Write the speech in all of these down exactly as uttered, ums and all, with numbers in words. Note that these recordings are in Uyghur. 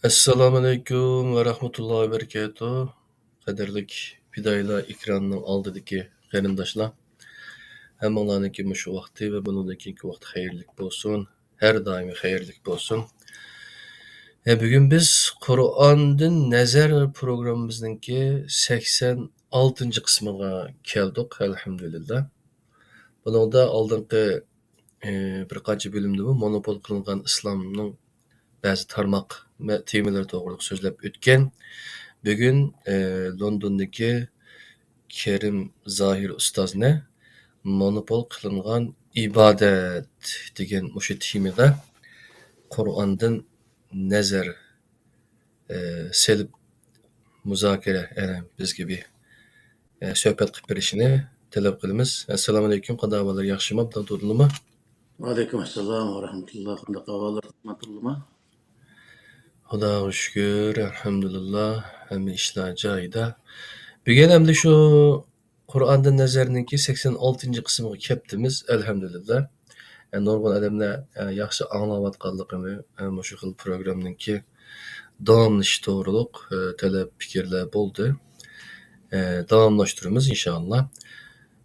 ئەسسالامۇئەلەيكۇم ۋە رەھمەتۇللاھى ۋە بەرىكاتۇھ. قەدىرلىك پىدائىيلار، ئېكراننىڭ ئالدىدىكى قېرىنداشلار، ھەممىڭلارنىڭكى مۇشۇ ۋاقتى ۋە بۇنىڭدىن كېيىنكى ۋاقىت خەيرلىك بولسۇن، ھەر دائىم خەيرلىك بولسۇن. ھە، بۈگۈن بىز قۇرئاندىن نەزەر پروگراممىمىزنىڭكى سەكسەن ئالتىنچى قىسمىغا كەلدۇق، ئەلھەمدۇلىللا. بۇنىڭدا ئالدىنقى ئى، بىر قانچە بۆلۈمدىمۇ مونوپول قىلىنغان ئىسلامنىڭ بەزى تارماق مە-، تېمىلىرى توغرىلىق سۆزلەپ ئۆتكەن. بۈگۈن، ئى، لوندوندىكى كېرىم زاھىر ئۇستازنى مونوپول قىلىنغان ئىبادەت دېگەن مۇشۇ تېمىدا قۇرئاندىن نەزەر ئى، سېلىپ مۇزاكىرە، يەنى بىزگە بىر، ئى، سۆھبەت قىلىپ بېرىشىنى تەلەپ قىلىمىز. ئەسسالامۇئەلەيكۇم، قانداق ئەھۋاللار، ياخشىمۇ؟ ئابدۇللا تۇردىنلىما؟ ۋەئەلەيكۇم ئەسسالام ۋە رەھمەتۇللا. قانداق ئەھۋاللار، ئابدۇللا تۇردىنلىما؟ خۇداغا شۈكۈر، ئەلھەمدۇلىللا، ھەممە ئىشلار جايىدا. بۈگۈن ئەمدى شۇ قۇرئاندىن نەزەرنىڭكى سەكسەن ئالتىنچى قىسمىغا كەپتىمىز، ئەلھەمدۇلىللا. ئە، نۇرغۇن ئادەملەر، ئە، ياخشى ئاڭلاۋاتقانلىقىنى، ئە، مۇشۇ خىل پروگراممىنىڭكى داۋاملىشىشى توغرۇلۇق، ئە، تەلەپ پىكىرلەر بولدى. ئە، داۋاملاشتۇرىمىز ئىنشائاللا.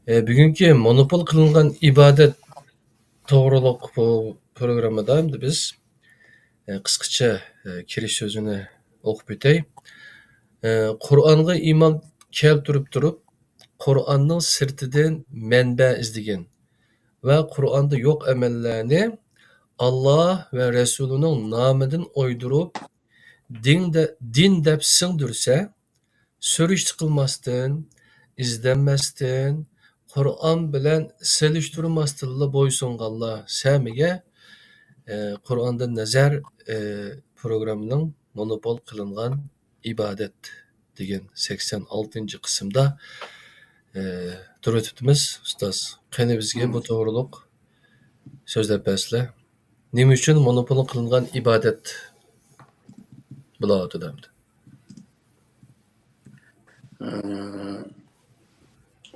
ئە، بۈگۈنكى مونوپول قىلىنغان ئىبادەت توغرۇلۇق بۇ پروگراممىدا ئەمدى بىز، ئە، قىسقىچە، ئە، كىرىش سۆزىنى ئوقۇپ ئۆتەي. ئە، قۇرئانغا ئىمان كەلتۈرۈپ تۇرۇپ، قۇرئاننىڭ سىرتىدىن مەنبە ئىزدىگىن ۋە قۇرئاندا يوق ئەمەللەرنى ئاللا ۋە رەسۇلىنىڭ نامىدىن ئويدۇرۇپ، دىن دە-، دىن دەپ سىڭدۈرسە، سۈرۈشتە قىلماستىن، ئىزدەنمەستىن، قۇرئان بىلەن سېلىشتۇرماستىنلا بويسۇنغانلار سەمىگە، ئى، قۇرئاندىن نەزەر، ئى، پروگراممىنىڭ مونوپول قىلىنغان ئىبادەت دېگەن سەكسەن ئالتىنچى قىسىمدا، ئى، تۇرۇۋېتىپتىمىز. ئۇستاز، قېنى بىزگە بۇ توغرۇلۇق سۆزلەپ بەرسىلە. نېمە ئۈچۈن مونوپول قىلىنغان ئىبادەت بولاۋاتىدۇ ئەمدى؟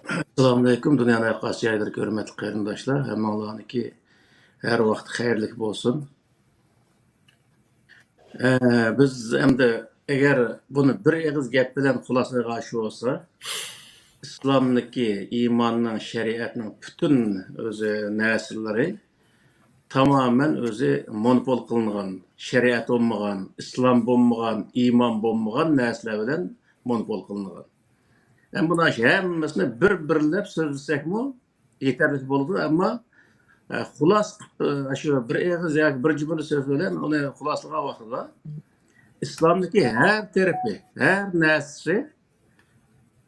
ئەسسالامۇئەلەيكۇم، دۇنيانىڭ ھەر قايسى جايلىرىدىكى ھۆرمەتلىك قېرىنداشلار، ھەممىڭلارنىڭكى ھەر ۋاقىت خەيرلىك بولسۇن. ئە، بىز ئەمدى ئەگەر بۇنى بىر ئېغىز گەپ بىلەن خۇلاسىغا ئاشۇرسا، ئىسلامدىكى ئىماننىڭ، شەرىئەتنىڭ پۈتۈن ئۆزى نەرسىلىرى تامامەن ئۆزى مونوپول قىلىنغان، شەرىئەت بولمىغان، ئىسلام بولمىغان، ئىمان بولمىغان نەرسىلەر بىلەن مونوپول قىلىنغان. ھەم بۇلار ھەممىسىنى بىر-بىرلەپ سۆزلىسەكمۇ يېتەرلىك بولىدۇ، ئەمما، ئە، خۇلاسە قىلىپ، ئە، شۇ بىر ئېغىز ياكى بىر جۈملە سۆز بىلەن ئۇنى خۇلاسىلىغان ۋاقتىدا، ئىسلامدىكى ھەر تەرىپى، ھەر نەرسىسى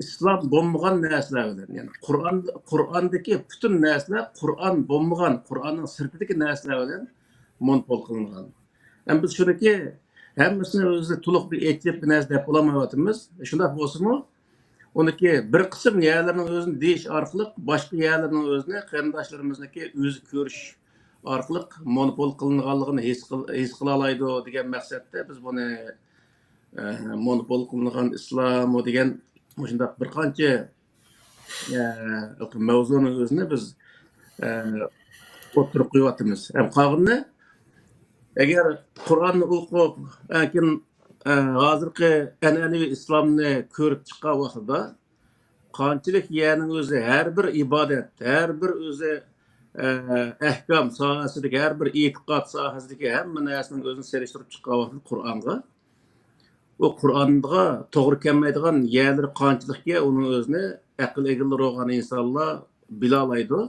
ئىسلام بولمىغان نەرسىلەر بىلەن، يەنى قۇرئان، قۇرئاندىكى پۈتۈن نەرسىلەر قۇرئان بولمىغان، قۇرئاننىڭ سىرتىدىكى نەرسىلەر بىلەن مونوپول قىلىنغان. ھەم بىز شۇنىكى ھەممىسىنى ئۆزى تولۇق بىر ئېچىپ بىر نەرسە دەپ بولالمايۋاتىمىز. شۇنداق بولسىمۇ، ئۇنىكى بىر قىسىم يەرلىرىنىڭ ئۆزىنى دېيىش ئارقىلىق باشقا يەرلەرنىڭ ئۆزىنى قېرىنداشلىرىمىزنىڭكى ئۆزى كۆرۈش ئارقىلىق مونوپول قىلىنغانلىقىنى ھېس قىل-، ھېس قىلالايدۇ دېگەن مەقسەتتە بىز بۇنى، ئە، مونوپول قىلىنغان ئىسلاممۇ دېگەن مۇشۇنداق بىر قانچە، ئە، مەۋزۇنىڭ ئۆزىنى بىز، ئە، ئوتتۇرىغا قويۇۋاتىمىز. ھەم قالغىنىنى، ئەگەر قۇرئاننى ئوقۇپ، ئە، كېيىن، ئە، ھازىرقى ئەنئەنىۋى ئىسلامنى كۆرۈپ چىققان ۋاقتىدا، قانچىلىك يەرنىڭ ئۆزى ھەر بىر ئىبادەت، ھەر بىر ئۆزى، ئە، ئەھكام ساھەسىدىكى، ھەر بىر ئېتىقاد ساھەسىدىكى ھەممە نەرسىنىڭ ئۆزىنى سېلىشتۇرۇپ چىققان ۋاقتىدا قۇرئانغا، ئۇ قۇرئانغا توغرا كەلمەيدىغان يەرلىرى قانچىلىككەن، ئۇنىڭ ئۆزىنى ئەقىل ئىگىلىرى بولغان ئىنسانلار بىلالايدۇ.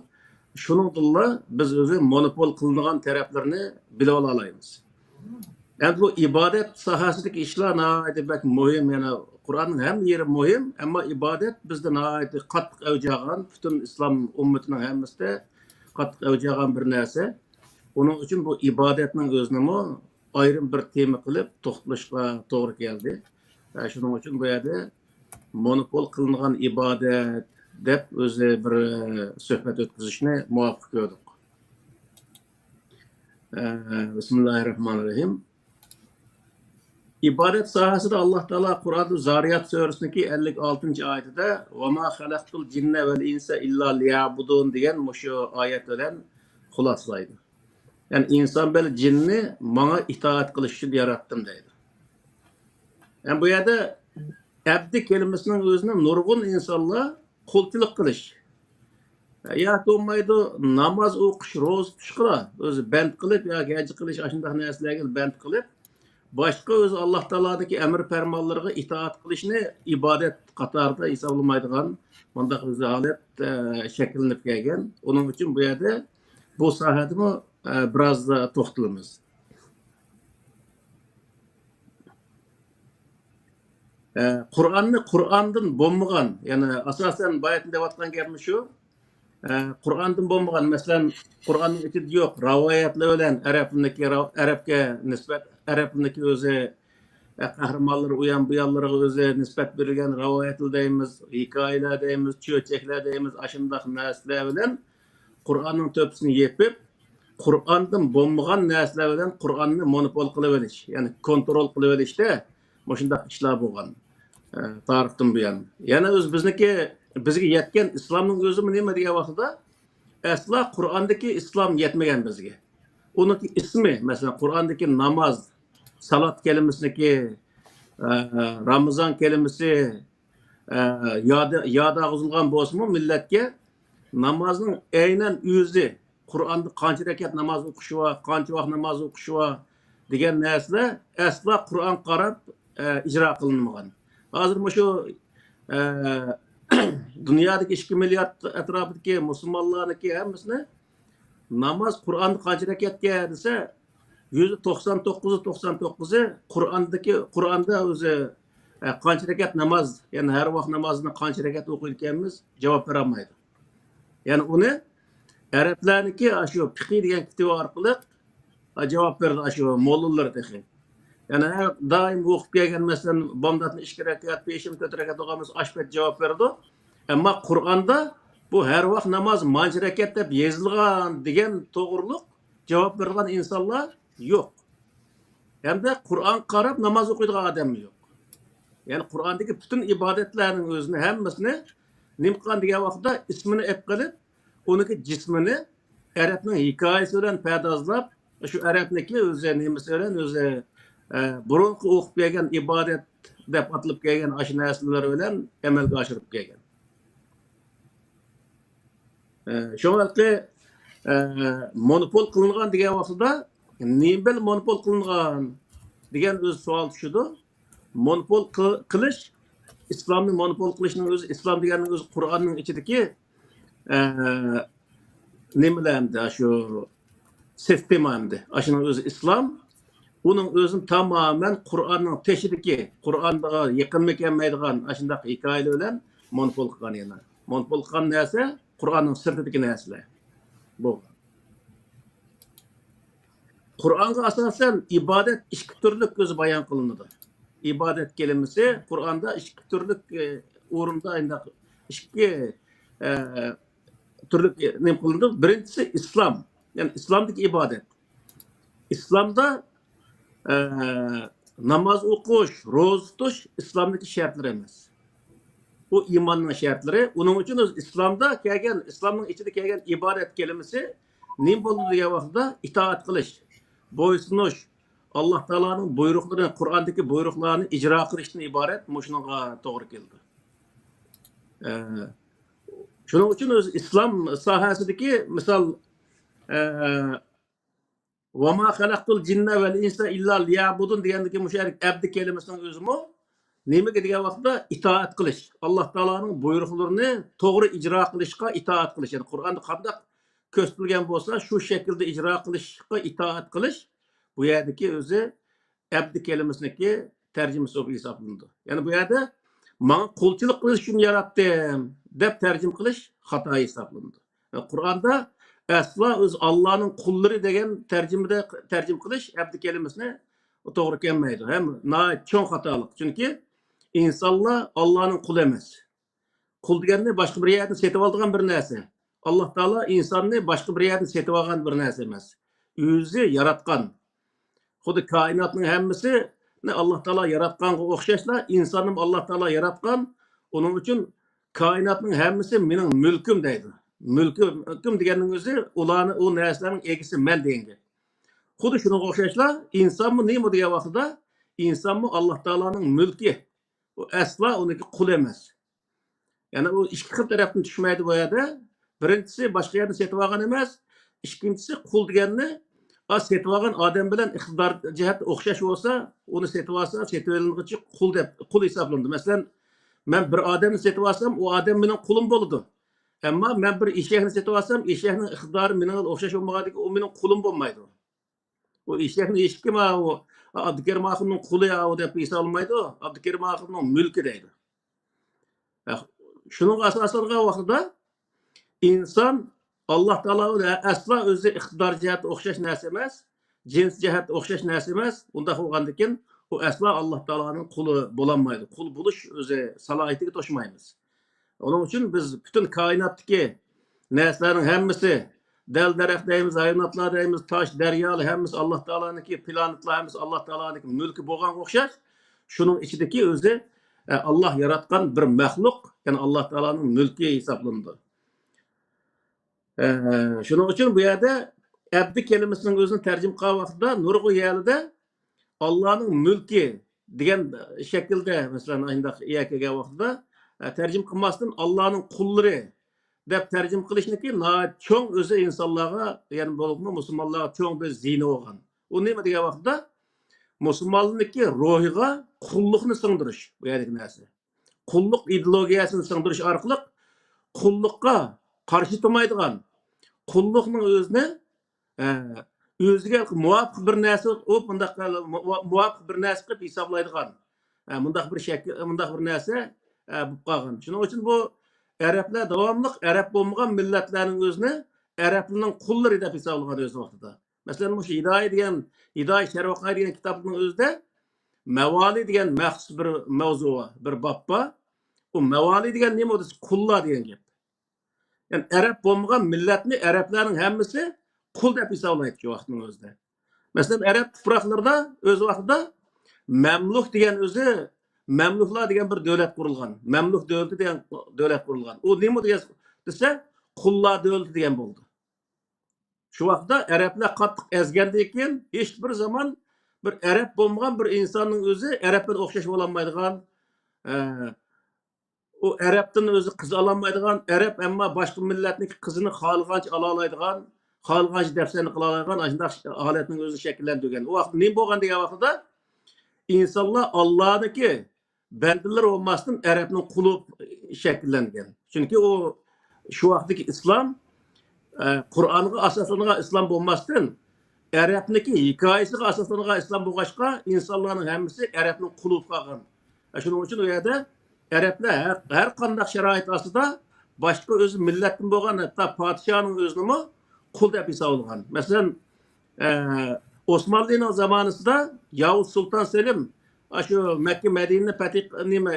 شۇنىڭدىنلا بىز ئۆزى مونوپول قىلىنغان تەرەپلىرىنى بىلىۋالالايمىز. ئەمدى بۇ ئىبادەت ساھەسىدىكى ئىشلار ناھايىتى بەك مۇھىم. يەنە قۇرئاننىڭ ھەممە يېرى مۇھىم، ئەمما ئىبادەت بىزدە ناھايىتى قاتتىق ئەۋج ئالغان، پۈتۈن ئىسلام ئۈممىتىنىڭ ھەممىسىدە قاتتىق ئەۋج ئالغان بىر نەرسە. ئۇنىڭ ئۈچۈن بۇ ئىبادەتنىڭ ئۆزىنىمۇ ئايرىم بىر تېما قىلىپ توختىلىشقا توغرا كەلدى. ھە، شۇنىڭ ئۈچۈن بۇ يەردە مونوپول قىلىنغان ئىبادەت دەپ ئۆزى بىر، ئە، سۆھبەت ئۆتكۈزۈشنى مۇۋاپىق كۆردۇق. ئە، بىسمىللاھىررەھمانىررەھىم. ئىبادەت ساھەسىدە ئاللا تائالا قۇرئاندا زارىيات سۈرىسىنىڭكى ئەللىك ئالتىنچى ئايىتىدە، «ۋەما خەلەقتۇل جىننە ۋەل ئىنسە ئىللا لىيەبۇدۇن» دېگەن مۇشۇ ئايەت بىلەن خۇلاسىلايدۇ. يەنى ئىنسان بىلەن جىننى ماڭا ئىتائەت قىلىش ئۈچۈن ياراتتىم دەيدۇ. يەنى بۇ يەردە ئەبدى كەلىمىسىنىڭ ئۆزىنى نۇرغۇن ئىنسانلار قۇلچىلىق قىلىش، ياكى بولمايدۇ ناماز ئوقۇش، روزا تۇتۇشقىلا ئۆزى بەند قىلىپ ياكى ھەج قىلىش ئاشۇنداق نەرسىلەرگە بەند قىلىپ، باشقا ئۆزى ئاللا تائالادىكى ئەمر پەرمانلىرىغا ئىتائەت قىلىشنى ئىبادەت قاتارىدا ھېسابلىمايدىغان مۇنداق ئۆزى ھالەت، ئە، شەكىللىنىپ كەلگەن. ئۇنىڭ ئۈچۈن بۇ يەردە بۇ ساھەدىمۇ، ئە، بىراز توختىلىمىز. ئە، قۇرئاننى قۇرئاندىن بولمىغان، يەنى ئاساسەن بايىتىن دەۋاتقان گەپمۇ شۇ. ئە، قۇرئاندىن بولمىغان، مەسىلەن، قۇرئاننىڭ ئىچىدە يوق، رىۋايەتلەر بىلەن ئەرەبنىڭكى، ئەرەبكە نىسبەت، ئەرەبنىڭكى ئۆزى، ئە، قەھرىمانلىرى ئۇيان بۇيانلىرىغا ئۆزى نىسبەت بېرىلگەن رىۋايەتلەر دەيمىز، ھېكايىلەر دەيمىز، چۆچەكلەر دەيمىز، ئاشۇنداق نەرسىلەر بىلەن قۇرئاننىڭ تۆپىسىنى يېپىپ، قۇرئاندىن بولمىغان نەرسىلەر بىلەن قۇرئاننى مونوپول قىلىۋېلىش، يەنى كونترول قىلىۋېلىشتە مۇشۇنداق ئىشلار بولغان، ئە، تارىختىن بۇيان. يەنە ئۆز بىزنىڭكى، بىزگە يەتكەن ئىسلامنىڭ ئۆزىمۇ نېمە دېگەن ۋاقتىدا، ئەسلا قۇرئاندىكى ئىسلام يەتمىگەن بىزگە. ئۇنىڭكى ئىسمى، مەسىلەن، قۇرئاندىكى ناماز، سالات كەلىمىسىنىڭكى، ئە، رامىزان كەلىمىسى، ئە، ياد، ياد ئاغزىلغان بولسىمۇ مىللەتكە نامازنىڭ ئەينەن ئۆزى، قۇرئاندا قانچە رەكەت ناماز ئوقۇشى بار، قانچە ۋاق ناماز ئوقۇشى بار دېگەن نەرسىلەر ئەسلا قۇرئانغا قاراپ، ئە، ئىجرا قىلىنمىغان. ھازىر مۇشۇ، ئە، دۇنيادىكى ئىككى مىليارد ئەتراپىدىكى مۇسۇلمانلارنىڭكى ھەممىسىنى ناماز قۇرئاندا قانچە رەكەتكەن دېسە، يۈزدە توقسان توققۇزى، توقسان توققۇزى قۇرئاندىكى، قۇرئاندا ئۆزى، ئە، قانچە رەكەت ناماز، يەنى ھەر ۋاق نامازنى قانچە رەكەت ئوقۇيدىكەنمىز، جاۋاب بېرەلمەيدۇ. يەنى ئۇنى ئەرەبلەرنىڭكى ئاشۇ پىقى دېگەن كىتابى ئارقىلىق، ئا، جاۋاب بېرىدۇ ئاشۇ موللىلىرى تېخى. يەنى ھەر دائىم ئوقۇپ كەلگەن، مەسىلەن، بامداتنى ئىككى رەكەت، پېشىن تۆت رەكەت ئوقۇيمىز، ئاشۇ پەيت جاۋاب بېرىدۇ. ئەمما قۇرئاندا بۇ ھەر ۋاق ناماز مانچە رەكەت دەپ يېزىلغان دېگەن توغرۇلۇق جاۋاب بېرىدىغان ئىنسانلار يوق. ھەمدە قۇرئانغا قاراپ ناماز ئوقۇيدىغان ئادەممۇ يوق. يەنى قۇرئاندىكى پۈتۈن ئىبادەتلەرنىڭ ئۆزىنى ھەممىسىنى نېمە قىلغان دېگەن ۋاقىتتا ئىسمىنى ئېلىپ قېلىپ، ئۇنىڭكى جىسمىنى ئەرەبنىڭ ھېكايىسى بىلەن پەردازلاپ، شۇ ئەرەبنىڭكى ئۆزى نېمىسى بىلەن ئۆزى، ئە، بۇرۇنقى ئوقۇپ كەلگەن ئىبادەت دەپ ئاتىلىپ كەلگەن ئاشۇ نەرسىلەر بىلەن ئەمەلگە ئاشۇرۇپ كەلگەن. ئە، شۇڭا ھېلىقى، ئە، مونوپول قىلىنغان دېگەن ۋاقتىدا نېمە بىلەن مونوپول قىلىنغان دېگەن ئۆزى سوئال چۈشىدۇ. مونوپول قىل-، قىلىش، ئىسلامنى مونوپول قىلىشنىڭ ئۆزى، ئىسلام دېگەننىڭ ئۆزى قۇرئاننىڭ ئىچىدىكى، ئە، نېمىلەر ئەمدى، شۇ سىستېما ئەمدى. ئاشۇنىڭ ئۆزى ئىسلام. ئۇنىڭ ئۆزىنى تامامەن قۇرئاننىڭ تېشىدىكى، قۇرئانغا يېقىنمۇ كەلمەيدىغان ئاشۇنداق ھېكايىلەر بىلەن مونوپول قىلغان يەنە. مونوپول قىلغان نەرسە قۇرئاننىڭ سىرتىدىكى نەرسىلەر. بۇ. قۇرئانغا ئاساسەن ئىبادەت ئىككى تۈرلۈك ئۆزى بايان قىلىنىدۇ. ئىبادەت كەلىمىسى قۇرئاندا ئىككى تۈرلۈك، ئى، ئورۇندا ئاينداق ئىككى، ئە، تۈرلۈك نېمە قىلىنىدۇ. بىرىنچىسى ئىسلام. يەنى ئىسلامدىكى ئىبادەت. ئىسلامدا، ئە، ناماز ئوقۇش، روزا تۇتۇش ئىسلامدىكى شەرتلىرى ئەمەس. ئۇ ئىماننىڭ شەرتلىرى. ئۇنىڭ ئۈچۈن ئۆزى ئىسلامدا كەلگەن، ئىسلامنىڭ ئىچىدە كەلگەن ئىبادەت كەلىمىسى نېمە بولىدۇ دېگەن ۋاقتىدا ئىتائەت قىلىش، بويسۇنۇش، ئاللا تائالانىڭ بۇيرۇقلىرىنى، قۇرئاندىكى بۇيرۇقلارنى ئىجرا قىلىشتىن ئىبارەت مۇشۇنىڭغا توغرا كېلىدۇ. ئە، شۇنىڭ ئۈچۈن ئۆزى ئىسلام ساھەسىدىكى مىسال، ئە، «ۋەما خەلەقتۇل جىننە ۋەل ئىنسە ئىللا لىيەبۇدۇن» دېگەندىكى مۇشۇ يەردىكى ئەبدى كەلىمىسىنىڭ ئۆزىمۇ نېمىگە دېگەن ۋاقىتتا ئىتائەت قىلىش، ئاللا تائالانىڭ بۇيرۇقلىرىنى توغرا ئىجرا قىلىشقا ئىتائەت قىلىش. يەنى قۇرئاندا قانداق كۆرسىتىلگەن بولسا، شۇ شەكىلدە ئىجرا قىلىشقا ئىتائەت قىلىش بۇ يەردىكى ئۆزى ئەبدى كەلىمىسىنىڭكى تەرجىمىسى بولۇپ ھېسابلىنىدۇ. يەنى بۇ يەردە «ماڭا قۇلچىلىق قىلىش ئۈچۈن ياراتتىم» دەپ تەرجىمە قىلىش خاتا ھېسابلىنىدۇ. قۇرئاندا ئەسلا ئۆزى ئاللانىڭ قۇللىرى دېگەن تەرجىمىدە، تەرجىمە قىلىش ئەبدى كەلىمىسىنى توغرا كەلمەيدۇ. ھەم ناھايىتى چوڭ خاتالىق. چۈنكى ئىنسانلار ئاللانىڭ قۇلى ئەمەس. قۇل دېگەننى باشقا بىر يەردىن سېتىۋالىدىغان بىر نەرسە. ئاللا تائالا ئىنساننى باشقا بىر يەردىن سېتىۋالغان بىر نەرسە ئەمەس. ئۆزى ياراتقان. خۇددى كائىناتنىڭ ھەممىسىنى ئاللا تائالا ياراتقانغا ئوخشاشلا، ئىنساننىمۇ ئاللا تائالا ياراتقان. ئۇنىڭ ئۈچۈن «كائىناتنىڭ ھەممىسى مېنىڭ مۈلكۈم» دەيدۇ. مۈلكۈم دېگەننىڭ ئۆزى ئۇلارنى، ئۇ نەرسىلەرنىڭ ئىگىسى مەن دېگەن گەپ. خۇددى شۇنىڭغا ئوخشاشلا، ئىنسانمۇ نېمە دېگەن ۋاقتىدا، ئىنسانمۇ ئاللا تائالانىڭ مۈلكى. ئۇ ئەسلا ئۇنىڭكى قۇلى ئەمەس. يەنى ئۇ ئىككى خىل تەرەپتىن چۈشمەيدۇ بۇ يەردە. بىرىنچىسى، باشقا يەردىن سېتىۋالغان ئەمەس. ئىككىنچىسى، قۇل دېگەننى، ئا، سېتىۋالغان ئادەم بىلەن ئىقتىدار جەھەتتە ئوخشاش بولسا، ئۇنى سېتىۋالسا، سېتىۋېلىنغۇچى قۇل دەپ، قۇل ھېسابلىنىدۇ. مەسىلەن، مەن بىر ئادەمنى سېتىۋالسام، ئۇ ئادەم مېنىڭ قۇلۇم بولىدۇ. ئەمما مەن بىر ئېشەكنى سېتىۋالسام، ئېشەكنىڭ ئىقتىدارى مېنىڭ بىلەن ئوخشاش بولمىغاندىكىن، ئۇ مېنىڭ قۇلۇم بولمايدۇ. ئۇ ئېشەكنى ھېچكىم، ئا، ئۇ ئابدۇكېرىم ئاخۇننىڭ قۇلى، ئا، ئۇ دەپ ھېسابلىمايدۇ. ئابدۇكېرىم ئاخۇننىڭ مۈلكى دەيدۇ. ھە، شۇنىڭغا ئاساسلانغان ۋاقتىدا ئىنسان ئاللا تائالا بىلەن ئەسلا ئۆزى ئىقتىدار جەھەتتە ئوخشاش نەرسە ئەمەس، جىنس جەھەتتە ئوخشاش نەرسە ئەمەس. ئۇنداق بولغاندىكىن، ئۇ ئەسلا ئاللا تائالانىڭ قۇلى بولالمايدۇ. قۇل بولۇش ئۆزى سالاھىيىتىگە توشمايمىز. ئۇنىڭ ئۈچۈن بىز پۈتۈن كائىناتتىكى نەرسىلەرنىڭ ھەممىسى، دەل-دەرەخ دەيمىز، ھايۋاناتلار دەيمىز، تاش، دەريالار ھەممىسى ئاللا تائالانىڭكى، پلانېتلار ھەممىسى ئاللا تائالانىڭكى مۈلكى بولغانغا ئوخشاش، شۇنىڭ ئىچىدىكى ئۆزى، ئە، ئاللا ياراتقان بىر مەخلۇق، يەنى ئاللا تائالانىڭ مۈلكى ھېسابلىنىدۇ. ئە، شۇنىڭ ئۈچۈن بۇ يەردە ئەبدى كەلىمىسىنىڭ ئۆزىنى تەرجىمە قىلغان ۋاقتىدا نۇرغۇن يەرلىدە ئاللانىڭ مۈلكى دېگەن شەكىلدە، مەسىلەن، ئاشۇنداق يەر كەلگەن ۋاقتىدا، ئە، تەرجىمە قىلماستىن، ئاللانىڭ قۇللىرى دەپ تەرجىمە قىلىشنىكى ناھايىتى چوڭ ئۆزى ئىنسانلارغا، يەنى بولۇپمۇ مۇسۇلمانلارغا چوڭ بىر زىيىنى بولغان. ئۇ نېمە دېگەن ۋاقتىدا، مۇسۇلمانلىقنىڭكى روھىغا قۇللۇقنى سىڭدۈرۈش، بۇ يەردىكى نەرسە. قۇللۇق ئىدېئولوگىيەسىنى سىڭدۈرۈش ئارقىلىق قۇللۇققا قارشى تۇرمايدىغان، قۇللۇقنىڭ ئۆزىنى، ئە، ئۆزىگە مۇۋاپىق بىر نەرسە، ئۇ مۇنداق مۇۋاپىق بىر نەرسە قىلىپ ھېسابلايدىغان، ئە، مۇنداق بىر شەكىل، مۇنداق بىر نەرسە، ئە، بولۇپ قالغان. شۇنىڭ ئۈچۈن بۇ ئەرەبلەر داۋاملىق ئەرەب بولمىغان مىللەتلەرنىڭ ئۆزىنى ئەرەبلەرنىڭ قۇللىرى دەپ ھېسابلىغان ئۆز ۋاقتىدا. مەسىلەن، مۇشۇ ھىدايە دېگەن، ھىدايە شەرۋەقايە دېگەن كىتابنىڭ ئۆزىدە مەۋالى دېگەن مەخسۇس بىر مەۋزۇ بار، بىر باب بار. ئۇ مەۋالى دېگەن نېمە دېسە، قۇللار دېگەن گەپ. يەنى ئەرەب بولمىغان مىللەتنى ئەرەبلەرنىڭ ھەممىسى قۇل دەپ ھېسابلايتتى شۇ ۋاقىتنىڭ ئۆزىدە. مەسىلەن، ئەرەب تۇپراقلىرىدا ئۆز ۋاقتىدا مەملۇك دېگەن ئۆزى، مەملۇكلار دېگەن بىر دۆلەت قۇرۇلغان. مەملۇك دۆلىتى دېگەن دۆلەت قۇرۇلغان. ئۇ نېمە دېگەن دېسە، قۇللار دۆلىتى دېگەن بولدى. شۇ ۋاقىتتا ئەرەبلەر قاتتىق ئەزگەندىن كېيىن، ھېچ بىر زامان بىر ئەرەب بولمىغان بىر ئىنساننىڭ ئۆزى ئەرەب بىلەن ئوخشاش بولالمايدىغان، ئە، ئۇ ئەرەبتىن ئۆزى قىز ئالالمايدىغان، ئەرەب ئەمما باشقا مىللەتنىڭ قىزىنى خالىغانچە ئالالايدىغان، خالىغانچە دەپسەندە قىلالايدىغان ئاشۇنداق ھالەتنىڭ ئۆزىنى شەكىللەندۈرگەن. ئۇ ۋاقىت نېمە بولغان دېگەن ۋاقتىدا، ئىنسانلار ئاللانىڭكى بەندىلىرى بولماستىن، ئەرەبنىڭ قۇلى شەكىللەنگەن. چۈنكى ئۇ شۇ ۋاقىتتىكى ئىسلام، ئە، قۇرئانغا ئاساسلانغان ئىسلام بولماستىن، ئەرەبنىڭكى ھېكايىسىگە ئاساسلانغان ئىسلام بولغاچقا، ئىنسانلارنىڭ ھەممىسى ئەرەبنىڭ قۇلى بولۇپ قالغان. ئە، شۇنىڭ ئۈچۈن ئۇ يەردە ئەرەبلەر ھەر، ھەر قانداق شارائىت ئاستىدا باشقا ئۆزى مىللەتتىن بولغان، ھەتتا پادىشاھنىڭ ئۆزىنىمۇ قۇل دەپ ھېسابلىغان. مەسىلەن، ئە، ئوسمانلىنىڭ زامانىسىدا ياۋۇز سۇلتان سېلىم ئاشۇ مەككە مەدىنىنى پەتھ، نېمە،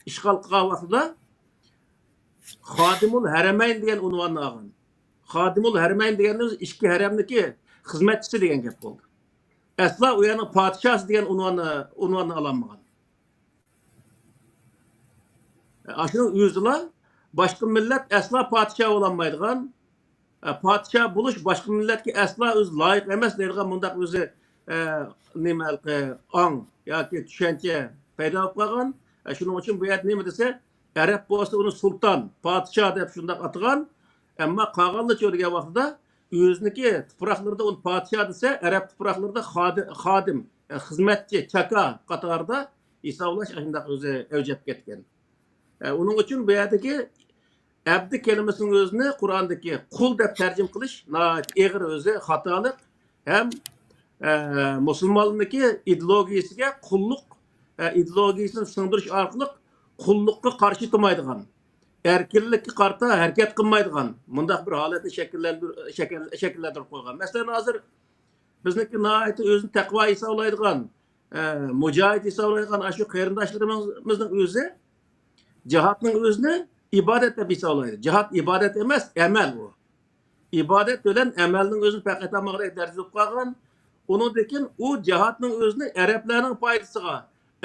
ئىشغال قىلغان ۋاقتىدا خادىمۇل ھەرەمەين دېگەن ئۇنۋاننى ئالغان. خادىمۇل ھەرەمەين دېگەننىڭ ئۆزى ئىككى ھەرەمنىڭكى خىزمەتچىسى دېگەن گەپ بولدى. ئەسلا ئۇ يەرنىڭ پادىشاھسى دېگەن ئۇنۋاننى، ئۇنۋاننى ئالالمىغان. ئاشۇنىڭ ئۆزىلا باشقا مىللەت ئەسلا پادىشاھ بولالمايدىغان، ئە، پادىشاھ بولۇش باشقا مىللەتكە ئەسلا ئۆزى لايىق ئەمەس دەيدىغان مۇنداق ئۆزى، ئە، نېمە، ھېلىقى ئاڭ ياكى چۈشەنچە پەيدا بولۇپ قالغان. ئە، شۇنىڭ ئۈچۈن بۇ يەردە نېمە دېسە، ئەرەب بولسا ئۇنى سۇلتان، پادىشاھ دەپ شۇنداق ئاتىغان. ئەمما قالغانلىرىچۇ دېگەن ۋاقتىدا ئۆزىنىڭكى تۇپراقلىرىدا ئۇنى پادىشاھ دېسە، ئەرەب تۇپراقلىرىدا خادى-، خادىم، ئە، خىزمەتچى، چاكا قاتارىدا ھېسابلاش ئاشۇنداق ئۆزى ئەۋج ئېلىپ كەتكەن. ئە، ئۇنىڭ ئۈچۈن بۇ يەردىكى ئەبدى كەلىمىسىنىڭ ئۆزىنى قۇرئاندىكى قۇل دەپ تەرجىمە قىلىش ناھايىتى ئېغىر ئۆزى خاتالىق ھەم، ئە، مۇسۇلمانلىقنىڭكى ئىدېئولوگىيىسىگە قۇللۇق، ئە، ئىدېئولوگىيىسىنى سىڭدۈرۈش ئارقىلىق قۇللۇققا قارشى تۇرمايدىغان، ئەركىنلىككە قارىتا ھەرىكەت قىلمايدىغان مۇنداق بىر ھالەتنى شەكىللەندۈر-، شەكىل-، شەكىللەندۈرۈپ قويغان. مەسىلەن، ھازىر بىزنىڭكى ناھايىتى ئۆزىنى تەقۋا ھېسابلايدىغان، ئە، مۇجاھىد ھېسابلايدىغان ئاشۇ قېرىنداشلىرىمىزنىڭ ئۆزى جىھادنىڭ ئۆزىنى ئىبادەت دەپ ھېسابلايدۇ. جىھاد ئىبادەت ئەمەس، ئەمەل ئۇ. ئىبادەت بىلەن ئەمەلنىڭ ئۆزىنى پەرق ئېتەلمەيدىغان دەرىجىدە بولۇپ قالغان. ئۇنىڭدىن كېيىن ئۇ جىھادنىڭ ئۆزىنى ئەرەبلەرنىڭ پايدىسىغا،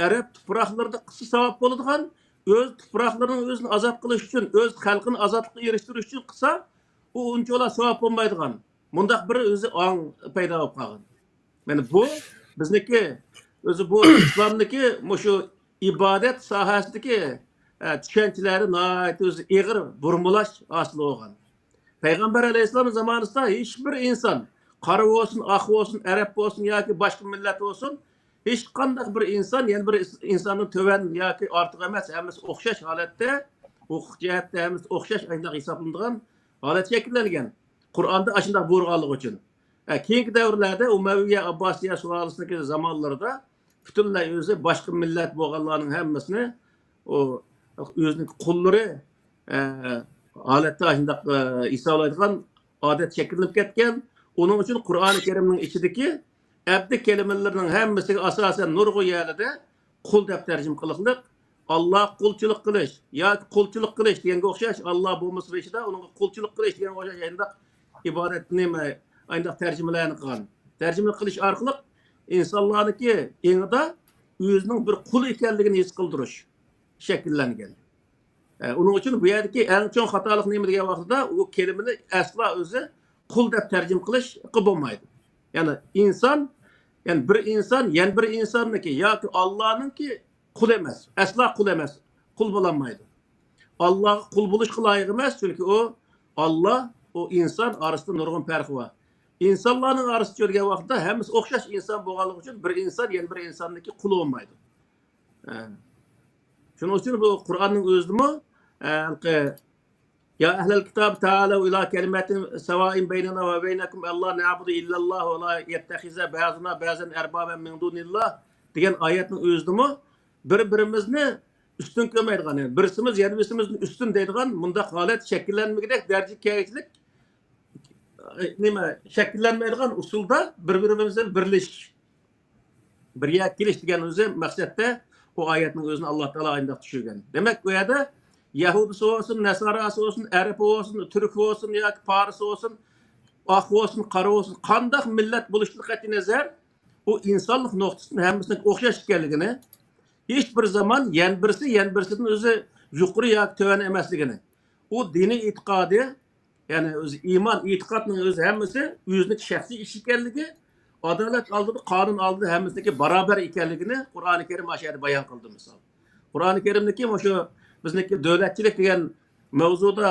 ئەرەب تۇپراقلىرىدا قىلسا ساۋاب بولىدىغان، ئۆز تۇپراقلىرىنىڭ ئۆزىنى ئازاد قىلىش ئۈچۈن، ئۆز خەلقىنى ئازادلىققا ئېرىشتۈرۈش ئۈچۈن قىلسا، ئۇ ئۇنچىۋالا ساۋاب بولمايدىغان. مۇنداق بىر ئۆزى ئاڭ پەيدا بولۇپ قالغان. مانا بۇ بىزنىڭكى ئۆزى بۇ ئىسلامدىكى مۇشۇ ئىبادەت ساھەسىدىكى، ئە، چۈشەنچىلەردە ناھايىتى ئۆزى ئېغىر بۇرمىلاش ھاسىل بولغان. پەيغەمبەر ئەلەيھىسسالام زامانىسىدا ھېچبىر ئىنسان، قارا بولسۇن، ئاق بولسۇن، ئەرەب بولسۇن ياكى باشقا مىللەت بولسۇن، ھېچقانداق بىر ئىنسان يەنە بىر ئىنساندىن تۆۋەن ياكى ئارتۇق ئەمەس، ھەممىسى ئوخشاش ھالەتتە، ھوقۇق جەھەتتە ھەممىسى ئوخشاش ئاينداق ھېسابلىنىدىغان ھالەت شەكىللەنگەن. قۇرئاندا ئاشۇنداق بۇيرۇغانلىقى ئۈچۈن. ھە، كېيىنكى دەۋرلەردە ئۇمەۋىيە، ئابباسىيە سۇلالىسىنىڭكى زامانلىرىدا پۈتۈنلەي ئۆزى باشقا مىللەت بولغانلارنىڭ ھەممىسىنى ئۇ ئۆزىنىڭ قۇللىرى، ئە، ھالەتتە ئاشۇنداق، ئە، ھېسابلايدىغان ئادەت شەكىللىنىپ كەتكەن. ئۇنىڭ ئۈچۈن قۇرئانى كەرىمنىڭ ئىچىدىكى ئەبدى كەلىمىلىرىنىڭ ھەممىسىگە ئاساسەن نۇرغۇن يەرلىدە قۇل دەپ تەرجىمە قىلىقلىق، ئاللاغا قۇلچىلىق قىلىش ياكى قۇلچىلىق قىلىش دېگەنگە ئوخشاش، ئاللا بولمىسا بېشىدا ئۇنىڭغا قۇلچىلىق قىلىش دېگەنگە ئوخشاش ئاينداق ئىبادەت نېمە، ئاينداق تەرجىمىلەرنى قىلغان. تەرجىمە قىلىش ئارقىلىق ئىنسانلارنىڭكى ئېڭىدا ئۆزىنىڭ بىر قۇل ئىكەنلىكىنى ھېس قىلدۇرۇش شەكىللەنگەن. ئە، ئۇنىڭ ئۈچۈن بۇ يەردىكى ئەڭ چوڭ خاتالىق نېمە دېگەن ۋاقتىدا، ئۇ كەلىمىنى ئەسلا ئۆزى قۇل دەپ تەرجىمە قىلىشقا بولمايدۇ. يەنى ئىنسان، يەنى بىر ئىنسان يەنە بىر ئىنساننىڭكى ياكى ئاللانىڭكى قۇل ئەمەس، ئەسلا قۇل ئەمەس، قۇل بولالمايدۇ. ئاللاغا قۇل بولۇشقا لايىق ئەمەس، چۈنكى ئۇ ئاللا، ئۇ ئىنسان ئارىسىدا نۇرغۇن پەرقى بار. ئىنسانلارنىڭ ئارىسىدا يۈرگەن ۋاقىتتا ھەممىسى ئوخشاش ئىنسان بولغانلىقى ئۈچۈن بىر ئىنسان يەنە بىر ئىنساننىڭكى قۇلى بولمايدۇ. ھە. شۇنىڭ ئۈچۈن بۇ قۇرئاننىڭ ئۆزىدىمۇ، ھە، ھېلىقى، يا ئەھلەل كىتاب تائالەۋ ئىلا كەلىمەتىن سەۋائىن بەينەنا ۋە بەينەكۇم ئەللا نەئبۇدە ئىللەللاھ ۋە لا يەتتەخىزە بەزۇنا بەزەن ئەربابەن مىن دۇنىللاھ دېگەن ئايەتنىڭ ئۆزىدىمۇ بىر-بىرىمىزنى ئۈستۈن كۆرمەيدىغان، يەنى بىرسىمىز يەنە بىرسىمىزدىن ئۈستۈن دەيدىغان مۇنداق ھالەت شەكىللەنمىگۈدەك دەرىجىگە كەلگۈچىلىك، ئە، نېمە، شەكىللەنمەيدىغان ئۇسۇلدا بىر-بىرىمىز بىلەن بىرلىشىش، بىر يەرگە كېلىش دېگەن ئۆزى مەقسەتتە ئۇ ئايەتنىڭ ئۆزىنى ئاللا تائالا ئاينداق چۈشۈرگەن. دېمەك، بۇ يەردە يەھۇدىيسى بولسۇن، نەساراسى بولسۇن، ئەرەب بولسۇن، تۈرك بولسۇن ياكى پارس بولسۇن، ئاق بولسۇن، قارا بولسۇن، قانداق مىللەت بولۇشىدىن قەتئىينەزەر، ئۇ ئىنسانلىق نۇقتىسىدىن ھەممىسىنىڭ ئوخشاش ئىكەنلىكىنى، ھېچ بىر زامان يەنە بىرسى يەنە بىرسىدىن ئۆزى يۇقىرى ياكى تۆۋەن ئەمەسلىكىنى، ئۇ دىنىي ئېتىقادى، يەنى ئۆزى ئىمان، ئېتىقادنىڭ ئۆزى ھەممىسى ئۆزىنىڭكى شەخسىي ئىشى ئىكەنلىكى، ئادالەت ئالدىدا، قانۇن ئالدىدا ھەممىسىنىڭكى باراۋەر ئىكەنلىكىنى قۇرئانى كەرىم ئاشۇ يەردە بايان قىلدى، مىسال. قۇرئانى كەرىمدىكى مۇشۇ بىزنىڭكى دۆلەتچىلىك دېگەن مەۋزۇدا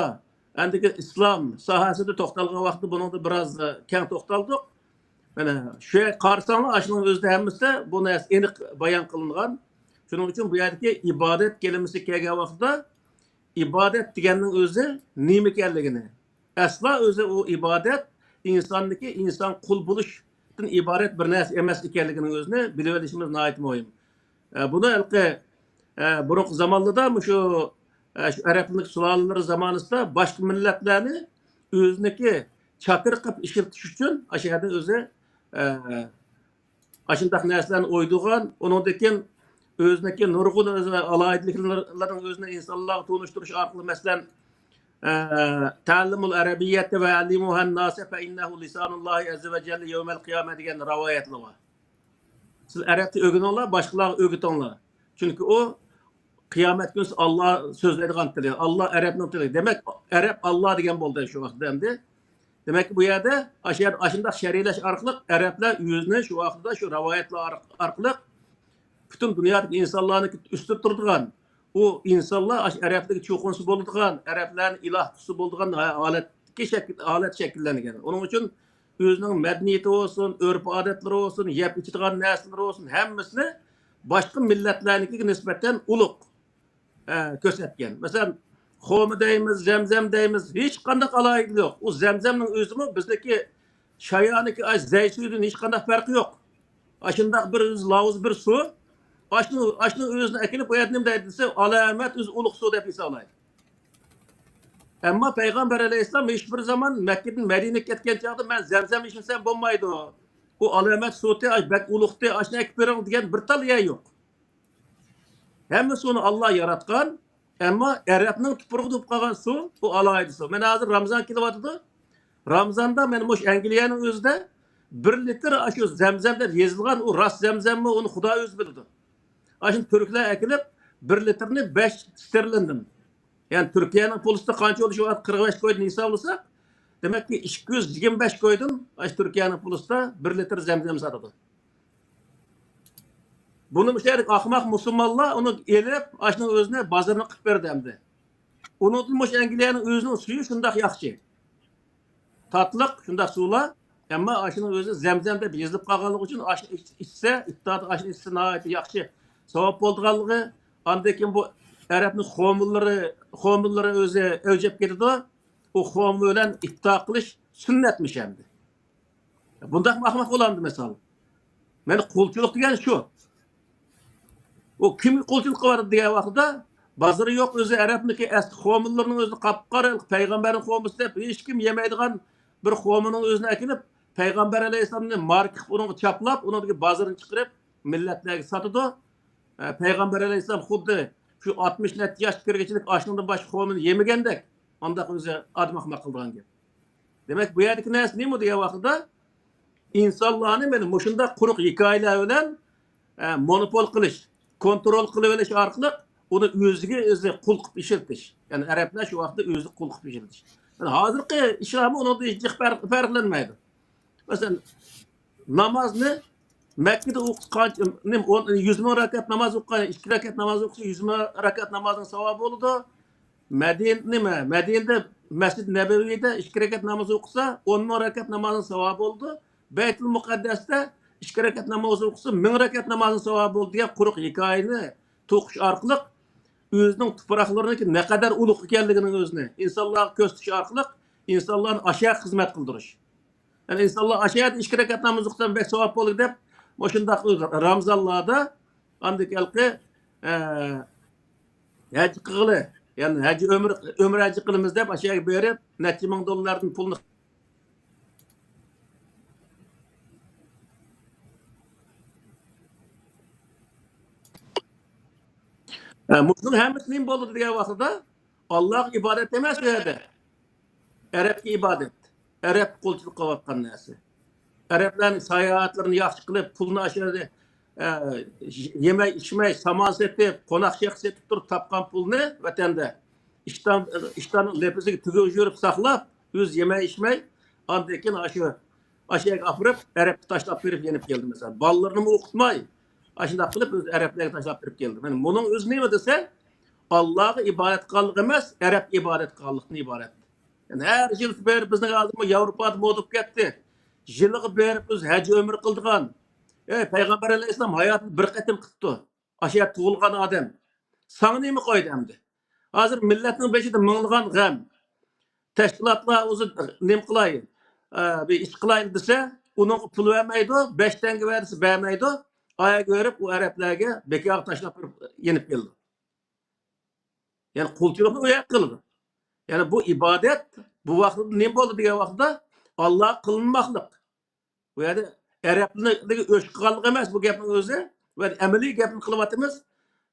ئەندىكى ئىسلام ساھەسىدە توختالغان ۋاقىتتا بۇنىڭدا بىراز، ئە، كەڭ توختالدۇق. مانا شۇ يەرگە قارىساڭلار، ئاشۇنىڭ ئۆزىدە ھەممىسىدە بۇ نەرسە ئېنىق بايان قىلىنغان. شۇنىڭ ئۈچۈن بۇ يەردىكى ئىبادەت كەلىمىسى كەلگەن ۋاقىتتا، ئىبادەت دېگەننىڭ ئۆزى نېمە ئىكەنلىكىنى، ئەسلا ئۆزى ئۇ ئىبادەت ئىنساننىڭكى ئىنسان قۇل بولۇشتىن ئىبارەت بىر نەرسە ئەمەس ئىكەنلىكىنىڭ ئۆزىنى بىلىۋېلىشىمىز ناھايىتى مۇھىم. ئە، بۇنى ھېلىقى، ئە، بۇرۇنقى زامانلاردا مۇشۇ، ئە، شۇ ئەرەبلەرنىڭ سۇلالىلىرى زامانىسىدا باشقا مىللەتلەرنى ئۆزىنىڭكى چاكىرى قىلىپ ئىشلىتىش ئۈچۈن ئاشۇ يەردە ئۆزى، ئە، ئاشۇنداق نەرسىلەرنى ئويدۇرغان، ئۇنىڭدىن كېيىن ئۆزىنىڭكى نۇرغۇن ئۆزى ئالاھىدىلىكلىرىنىڭ ئۆزىنى ئىنسانلارغا تونۇشتۇرۇش ئارقىلىق، مەسىلەن، ئە، تەلىمۇل ئەرەبىييەتە ۋە ئەللىمۇھەن ناسە فە ئىننەھۇ لىسانۇللاھى ئەززە ۋە جەللە يەۋمەل قىيامە دېگەن رىۋايەتلەر بار. سىز ئەرەبچە ئۆگىنىڭلار، باشقىلارغا ئۆگىتىڭلار. چۈنكى ئۇ قىيامەت كۈنى ئاللا سۆزلەيدىغان تىلى، ئاللا ئەرەبنىڭ تىلى. دېمەك، ئەرەب ئاللا دېگەن بولدى شۇ ۋاقىتتا ئەمدى. دېمەك، بۇ يەردە ئاشۇ يەردە ئاشۇنداق شەرھلەش ئارقىلىق ئەرەبلەر ئۆزىنى شۇ ۋاقىتتا شۇ رىۋايەتلەر ئار-، ئارقىلىق پۈتۈن دۇنيادىكى ئىنسانلارنى ئۈستىدە تۇرىدىغان، ئۇ ئىنسانلار ئاشۇ ئەرەبلەرگە چوقۇنسا بولىدىغان، ئەرەبلەرنى ئىلاھ تۇتسا بولىدىغان ھالەتكە شەكىل، ھالەت شەكىللەنگەن. ئۇنىڭ ئۈچۈن ئۆزىنىڭ مەدەنىيىتى بولسۇن، ئۆرپ-ئادەتلىرى بولسۇن، يەپ ئىچىدىغان نەرسىلىرى بولسۇن، ھەممىسىنى باشقا مىللەتلەرنىڭكىگە نىسبەتەن ئۇلۇغ، ئە، كۆرسەتكەن. مەسىلەن، خورما دەيمىز، زەمزەم دەيمىز، ھېچقانداق ئالاھىدىلىكى يوق. ئۇ زەمزەمنىڭ ئۆزىمۇ بىزنىڭكى شايانىكى ئاش زەي سۈيىدىن ھېچقانداق پەرقى يوق. ئاشۇنداق بىر ئۆزى لاۋۇز بىر سۇ. ئاشۇنىڭ، ئاشۇنىڭ ئۆزىنى ئەكېلىپ، بۇ يەردە نېمە دەيدۇ دېسە، ئالامەت ئۆزى ئۇلۇغ سۇ دەپ ھېسابلايدۇ. ئەمما پەيغەمبەر ئەلەيھىسسالام ھېچ بىر زامان مەككىدىن مەدىنىگە كەتكەن چاغدا، مەن زەمزەم ئىچمىسەم بولمايدۇ، ئۇ ئالامەت سۇتى، ئاش بەك ئۇلۇغتى، ئاشۇنى ئەكىپ بېرىڭ دېگەن بىر تال يەر يوق. ھەممە سۇنى ئاللا ياراتقان، ئەمما ئەرەبنىڭ تۇپرىقىدا بولۇپ قالغان سۇ، بۇ ئالاھىدە سۇ. مانا ھازىر رامىزان كېلىۋاتىدۇ. رامىزاندا مانا مۇشۇ ئەنگلىيەنىڭ ئۆزىدە بىر لىتىر ئاشۇ زەمزەم دەپ يېزىلغان، ئۇ راست زەمزەممۇ، ئۇنى خۇدا ئۆزى بىلىدۇ. ئاشۇنى تۈركلەر ئەكېلىپ، بىر لىتىرنى بەش ستېرلىندىن، يەنى تۈركىيەنىڭ پۇلىسىدا قانچە بولدى شۇ ۋاقىت، قىرىق بەش كويدىن ھېسابلىساق، دېمەككى، ئىككى يۈز يىگىرمە بەش كويدىن ئاشۇ تۈركىيەنىڭ پۇلىسىدا بىر لىتىر زەمزەم ساتىدۇ. بۇنى مۇشۇ يەردىكى ئاخماق مۇسۇلمانلار ئۇنى ئېلىپ، ئاشۇنىڭ ئۆزىنى بازىرىنى قىلىپ بەردى ئەمدى. ئۇنىڭدىن مۇشۇ ئەنگلىيەنىڭ ئۆزىنىڭ سۈيى شۇنداق ياخشى. تاتلىق، شۇنداق سۇلار. ئەمما ئاشۇنىڭ ئۆزى زەمزەم دەپ يېزىلىپ قالغانلىقى ئۈچۈن ئاشنى ئىچ-، ئىچسە، ئىپتاردا ئاشنى ئىچسە ناھايىتى ياخشى ساۋاب بولىدىغانلىقى. ئاندىن كېيىن بۇ ئەرەبنىڭ خومۇنلىرى، خومۇنلىرى ئۆزى ئۆلچەپ كېتىدۇ. ئۇ خومۇن بىلەن ئىپتار قىلىش سۈننەتمىش ئەمدى. بۇنداقمۇ ئاخماق بولامدۇ مىسال؟ مانا قۇلچىلىق دېگەن شۇ. ئۇ كىم قۇلچىلىق قىلىۋاتىدۇ دېگەن ۋاقتىدا، بازىرى يوق ئۆزى ئەرەبنىڭكى ئەسلى خومۇنلىرىنىڭ ئۆزىنى قاپقارا پەيغەمبەرنىڭ خومۇسى دەپ ھېچكىم يېمەيدىغان بىر خومۇننىڭ ئۆزىنى ئەكېلىپ، پەيغەمبەر ئەلەيھىسسالامنى ماركا قىلىپ ئۇنىڭغا چاپلاپ، ئۇنىڭدىكى بازىرىنى چىقىرىپ مىللەتلەرگە ساتىدۇ. ئە، پەيغەمبەر ئەلەيھىسسالام خۇددى شۇ ئاتمىش نەچچە ياشقا كىرگۈچىلىك ئاشنىڭدىن باشقا خومۇننى يېمىگەندەك، ئانداق ئۆزى ئادەم ئاخماق قىلىدىغان گەپ. دېمەك، بۇ يەردىكى نەرسە نېمە دېگەن ۋاقتىدا، ئىنسانلارنى مانا مۇشۇنداق قۇرۇق ھېكايىلەر بىلەن، ئە، مونوپول قىلىش، كونترول قىلىۋېلىش ئارقىلىق ئۇنى ئۆزىگە ئۆزى قۇل قىلىپ ئىشلىتىش. يەنى ئەرەبلەر شۇ ۋاقىتتا ئۆزى قۇل قىلىپ ئىشلىتىش. يەنى ھازىرقى ئىشلارمۇ ئۇنىڭدىن ھېچ جىق پەرق-، پەرقلەنمەيدۇ. مەسىلەن، نامازنى مەككىدە ئوقۇسا قانچە، نېمە، ئون، يۈز مىڭ رەكەت ناماز ئوقۇغان، ئىككى رەكەت ناماز ئوقۇسا، يۈز مىڭ رەكەت نامازنىڭ ساۋابى بولىدۇ. مەدىنە، نېمە، مەدىنىدە مەسچىد نەبەۋىيدە ئىككى رەكەت ناماز ئوقۇسا، ئون مىڭ رەكەت نامازنىڭ ساۋابى بولىدۇ. بەيتۇل مۇقەددەستە ئىككى رەكەت ناماز ئوقۇسا، مىڭ رەكەت نامازنىڭ ساۋابى بولىدۇ دېگەن قۇرۇق ھېكايىنى توقۇش ئارقىلىق ئۆزىنىڭ تۇپراقلىرىنىڭكى نەقەدەر ئۇلۇغ ئىكەنلىكىنىڭ ئۆزىنى ئىنسانلارغا كۆرسىتىش ئارقىلىق ئىنسانلارنى ئاشۇ يەرگە خىزمەت قىلدۇرۇش. يەنى ئىنسانلار ئاشۇ يەردە ئىككى رەكەت ناماز ئوقۇسام بەك ساۋاب بولدى دەپ، مۇشۇنداق رامزانلاردا ئاندىكى ھېلىقى، ئە، ھەج قىلغىلى، يەنى ھەج ئۆمرە، ئۆمرە ھەج قىلىمىز دەپ ئاشۇ يەرگە بېرىپ، نەچچە مىڭ دوللاردىن پۇلنى. ئە، مۇشۇنىڭ ھەممىسى نېمە بولدى دېگەن ۋاقتىدا، ئاللاغا ئىبادەت ئەمەس ئۇ يەردە. ئەرەبكە ئىبادەت. ئەرەب قۇلچىلىق قىلىۋاتقان نەرسە. ئەرەبلەرنىڭ ساياھەتلىرىنى ياخشى قىلىپ، پۇلنى ئاشۇ يەردە، ئە، يېمەي، ئىچمەي، سامان سېتىپ، قوناق شېخى سېتىپ تۇرۇپ تاپقان پۇلنى ۋەتەندە ئىشتان، ئىشتاننىڭ لەپىسىگە تۈگۈپ يۈرۈپ ساقلاپ، ئۆزى يېمەي، ئىچمەي، ئاندىن كېيىن ئاشۇ، ئاشۇ يەرگە ئاپىرىپ، ئەرەبكە تاشلاپ بېرىپ يېنىپ كەلدى مەسىلەن. بالىلىرىنىمۇ ئوقۇتماي، ئاشۇنداق قىلىپ ئۆزى ئەرەبلەرگە تاشلاپ بېرىپ كەلدى. مانا بۇنىڭ ئۆزى نېمە دېسە، ئاللاغا ئىبادەت قىلغانلىق ئەمەس، ئەرەبكە ئىبادەت قىلغانلىقتىن ئىبارەت. يەنى ھەر يىل بىر بىزنىڭ ھازىر ياۋروپادا مودا بولۇپ كەتتى. يىلىغا بىر بىز ھەج ئۆمرە قىلىدىغان. ئەي، پەيغەمبەر ئەلەيھىسسالام ھاياتىدا بىر قېتىم قىپتۇ. ئاشۇ يەردە تۇغۇلغان ئادەم. ساڭا نېمە قويدى ئەمدى؟ ھازىر مىللەتنىڭ بېشىدا مىڭلىغان غەم. تەشكىلاتلار ئۆزى نېمە قىلاي، ئە، بىر ئىش قىلاي دېسە، ئۇنىڭغا پۇل بەرمەيدۇ، بەش تەڭگە بەر دېسە بەرمەيدۇ. ئاياغ بېرىپ ئۇ ئەرەبلەرگە بىكارغا تاشلاپ بېرىپ يېنىپ كېلىدۇ. يەنى قۇلچىلىقنى ئۇ يەرگە قىلىدۇ. يەنى بۇ ئىبادەت بۇ ۋاقىتتا نېمە بولدى دېگەن ۋاقىتتا، ئاللاغا قىلىنماقلىق. بۇ يەردە ئەرەبلىكنى ئۆچ قىلغانلىق ئەمەس بۇ گەپنىڭ ئۆزى. بۇ يەردە ئەمەلىي گەپنى قىلىۋاتىمىز.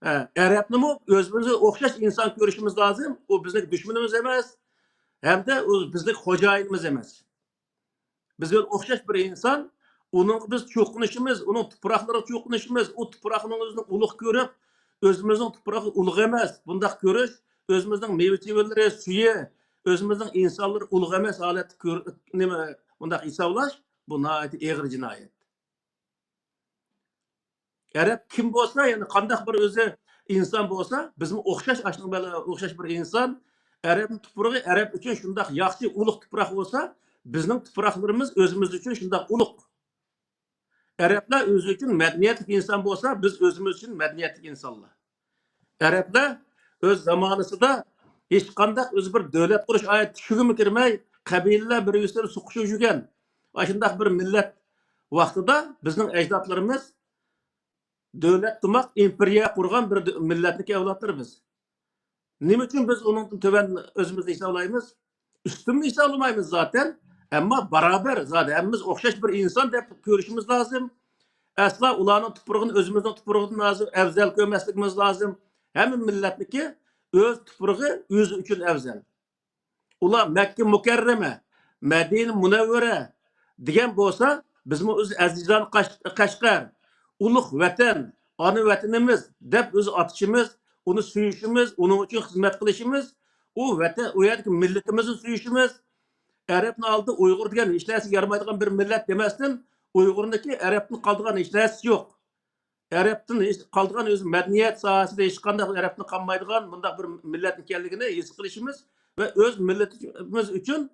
ئە، ئەرەبنىمۇ ئۆزىمىزگە ئوخشاش ئىنسان كۆرۈشىمىز لازىم. ئۇ بىزنىڭ دۈشمىنىمىز ئەمەس. ھەمدە ئۇ بىزنىڭ خوجايىنىمىز ئەمەس. بىز بىلەن ئوخشاش بىر ئىنسان، ئۇنىڭغا بىز چوقۇنۇشىمىز، ئۇنىڭ تۇپراقلىرىغا چوقۇنۇشىمىز، ئۇ تۇپراقنىڭ ئۆزىنى ئۇلۇغ كۆرۈپ، ئۆزىمىزنىڭ تۇپرىقى ئۇلۇغ ئەمەس، بۇنداق كۆرۈش، ئۆزىمىزنىڭ مېۋە-چېۋىلىرى، سۈيى، ئۆزىمىزنىڭ ئىنسانلىرى ئۇلۇغ ئەمەس ھالەتتە كۆر-، نېمە، بۇنداق ھېسابلاش، بۇ ناھايىتى ئېغىر جىنايەت. ئەرەب كىم بولسا، يەنى قانداق بىر ئۆزى ئىنسان بولسا، بىزمۇ ئوخشاش، ئاشۇنىڭ بىلەن ئوخشاش بىر ئىنسان. ئەرەبنىڭ تۇپرىقى ئەرەب ئۈچۈن شۇنداق ياخشى، ئۇلۇغ تۇپراق بولسا، بىزنىڭ تۇپراقلىرىمىز ئۆزىمىز ئۈچۈن شۇنداق ئۇلۇغ. ئەرەبلەر ئۆزى ئۈچۈن مەدەنىيەتلىك ئىنسان بولسا، بىز ئۆزىمىز ئۈچۈن مەدەنىيەتلىك ئىنسانلار. ئەرەبلەر ئۆز زامانىسىدا ھېچقانداق ئۆزى بىر دۆلەت قۇرۇش ئايەت چۈشىگىمۇ كىرمەي، قەبىلىلەر بىر-بىرسىدىن سوقۇشۇپ يۈرگەن. ئاشۇنداق بىر مىللەت ۋاقتىدا بىزنىڭ ئەجدادلىرىمىز دۆلەت تۇماق، ئىمپېرىيە قۇرغان بىر دۆ-، مىللەتنىڭكى ئەۋلادلىرى بىز. نېمە ئۈچۈن بىز ئۇنىڭدىن تۆۋەن ئۆزىمىزنى ھېسابلايمىز؟ ئۈستۈنمۇ ھېسابلىمايمىز زاتەن، ئەمما باراۋەر زادى، ھەممىمىز ئوخشاش بىر ئىنسان دەپ كۆرۈشىمىز لازىم. ئەسلا ئۇلارنىڭ تۇپرىقىنى ئۆزىمىزنىڭ تۇپرىقىدىن لازىم، ئەۋزەل كۆرمەسلىكىمىز لازىم. ھەممە مىللەتنىڭكى ئۆز تۇپرىقى ئۆزى ئۈچۈن ئەۋزەل. ئۇلار مەككە مۇكەررەمە، مەدىنە مۇنەۋۋەرە دېگەن بولسا، بىزمۇ ئۆز ئەزىزانە قەش-، قەشقەر، ئۇلۇغ ۋەتەن، ئانا ۋەتىنىمىز دەپ ئۆزى ئاتىشىمىز، ئۇنى سۆيۈشىمىز، ئۇنىڭ ئۈچۈن خىزمەت قىلىشىمىز، ئۇ ۋەتەن، ئۇ يەردىكى مىللىتىمىزنى سۆيۈشىمىز، ئەرەبنىڭ ئالدىدا ئۇيغۇر دېگەن ھېچ نەرسىگە يارىمايدىغان بىر مىللەت دېمەستىن، ئۇيغۇرنىڭكى ئەرەبتىن قالىدىغان ھېچ نەرسىسى يوق. ئەرەبتىن ھېچ قالىدىغان، ئۆز مەدەنىيەت ساھەسىدە ھېچقانداق ئەرەبتىن قالمايدىغان بۇنداق بىر مىللەت ئىكەنلىكىنى ھېس قىلىشىمىز ۋە ئۆز مىللىتىمىز ئۈچۈن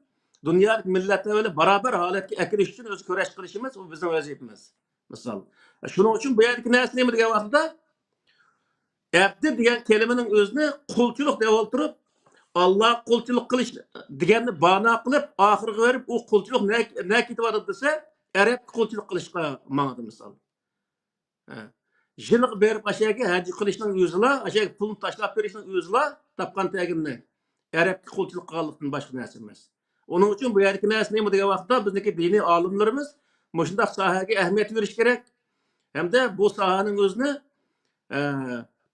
دۇنيادىكى مىللەتلەر بىلەن باراۋەر ھالەتكە ئەكىرىش ئۈچۈن ئۆز كۈرەش قىلىشىمىز، بۇ بىزنىڭ ۋەزىپىمىز. مىسال، شۇنىڭ ئۈچۈن بۇ يەردىكى نەرسە نېمە دېگەن ۋاقىتتا، ئەبدى دېگەن كەلىمىنىڭ ئۆزىنى قۇلچىلىق دەپ ئولتۇرۇپ، ئاللاغا قۇلچىلىق قىلىش دېگەننى بانا قىلىپ، ئاخىرىغا بېرىپ ئۇ قۇلچىلىق نە، نە كېتىۋاتىدۇ دېسە، ئەرەبكە قۇلچىلىق قىلىشقا ماڭىدۇ مىسال. ھە. ژىنغا بېرىپ ئاشۇ يەرگە ھەج قىلىشنىڭ ئۆزىلا، ئاشۇ يەرگە پۇلنى تاشلاپ بېرىشنىڭ ئۆزىلا تاپقان تەگىنىنى ئەرەبكە قۇلچىلىق قىلغانلىقتىن باشقا نەرسە ئەمەس. ئۇنىڭ ئۈچۈن بۇ يەردىكى نەرسە نېمە دېگەن ۋاقىتتا، بىزنىڭكى دىنىي ئالىملىرىمىز مۇشۇنداق ساھەگە ئەھمىيەت بېرىش كېرەك ھەمدە بۇ ساھەنىڭ ئۆزىنى، ئە،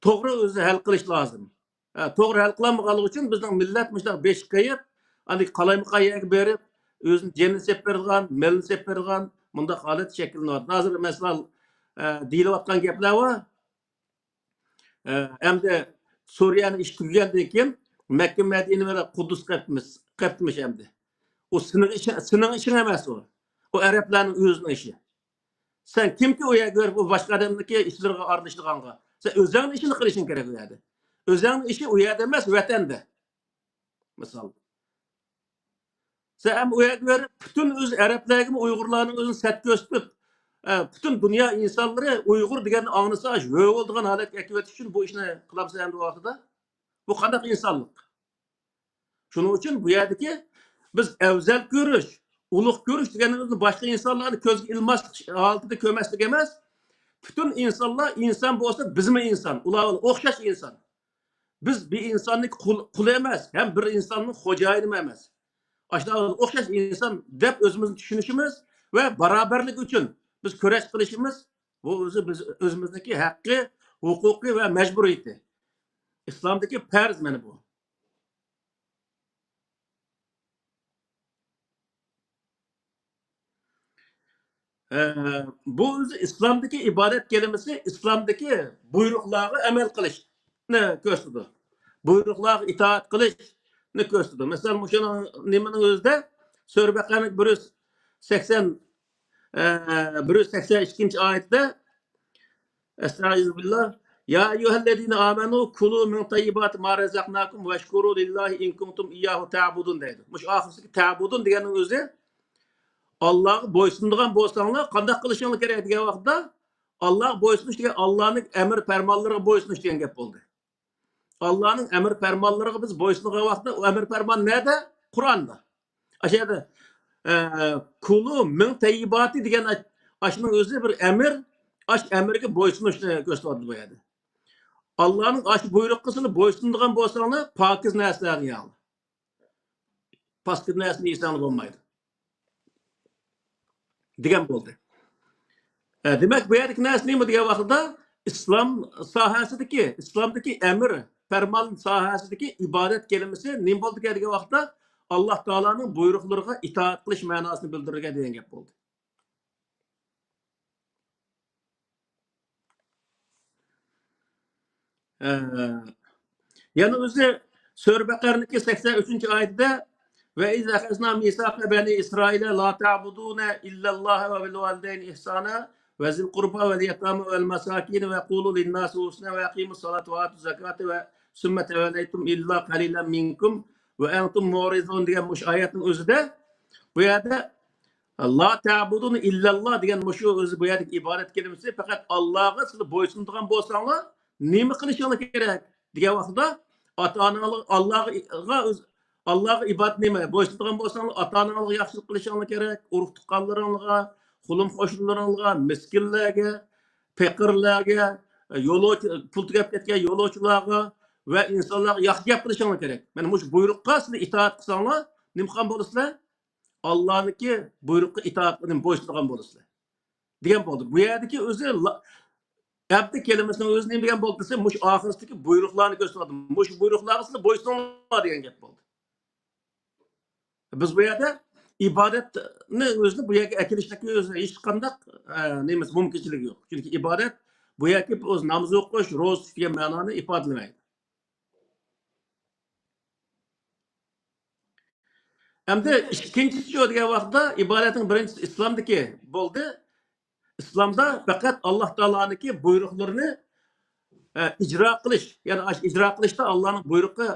توغرا ئۆزى ھەل قىلىش لازىم. ئە، توغرا ھەل قىلالمىغانلىقى ئۈچۈن بىزنىڭ مىللەت مۇشۇنداق بېشى قېيىپ، ئاندىن قالايمىقان يەرگە بېرىپ، ئۆزىنى جېنىنى سېلىپ بېرىدىغان، مېلىنى سېلىپ بېرىدىغان مۇنداق ھالەت شەكىللىنىۋاتىدۇ. ھازىر مەسىلەن، ئە، دېيىلىۋاتقان گەپلەر بار. ئە، ئەمدى سۈرىيەنىڭ ئىشى تۈگىگەندىن كېيىن مەككە مەدىنە بىلەن قۇددۇس قېپتىمىش، قېپتىمىش ئەمدى. ئۇ سېنىڭ ئىشىڭ، سېنىڭ ئىشىڭ ئەمەس ئۇ. ئۇ ئەرەبلەرنىڭ ئۆزىنىڭ ئىشى. سەن كىمكى ئۇ يەرگە بېرىپ ئۇ باشقا ئادەمنىڭكى ئىشلىرىغا ئارىلىشىدىغانغا؟ سەن ئۆزۈڭنىڭ ئىشىنى قىلىشىڭ كېرەك ئۇ يەردە. ئۆزۈڭنىڭ ئىشى ئۇ يەردە ئەمەس، ۋەتەندە. مىسال. سەن ئەمما ئۇ يەرگە بېرىپ پۈتۈن ئۆز ئەرەبلەرگىمۇ ئۇيغۇرلارنىڭ ئۆزىنى سەت كۆرسىتىپ، ئە، پۈتۈن دۇنيا ئىنسانلىرى ئۇيغۇر دېگەننى ئاڭلىسا، ھۆ بولىدىغان ھالەتكە ئەكىۋېتىش ئۈچۈن بۇ ئىشنى قىلامسەن ئەمدى ۋاقتىدا؟ بۇ قانداق ئىنسانلىق؟ شۇنىڭ ئۈچۈن بۇ يەردىكى بىز ئەۋزەل كۆرۈش، ئۇلۇغ كۆرۈش دېگەنلىرىمىزنى باشقا ئىنسانلارنى كۆزگە ئىلماسلىق ھالىتىدە كۆرمەسلىك ئەمەس. پۈتۈن ئىنسانلار ئىنسان بولسا، بىزمۇ ئىنسان، ئۇلار بىلەن ئوخشاش ئىنسان. بىز بىر ئىنساننىڭ قۇل-، قۇلى ئەمەس، ھەم بىر ئىنساننىڭ خوجايىنىمۇ ئەمەس. ئاشۇنداق ئوخشاش ئىنسان دەپ ئۆزىمىزنى چۈشىنىشىمىز ۋە باراۋەرلىك ئۈچۈن بىز كۈرەش قىلىشىمىز، بۇ ئۆزى بىز، ئۆزىمىزنىڭكى ھەققى، ھوقۇقى ۋە مەجبۇرىيىتى. ئىسلامدىكى پەرز مانا بۇ. ئە، بۇ ئۆزى ئىسلامدىكى ئىبادەت كەلىمىسى ئىسلامدىكى بۇيرۇقلارغا ئەمەل قىلىشنى كۆرسىتىدۇ. بۇيرۇقلارغا ئىتائەت قىلىشنى كۆرسىتىدۇ. مەسىلەن، مۇشۇنىڭ نېمىنىڭ ئۆزىدە سۈرە بەقەرىنىڭ بىر يۈز سەكسەن، ئە، بىر يۈز سەكسەن ئىككىنچى ئايىتىدە، ئەستەئىزۇبىللا. يا ئەييۇھەللەزىنە ئامەنۇ كۇلۇ مىن تەييىباتى ما رەزەقناكۇم ۋەشكۇرۇ لىللاھى ئىن كۇنتۇم ئىيياھۇ تەبۇدۇن دەيدۇ. مۇشۇ ئاخىرىدىكى تەبۇدۇن دېگەننىڭ ئۆزى ئاللاغا بويسۇنىدىغان بولساڭلار قانداق قىلىشىڭلار كېرەك دېگەن ۋاقىتتا، ئاللاغا بويسۇنۇش دېگەن ئاللانىڭ ئەمر پەرمانلىرىغا بويسۇنۇش دېگەن گەپ بولدى. ئاللانىڭ ئەمر پەرمانلىرىغا بىز بويسۇنغان ۋاقىتتا ئۇ ئەمر پەرمان نەدە؟ قۇرئاندا. ئاشۇ يەردە، ئە، كۇلۇ مىن تەييىباتى دېگەن ئاش-، ئاشنىڭ ئۆزى بىر ئەمر، ئاش ئەمرىگە بويسۇنۇشنى كۆرسىتىۋاتىدۇ بۇ يەردە. ئاللانىڭ ئاشۇ بۇيرۇقىغا سىلەر بويسۇنىدىغان بولساڭلار، پاكىز نەرسىلەرنى يەڭلار. پاسكىنا نەرسىنى يېسەڭلار بولمايدۇ. دېگەن بولدى. ئە، دېمەك، بۇ يەردىكى نەرسە نېمە دېگەن ۋاقىتتا، ئىسلام ساھەسىدىكى، ئىسلامدىكى ئەمر، پەرمان ساھەسىدىكى ئىبادەت كەلىمىسى نېمە بولىدىكەن دېگەن ۋاقىتتا، ئاللا تائالانىڭ بۇيرۇقلىرىغا ئىتائەت قىلىش مەناسىنى بىلدۈرىدىكەن دېگەن گەپ بولدى. ئە، يەنە ئۆزى سۈرە بەقەرىنىڭكى سەكسەن ئۈچىنچى ئايىتىدە، وَإِذْ أَخَذْنَا مِيثَاقَ بَنِي إِسْرَائِيلَ لَا تَعْبُدُونَ إِلَّا اللَّهَ وَبِالْوَالِدَيْنِ إِحْسَانًا وَذِي الْقُرْبَى وَالْيَتَامَى وَالْمَسَاكِينَ وَقُولُوا لِلنَّاسِ حُسْنًا وَأَقِيمُوا الصَّلَاةَ وَآتُوا الزَّكَاةَ ثُمَّ تَوَلَّيْتُمْ إِلَّا قَلِيلًا مِنْكُمْ وَأَنْتُمْ مُعْرِضُونَ دېگەن مۇشۇ ئايەتنىڭ ئۆزىدە، بۇ يەردە لا تەبۇدۇنە ئىللەللا دېگەن مۇشۇ ئۆزى بۇ يەردىكى ئىبادەت كەلىمىسى پەقەت ئاللاغا سىلەر بويسۇنىدىغان بولساڭلار نېمە قىلىشىڭلار كېرەك دېگەن ۋاقتىدا ئاتا ئاناڭلار ئاللاغا، ئاللاغا ئىبادەت نېمە بويسۇنىدىغان بولساڭلار ئاتا ئاناڭلارغا ياخشىلىق قىلىشىڭلار كېرەك، ئۇرۇق تۇغقانلىرىڭلارغا، قولۇم قوشنىلىرىڭلارغا، مىسكىنلەرگە، پېقىرلارغا، يولۇچى، پۇل تۈگەپ كەتكەن يولۇچىلارغا ۋە ئىنسانلارغا ياخشى گەپ قىلىشىڭلار كېرەك. مانا مۇشۇ بۇيرۇققا سىلەر ئىتائەت قىلساڭلار نېمە قىلغان بولىسىلەر؟ ئاللانىڭكى بۇيرۇققا ئىتائەت قىلىپ بويسۇنىدىغان بولىسىلەر دېگەن بولدى. بۇ يەردىكى ئۆزى لا-، ئەبدى كەلىمىسىنىڭ ئۆزى نېمە دېگەن بولدى دېسە، مۇشۇ ئاخىرىدىكى بۇيرۇقلارنى كۆرسىتىۋاتىدۇ. مۇشۇ بۇيرۇقلارغا سىلەر بويسۇنۇڭلار دېگەن گەپ بولدى. بىز بۇ يەردە ئىبادەتنى ئۆزىنى بۇ يەرگە ئەكېلىشتىكى ئۆزى ھېچقانداق، ئە، نېمىسى مۇمكىنچىلىكى يوق. چۈنكى ئىبادەت بۇ يەردىكى ئۆز ناماز ئوقۇش، روزا تۇتۇش دېگەن مەنانى ئىپادىلىمەيدۇ. ئەمدى ئىككىنچىسى شۇ دېگەن ۋاقىتتا ئىبادەتنىڭ بىرىنچىسى ئىسلامدىكى بولدى. ئىسلامدا پەقەت ئاللا تائالانىڭكى بۇيرۇقلىرىنى، ئە، ئىجرا قىلىش، يەنى ئاش-، ئىجرا قىلىشتا ئاللانىڭ بۇيرۇقى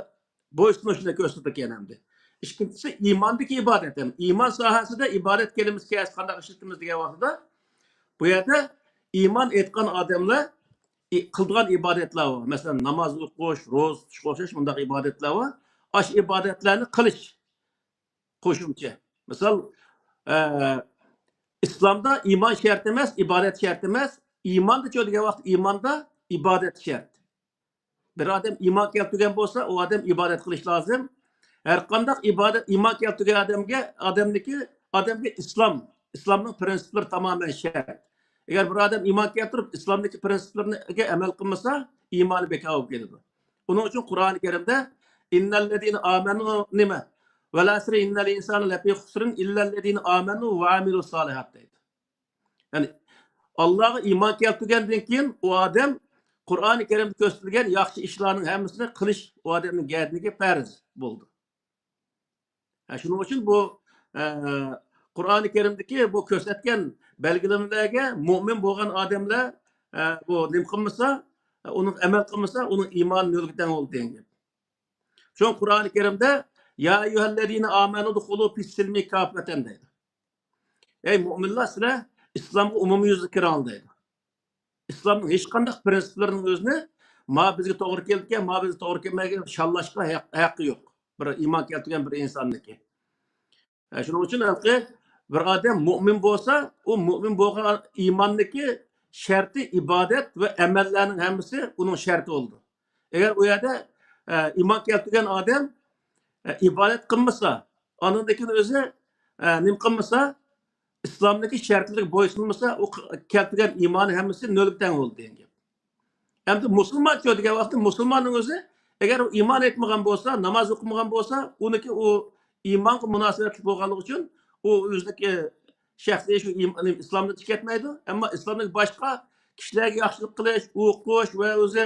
بويسۇنۇشنى كۆرسىتىدىكەن ئەمدى. ئىككىنچىسى ئىماندىكى ئىبادەت. يەنى ئىمان ساھەسىدە ئىبادەت كەلىمىسى كەيسى قانداق ئىشلىتىمىز دېگەن ۋاقتىدا، بۇ يەردە ئىمان ئېيتقان ئادەملەر ئى-، قىلىدىغان ئىبادەتلەر بار. مەسىلەن، ناماز ئوقۇش، روزا تۇتۇشقا ئوخشاش مۇنداق ئىبادەتلەر بار. ئاش ئىبادەتلەرنى قىلىش قوشۇمچە. مىسال، ئە، ئىسلامدا ئىمان شەرت ئەمەس، ئىبادەت شەرت ئەمەس. ئىماندا چۆ دېگەن ۋاقىت ئىماندا ئىبادەت شەرت. بىر ئادەم ئىمان كەلتۈرگەن بولسا، ئۇ ئادەم ئىبادەت قىلىش لازىم. ھەر قانداق ئىبادەت، ئىمان كەلتۈرگەن ئادەمگە، ئادەمنىكى، ئادەمگە ئىسلام، ئىسلامنىڭ پرىنسىپلىرى تامامەن شەرت. ئەگەر بىر ئادەم ئىمان كەلتۈرۈپ، ئىسلامدىكى پرىنسىپلىرىگە ئەمەل قىلمىسا، ئىمانى بىكار بولۇپ كېتىدۇ. ئۇنىڭ ئۈچۈن قۇرئانى كەرىمدە، «ئىننەللەزىنە ئامەنۇ» نېمە؟ «ۋەل ئەسرى ئىننەل ئىنسانە لەفى خۇسرىن ئىللەللەزىنە ئامەنۇ ۋە ئامىلۇس سالىھات» دەيدۇ. يەنى ئاللاغا ئىمان كەلتۈرگەندىن كېيىن ئۇ ئادەم قۇرئانى كەرىمدە كۆرسىتىلگەن ياخشى ئىشلارنىڭ ھەممىسىنى قىلىش ئۇ ئادەمنىڭ گەدىنىگە پەرز بولدى. ھە، شۇنىڭ ئۈچۈن بۇ، ئە، قۇرئانى كەرىمدىكى بۇ كۆرسەتكەن بەلگىلىمىلەرگە مۆمىن بولغان ئادەملەر، ئە، بۇ نېمە قىلمىسا، ئۇنىڭ ئەمەل قىلمىسا، ئۇنىڭ ئىمانى نۆلگە تەڭ بولدى دېگەن گەپ. شۇڭا قۇرئانى كەرىمدە، «يا ئەييۇھەللەزىنە ئامەنۇ دۇخۇلۇ فىسسىلمى كاففەتەن» دەيدۇ. ئەي مۆمىنلار، سىلەر ئىسلامغا ئومۇميۈزلۈك كىرىڭ دەيدۇ. ئىسلامنىڭ ھېچقانداق پرىنسىپلىرىنىڭ ئۆزىنى، ما بىزگە توغرا كېلىدىكەن، ما بىزگە توغرا كەلمەيدىكەن، شاللاشقا ھەق-، ھەققى يوق. بىر ئىمان كەلتۈرگەن بىر ئىنساننىڭكى. ھە، شۇنىڭ ئۈچۈن ھېلىقى بىر ئادەم مۆمىن بولسا، ئۇ مۆمىن بولغان ئىماننىڭكى شەرتى ئىبادەت ۋە ئەمەللەرنىڭ ھەممىسى ئۇنىڭ شەرتى بولىدۇ. ئەگەر ئۇ يەردە، ئە، ئىمان كەلتۈرگەن ئادەم، ئە، ئىبادەت قىلمىسا، ئاندىن كېيىن ئۆزى، ئە، نېمە قىلمىسا، ئىسلامدىكى شەرتلەرگە بويسۇنمىسا، ئۇ ق-، كەلتۈرگەن ئىمانى ھەممىسى نۆلگە تەڭ بولدى دېگەن گەپ. ئەمدى مۇسۇلمانچۇ دېگەن ۋاقىتتا مۇسۇلماننىڭ ئۆزى، ئەگەر ئۇ ئىمان ئېيتمىغان بولسا، ناماز ئوقۇمىغان بولسا، ئۇنىڭكى ئۇ ئىمانغا مۇناسىۋەتلىك بولغانلىقى ئۈچۈن، ئۇ ئۆزىنىڭكى شەخسىي شۇ ئىم-، ئىسلامدىن چىقىپ كەتمەيدۇ. ئەمما ئىسلامدىكى باشقا كىشىلەرگە ياخشىلىق قىلىش، ئوقۇش ۋە ئۆزى،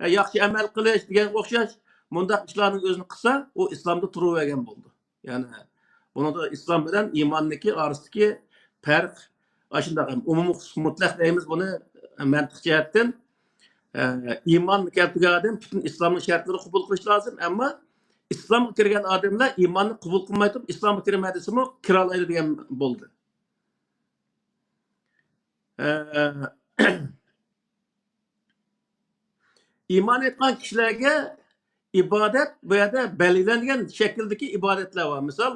ئە، ياخشى ئەمەل قىلىش دېگەنگە ئوخشاش مۇنداق ئىشلارنىڭ ئۆزىنى قىلسا، ئۇ ئىسلامدا تۇرۇۋەرگەن بولىدۇ. يەنى بۇنىڭدا ئىسلام بىلەن ئىماننىڭكى ئارىسىدىكى پەرق ئاشۇنداق ئومۇمىي خۇسۇس مۇتلەق دەيمىز بۇنى مەنتىق جەھەتتىن. ئە، ئىمان كەلتۈرگەن ئادەم پۈتۈن ئىسلامنىڭ شەرتلىرىنى قوبۇل قىلىش لازىم، ئەمما ئىسلامغا كىرگەن ئادەملەر ئىماننى قوبۇل قىلماي تۇرۇپ، ئىسلامغا كىرىمەن دېسىمۇ، كىرالايدۇ دېگەن بولدى. ئە، ئىمان ئېيتقان كىشىلەرگە ئىبادەت، بۇ يەردە بەلگىلەنگەن شەكىلدىكى ئىبادەتلەر بار. مىسال،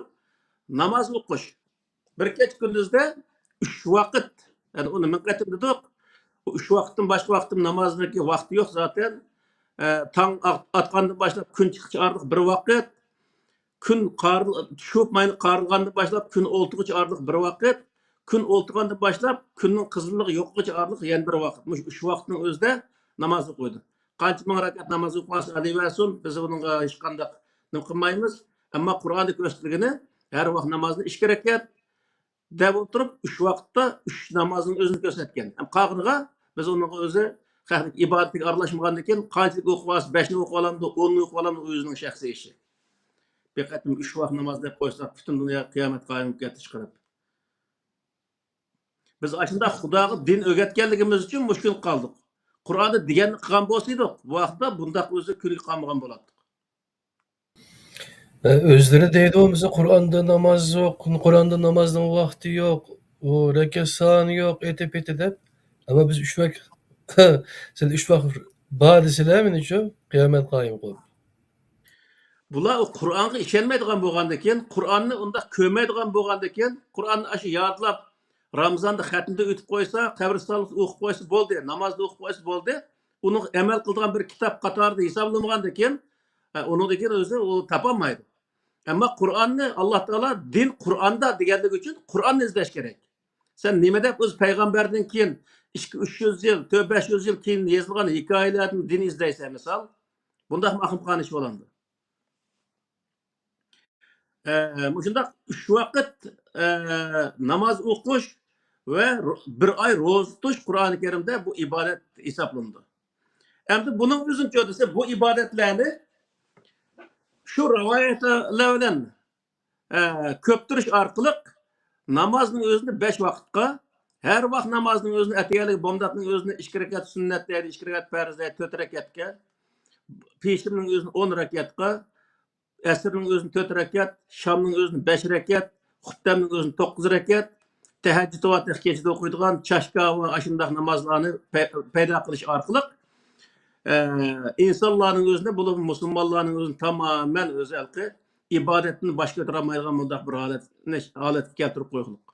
ناماز ئوقۇش. بىر كېچە كۈندۈزدە ئۈچ ۋاقىت، يەنى ئۇنى مىڭ قېتىم دېدۇق. بۇ ئۈچ ۋاقىتتىن باشقا ۋاقىتتا نامازنىڭكى ۋاقتى يوق زاتەن. ئە، تاڭ ئات-، ئاتقاندىن باشلاپ كۈن چىققۇچە ئارىلىق بىر ۋاقىت، كۈن قار-، چۈشۈپ ماينى قارىلغاندىن باشلاپ كۈن ئولتۇرغۇچە ئارىلىق بىر ۋاقىت، كۈن ئولتۇرغاندىن باشلاپ كۈننىڭ قىزىللىقى يوقىغىچە ئارىلىق يەنە بىر ۋاقىت. مۇشۇ ئۈچ ۋاقىتنىڭ ئۆزىدە ناماز ئوقۇيدۇ. قانچە مىڭ رەكەت ناماز ئوقۇۋالسا ئەلەيۋەرسۇن، بىز ئۇنىڭغا ھېچقانداق نېمە قىلمايمىز. ئەمما قۇرئاندا كۆرسىتىلگىنى ھەر ۋاقىت نامازنى ئىككى رەكەت دەپ ئولتۇرۇپ، ئۈچ ۋاقىتتا ئۈچ نامازنىڭ ئۆزىنى كۆرسەتكەن. ھەم قالغىنىغا بىز ئۇنىڭغا ئۆزى خەقنىڭ ئىبادىتىگە ئارىلاشمىغاندىن كېيىن، قانچىلىك ئوقۇۋالسا، بەشنى ئوقۇۋالامدۇ، ئوننى ئوقۇۋالامدۇ، ئۇ ئۆزىنىڭ شەخسىي ئىشى. بىر قېتىم ئۈچ ۋاق ناماز دەپ قويساق، پۈتۈن دۇنيا قىيامەت قايىم بولۇپ كەتتى ئىشقىلىپ. بىز ئاشۇنداق خۇداغا دىن ئۆگەتكەنلىكىمىز ئۈچۈن مۇشۇ كۈنگە قالدۇق. قۇرئاندا دېگەننى قىلغان بولسا ئىدۇق، بۇ ۋاقىتتا بۇنداق ئۆزى كۈنگە قالمىغان بولاتتۇق. ئۆزلىرى دەيدۇ، مىسال، قۇرئاندا ناماز يوق، قۇرئاندا نامازنىڭ ۋاقتى يوق، ئۇ رەكەت سانى يوق، ئېتى-پېتى دەپ. ئەمما بىز ئۈچ ۋاق، سىلەر ئۈچ ۋاق بار دېسىلە، مېنىڭچۇ، قىيامەت قايىم قىلىپ. بۇلار ئۇ قۇرئانغا ئىشەنمەيدىغان بولغاندىكىن، قۇرئاننى ئۇنداق كۆرمەيدىغان بولغاندىكىن، قۇرئاننى ئاشۇ يادلاپ، رامىزاندا خەتمىدە ئۆتۈپ قويسا، قەبرىستانلىقتا ئوقۇپ قويسا بولدى، نامازدا ئوقۇپ قويسا بولدى، ئۇنىڭ ئەمەل قىلىدىغان بىر كىتاب قاتارىدا ھېسابلانمىغاندىكىن، ئۇنىڭدىن كېيىن ئۆزى ئۇ تاپالمايدۇ. ئەمما قۇرئاننى ئاللا تائالا دىن قۇرئاندا دېگەنلىكى ئۈچۈن قۇرئاننى ئىزدەش كېرەك. سەن نېمە دەپ ئۆزى پەيغەمبەردىن كېيىن ئىككى، ئۈچ يۈز يىل، تۆت، بەش يۈز يىل كېيىن يېزىلغان ھېكايىلەردىن دىن ئىزدەيسەن، مىسال؟ بۇنداقمۇ ئاخمىقانە ئىش بولامدۇ؟ ئە، مۇشۇنداق ئۈچ ۋاقىت، ئە، ناماز ئوقۇش ۋە رو-، بىر ئاي روزا تۇتۇش قۇرئانى كەرىمدە بۇ ئىبادەت ھېسابلىنىدۇ. ئەمدى بۇنىڭ ئۆزىنى چۆدىسە، بۇ ئىبادەتلەرنى شۇ رىۋايەتلەر بىلەن، ئە، كۆپتۈرۈش ئارقىلىق نامازنىڭ ئۆزىنى بەش ۋاقىتقا، ھەر ۋاق نامازنىڭ ئۆزىنى، ئەتىگەنلىك بامداتنىڭ ئۆزىنى ئىككى رەكەت سۈننەت دەيدۇ، ئىككى رەكەت پەرز دەيدۇ، تۆت رەكەتكە، پېشىننىڭ ئۆزىنى ئون رەكەتكە، ئەسىرنىڭ ئۆزىنى تۆت رەكەت، شامنىڭ ئۆزىنى بەش رەكەت، خۇپتەمنىڭ ئۆزىنى توققۇز رەكەت، تەھەججۇد ۋە كېچىدە ئوقۇيدىغان چاشكا ۋە ئاشۇنداق نامازلارنى پەي-، پەيدا قىلىش ئارقىلىق، ئە، ئىنسانلارنىڭ ئۆزىنى، بولۇپمۇ مۇسۇلمانلارنىڭ ئۆزىنى تامامەن ئۆزى ھېلىقى ئىبادەتتىن باش كۆتۈرەلمەيدىغان مۇنداق بىر ھالەتنى، ھالەتكە كەلتۈرۈپ قويغۇلۇق.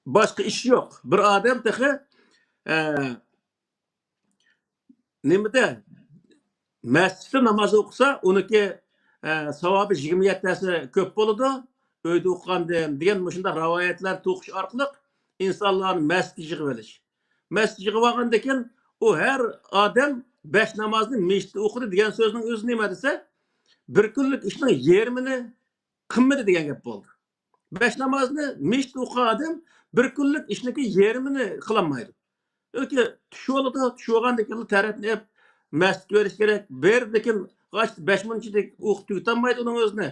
باشقا ئىش يوق. بىر ئادەم تېخى، ئە، نېمىدە، مەسچىتتە ناماز ئوقۇسا، ئۇنىڭكى، ئە، ساۋابى يىگىرمە يەتتە ھەسسە كۆپ بولىدۇ، ئۆيدە ئوقۇغاندىن، دېگەن مۇشۇنداق رىۋايەتلەرنى توقۇش ئارقىلىق ئىنسانلارنى مەسچىتكە يىغىۋېلىش. مەسچىتكە يىغىۋالغاندىن كېيىن، ئۇ ھەر ئادەم بەش نامازنى مەسچىتتە ئوقۇدى دېگەن سۆزنىڭ ئۆزى نېمە دېسە، بىر كۈنلۈك ئىشنىڭ يېرىمىنى قىلمىدى دېگەن گەپ بولدى. بەش نامازنى مەسچىتتە ئوقۇغان ئادەم بىر كۈنلۈك ئىشنىڭكى يېرىمىنى قىلالمايدۇ. ياكى چۈش بولىدۇ، چۈش بولغاندىن كېيىن تەرەتنى ئېلىپ مەسچىتكە بېرىش كېرەك. بېرىپ، لېكىن غاچ بەش مىنۇتچىدەك ئوقۇپ تۈگىتەلمەيدۇ ئۇنىڭ ئۆزىنى.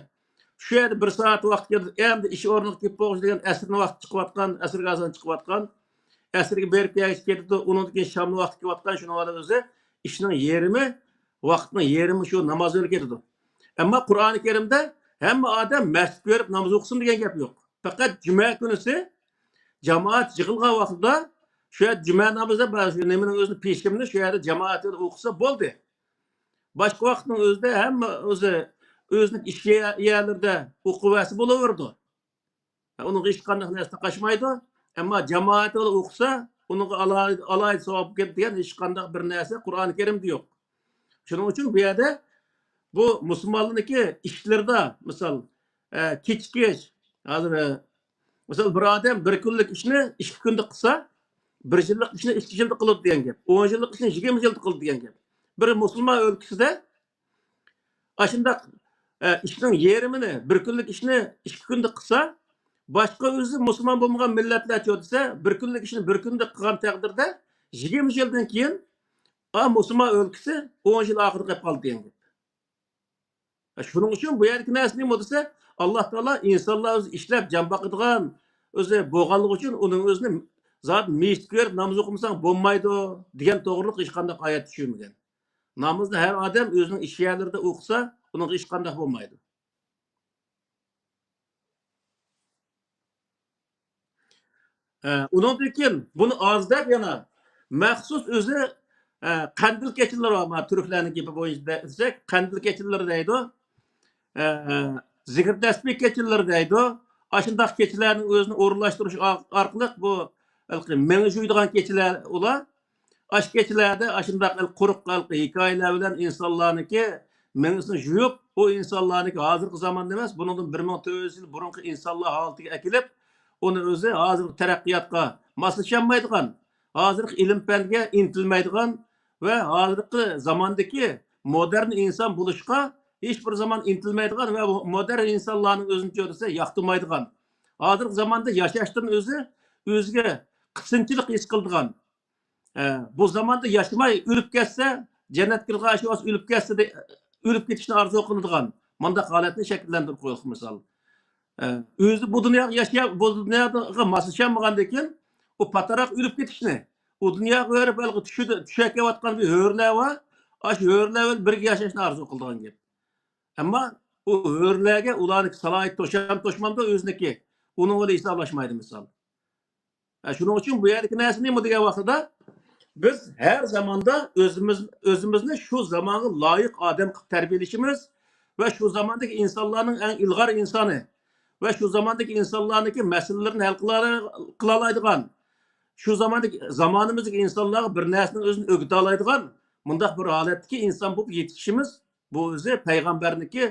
شۇ يەردە بىر سائەت ۋاقىت كېتىدۇ. ئەمدى ئىش ئورنىغا كېلىپ بولغۇچە دېگەن ئەسىرنىڭ ۋاقتى چىقىۋاتقان، ئەسىرگە ئازان چىقىۋاتقان. ئەسىرگە بېرىپ كەلگۈچە كېتىدۇ. ئۇنىڭدىن كېيىن شامنىڭ ۋاقتى كېلىۋاتقان. شۇنىڭ بىلەن ئۆزى ئىشنىڭ يېرىمى، ۋاقىتنىڭ يېرىمى شۇ ناماز ئۆلۈپ كېتىدۇ. ئەمما قۇرئانى كەرىمدە ھەممە ئادەم مەسچىتكە بېرىپ ناماز ئوقۇسۇن دېگەن گەپ يوق. پەقەت جۈمە كۈنىسى جامائەت يىغىلغان ۋاقتىدا شۇ يەردە جۈمە نامىزى بار، شۇ نېمىنىڭ ئۆزىنى، پېشىمنى شۇ يەردە جامائەت ئوقۇسا بولدى. باشقا ۋاقىتنىڭ ئۆزىدە ھەممە ئۆزى، ئۆزىنىڭ ئىش يە-، يەرلىرىدە ئوقۇۋەرسە بولۇۋېرىدۇ. ئۇنىڭغا ھېچقانداق نەرسە تاقاشمايدۇ. ئەمما جامائەت بىلەن ئوقۇسا، ئۇنىڭغا ئالاھىدە، ئالاھىدە ساۋاب كېلىدۇ دېگەن ھېچقانداق بىر نەرسە قۇرئانى كەرىمدە يوق. شۇنىڭ ئۈچۈن بۇ يەردە بۇ مۇسۇلمانلارنىڭكى ئىشلىرىدا، مىسال، ئە، كېچىكىش، ھازىر، ئە، مىسال، بىر ئادەم بىر كۈنلۈك ئىشنى ئىككى كۈندە قىلسا، بىر يىللىق ئىشنى ئىككى يىلدا قىلىدۇ دېگەن گەپ. ئون يىللىق ئىشنى يىگىرمە يىلدا قىلىدۇ دېگەن گەپ. بىر مۇسۇلمان ئۆلكىسىدە ئاشۇنداق، ئە، ئىشنىڭ يېرىمىنى، بىر كۈنلۈك ئىشنى ئىككى كۈندە قىلسا، باشقا ئۆزى مۇسۇلمان بولمىغان مىللەتلەرچۇ دېسە، بىر كۈنلۈك ئىشنى بىر كۈندە قىلغان تەقدىردە، يىگىرمە يىلدىن كېيىن، ئا، مۇسۇلمان ئۆلكىسى ئون يىل ئارقىدا قېلىپ قالدى دېگەن گەپ. شۇنىڭ ئۈچۈن بۇ يەردىكى نەرسە نېمە دېسە، ئاللا تائالا ئىنسانلار ئۆزى ئىشلەپ جان باقىدىغان ئۆزى بولغانلىقى ئۈچۈن ئۇنىڭ ئۆزىنى زادى مەسچىتكە بېرىپ ناماز ئوقۇمىساڭ بولمايدۇ دېگەن توغرىلىق ھېچقانداق ئايەت چۈشۈرمىگەن. نامازنى ھەر ئادەم ئۆزىنىڭ ئىش يەرلىرىدە ئوقۇسا، ئۇنىڭغا ھېچقانداق بولمايدۇ. ئە، ئۇنىڭدىن كېيىن بۇنى ئاز دەپ يەنە مەخسۇس ئۆزى، ئە، قەندىل كېچىلىرى بار. مانا تۈركلەرنىڭ گېپى بويىچە دېسەك، قەندىل كېچىلىرى دەيدۇ. ئە، زىكىر تەسبىھ كېچىلىرى دەيدۇ. ئاشۇنداق كېچىلەرنىڭ ئۆزىنى ئورۇنلاشتۇرۇش ئار-، ئارقىلىق بۇ ھېلىقى مېڭە جۇيىدىغان كېچىلەر ئۇلار. ئاشۇ كېچىلەردە ئاشۇنداق ھېلىقى قۇرۇق ھېلىقى ھېكايىلەر بىلەن ئىنسانلارنىڭكى مېڭىسىنى جۇيۇپ، ئۇ ئىنسانلارنىڭكى ھازىرقى زاماندا ئەمەس، بۇنىڭدىن بىر مىڭ تۆت يۈز يىل بۇرۇنقى ئىنسانلار ھالىتىگە ئەكېلىپ، ئۇنى ئۆزى ھازىرقى تەرەققىياتقا ماسلىشالمايدىغان، ھازىرقى ئىلىم-پەنگە ئىنتىلمەيدىغان ۋە ھازىرقى زاماندىكى مودېرن ئىنسان بولۇشقا ھېچ بىر زامان ئىنتىلمەيدىغان ۋە مودېرن ئىنسانلارنىڭ ئۆزىنى چۆرىسە ياقتۇرمايدىغان، ھازىرقى زاماندا ياشاشتىن ئۆزى، ئۆزىگە قىسىنچىلىق ھېس قىلىدىغان، ئە، بۇ زاماندا ياشىماي ئۆلۈپ كەتسە، جەننەتكە كىرىدىغان ئىشى بولسا ئۆلۈپ كەتسە دە-، ئۆلۈپ كېتىشنى ئارزۇ قىلىدىغان مۇنداق ھالەتنى شەكىللەندۈرۈپ قويۇلۇپ مىسال. ئە، ئۆزى بۇ دۇنياغا ياشىيا-، بۇ دۇنياغا ماسلىشالمىغاندىن كېيىن ئۇ پاتراق ئۆلۈپ كېتىشنى، ئۇ دۇنياغا بېرىپ ھېلىقى چۈشىدە، چۈشەكەۋاتقان بىر ھۆرلەر بار، ئاشۇ ھۆرلەر بىلەن بىرگە ياشاشنى ئارزۇ قىلىدىغان گەپ. ئەمما ئۇ ھۆرلەرگە ئۇلارنىڭكى سالاھىيىتى توشام توشمامدۇ ئۆزىنىڭكى، ئۇنىڭ بىلەن ھېسابلاشمايدۇ مىسال. ھە، شۇنىڭ ئۈچۈن بۇ يەردىكى نەرسە نېمە دېگەن ۋاقتىدا، بىز ھەر زاماندا ئۆزىمىز، ئۆزىمىزنى شۇ زامانغا لايىق ئادەم قىلىپ تەربىيەلىشىمىز ۋە شۇ زاماندىكى ئىنسانلارنىڭ ئەڭ ئىلغار ئىنسانى ۋە شۇ زاماندىكى ئىنسانلارنىڭكى مەسىلىلىرىنى ھەل قىلا-، قىلالايدىغان، شۇ زاماندىكى، زامانىمىزدىكى ئىنسانلارغا بىر نەرسىنىڭ ئۆزىنى ئۆگىتەلايدىغان مۇنداق بىر ھالەتتىكى ئىنسان بولۇپ يېتىشىمىز، بۇ ئۆزى پەيغەمبەرنىڭكى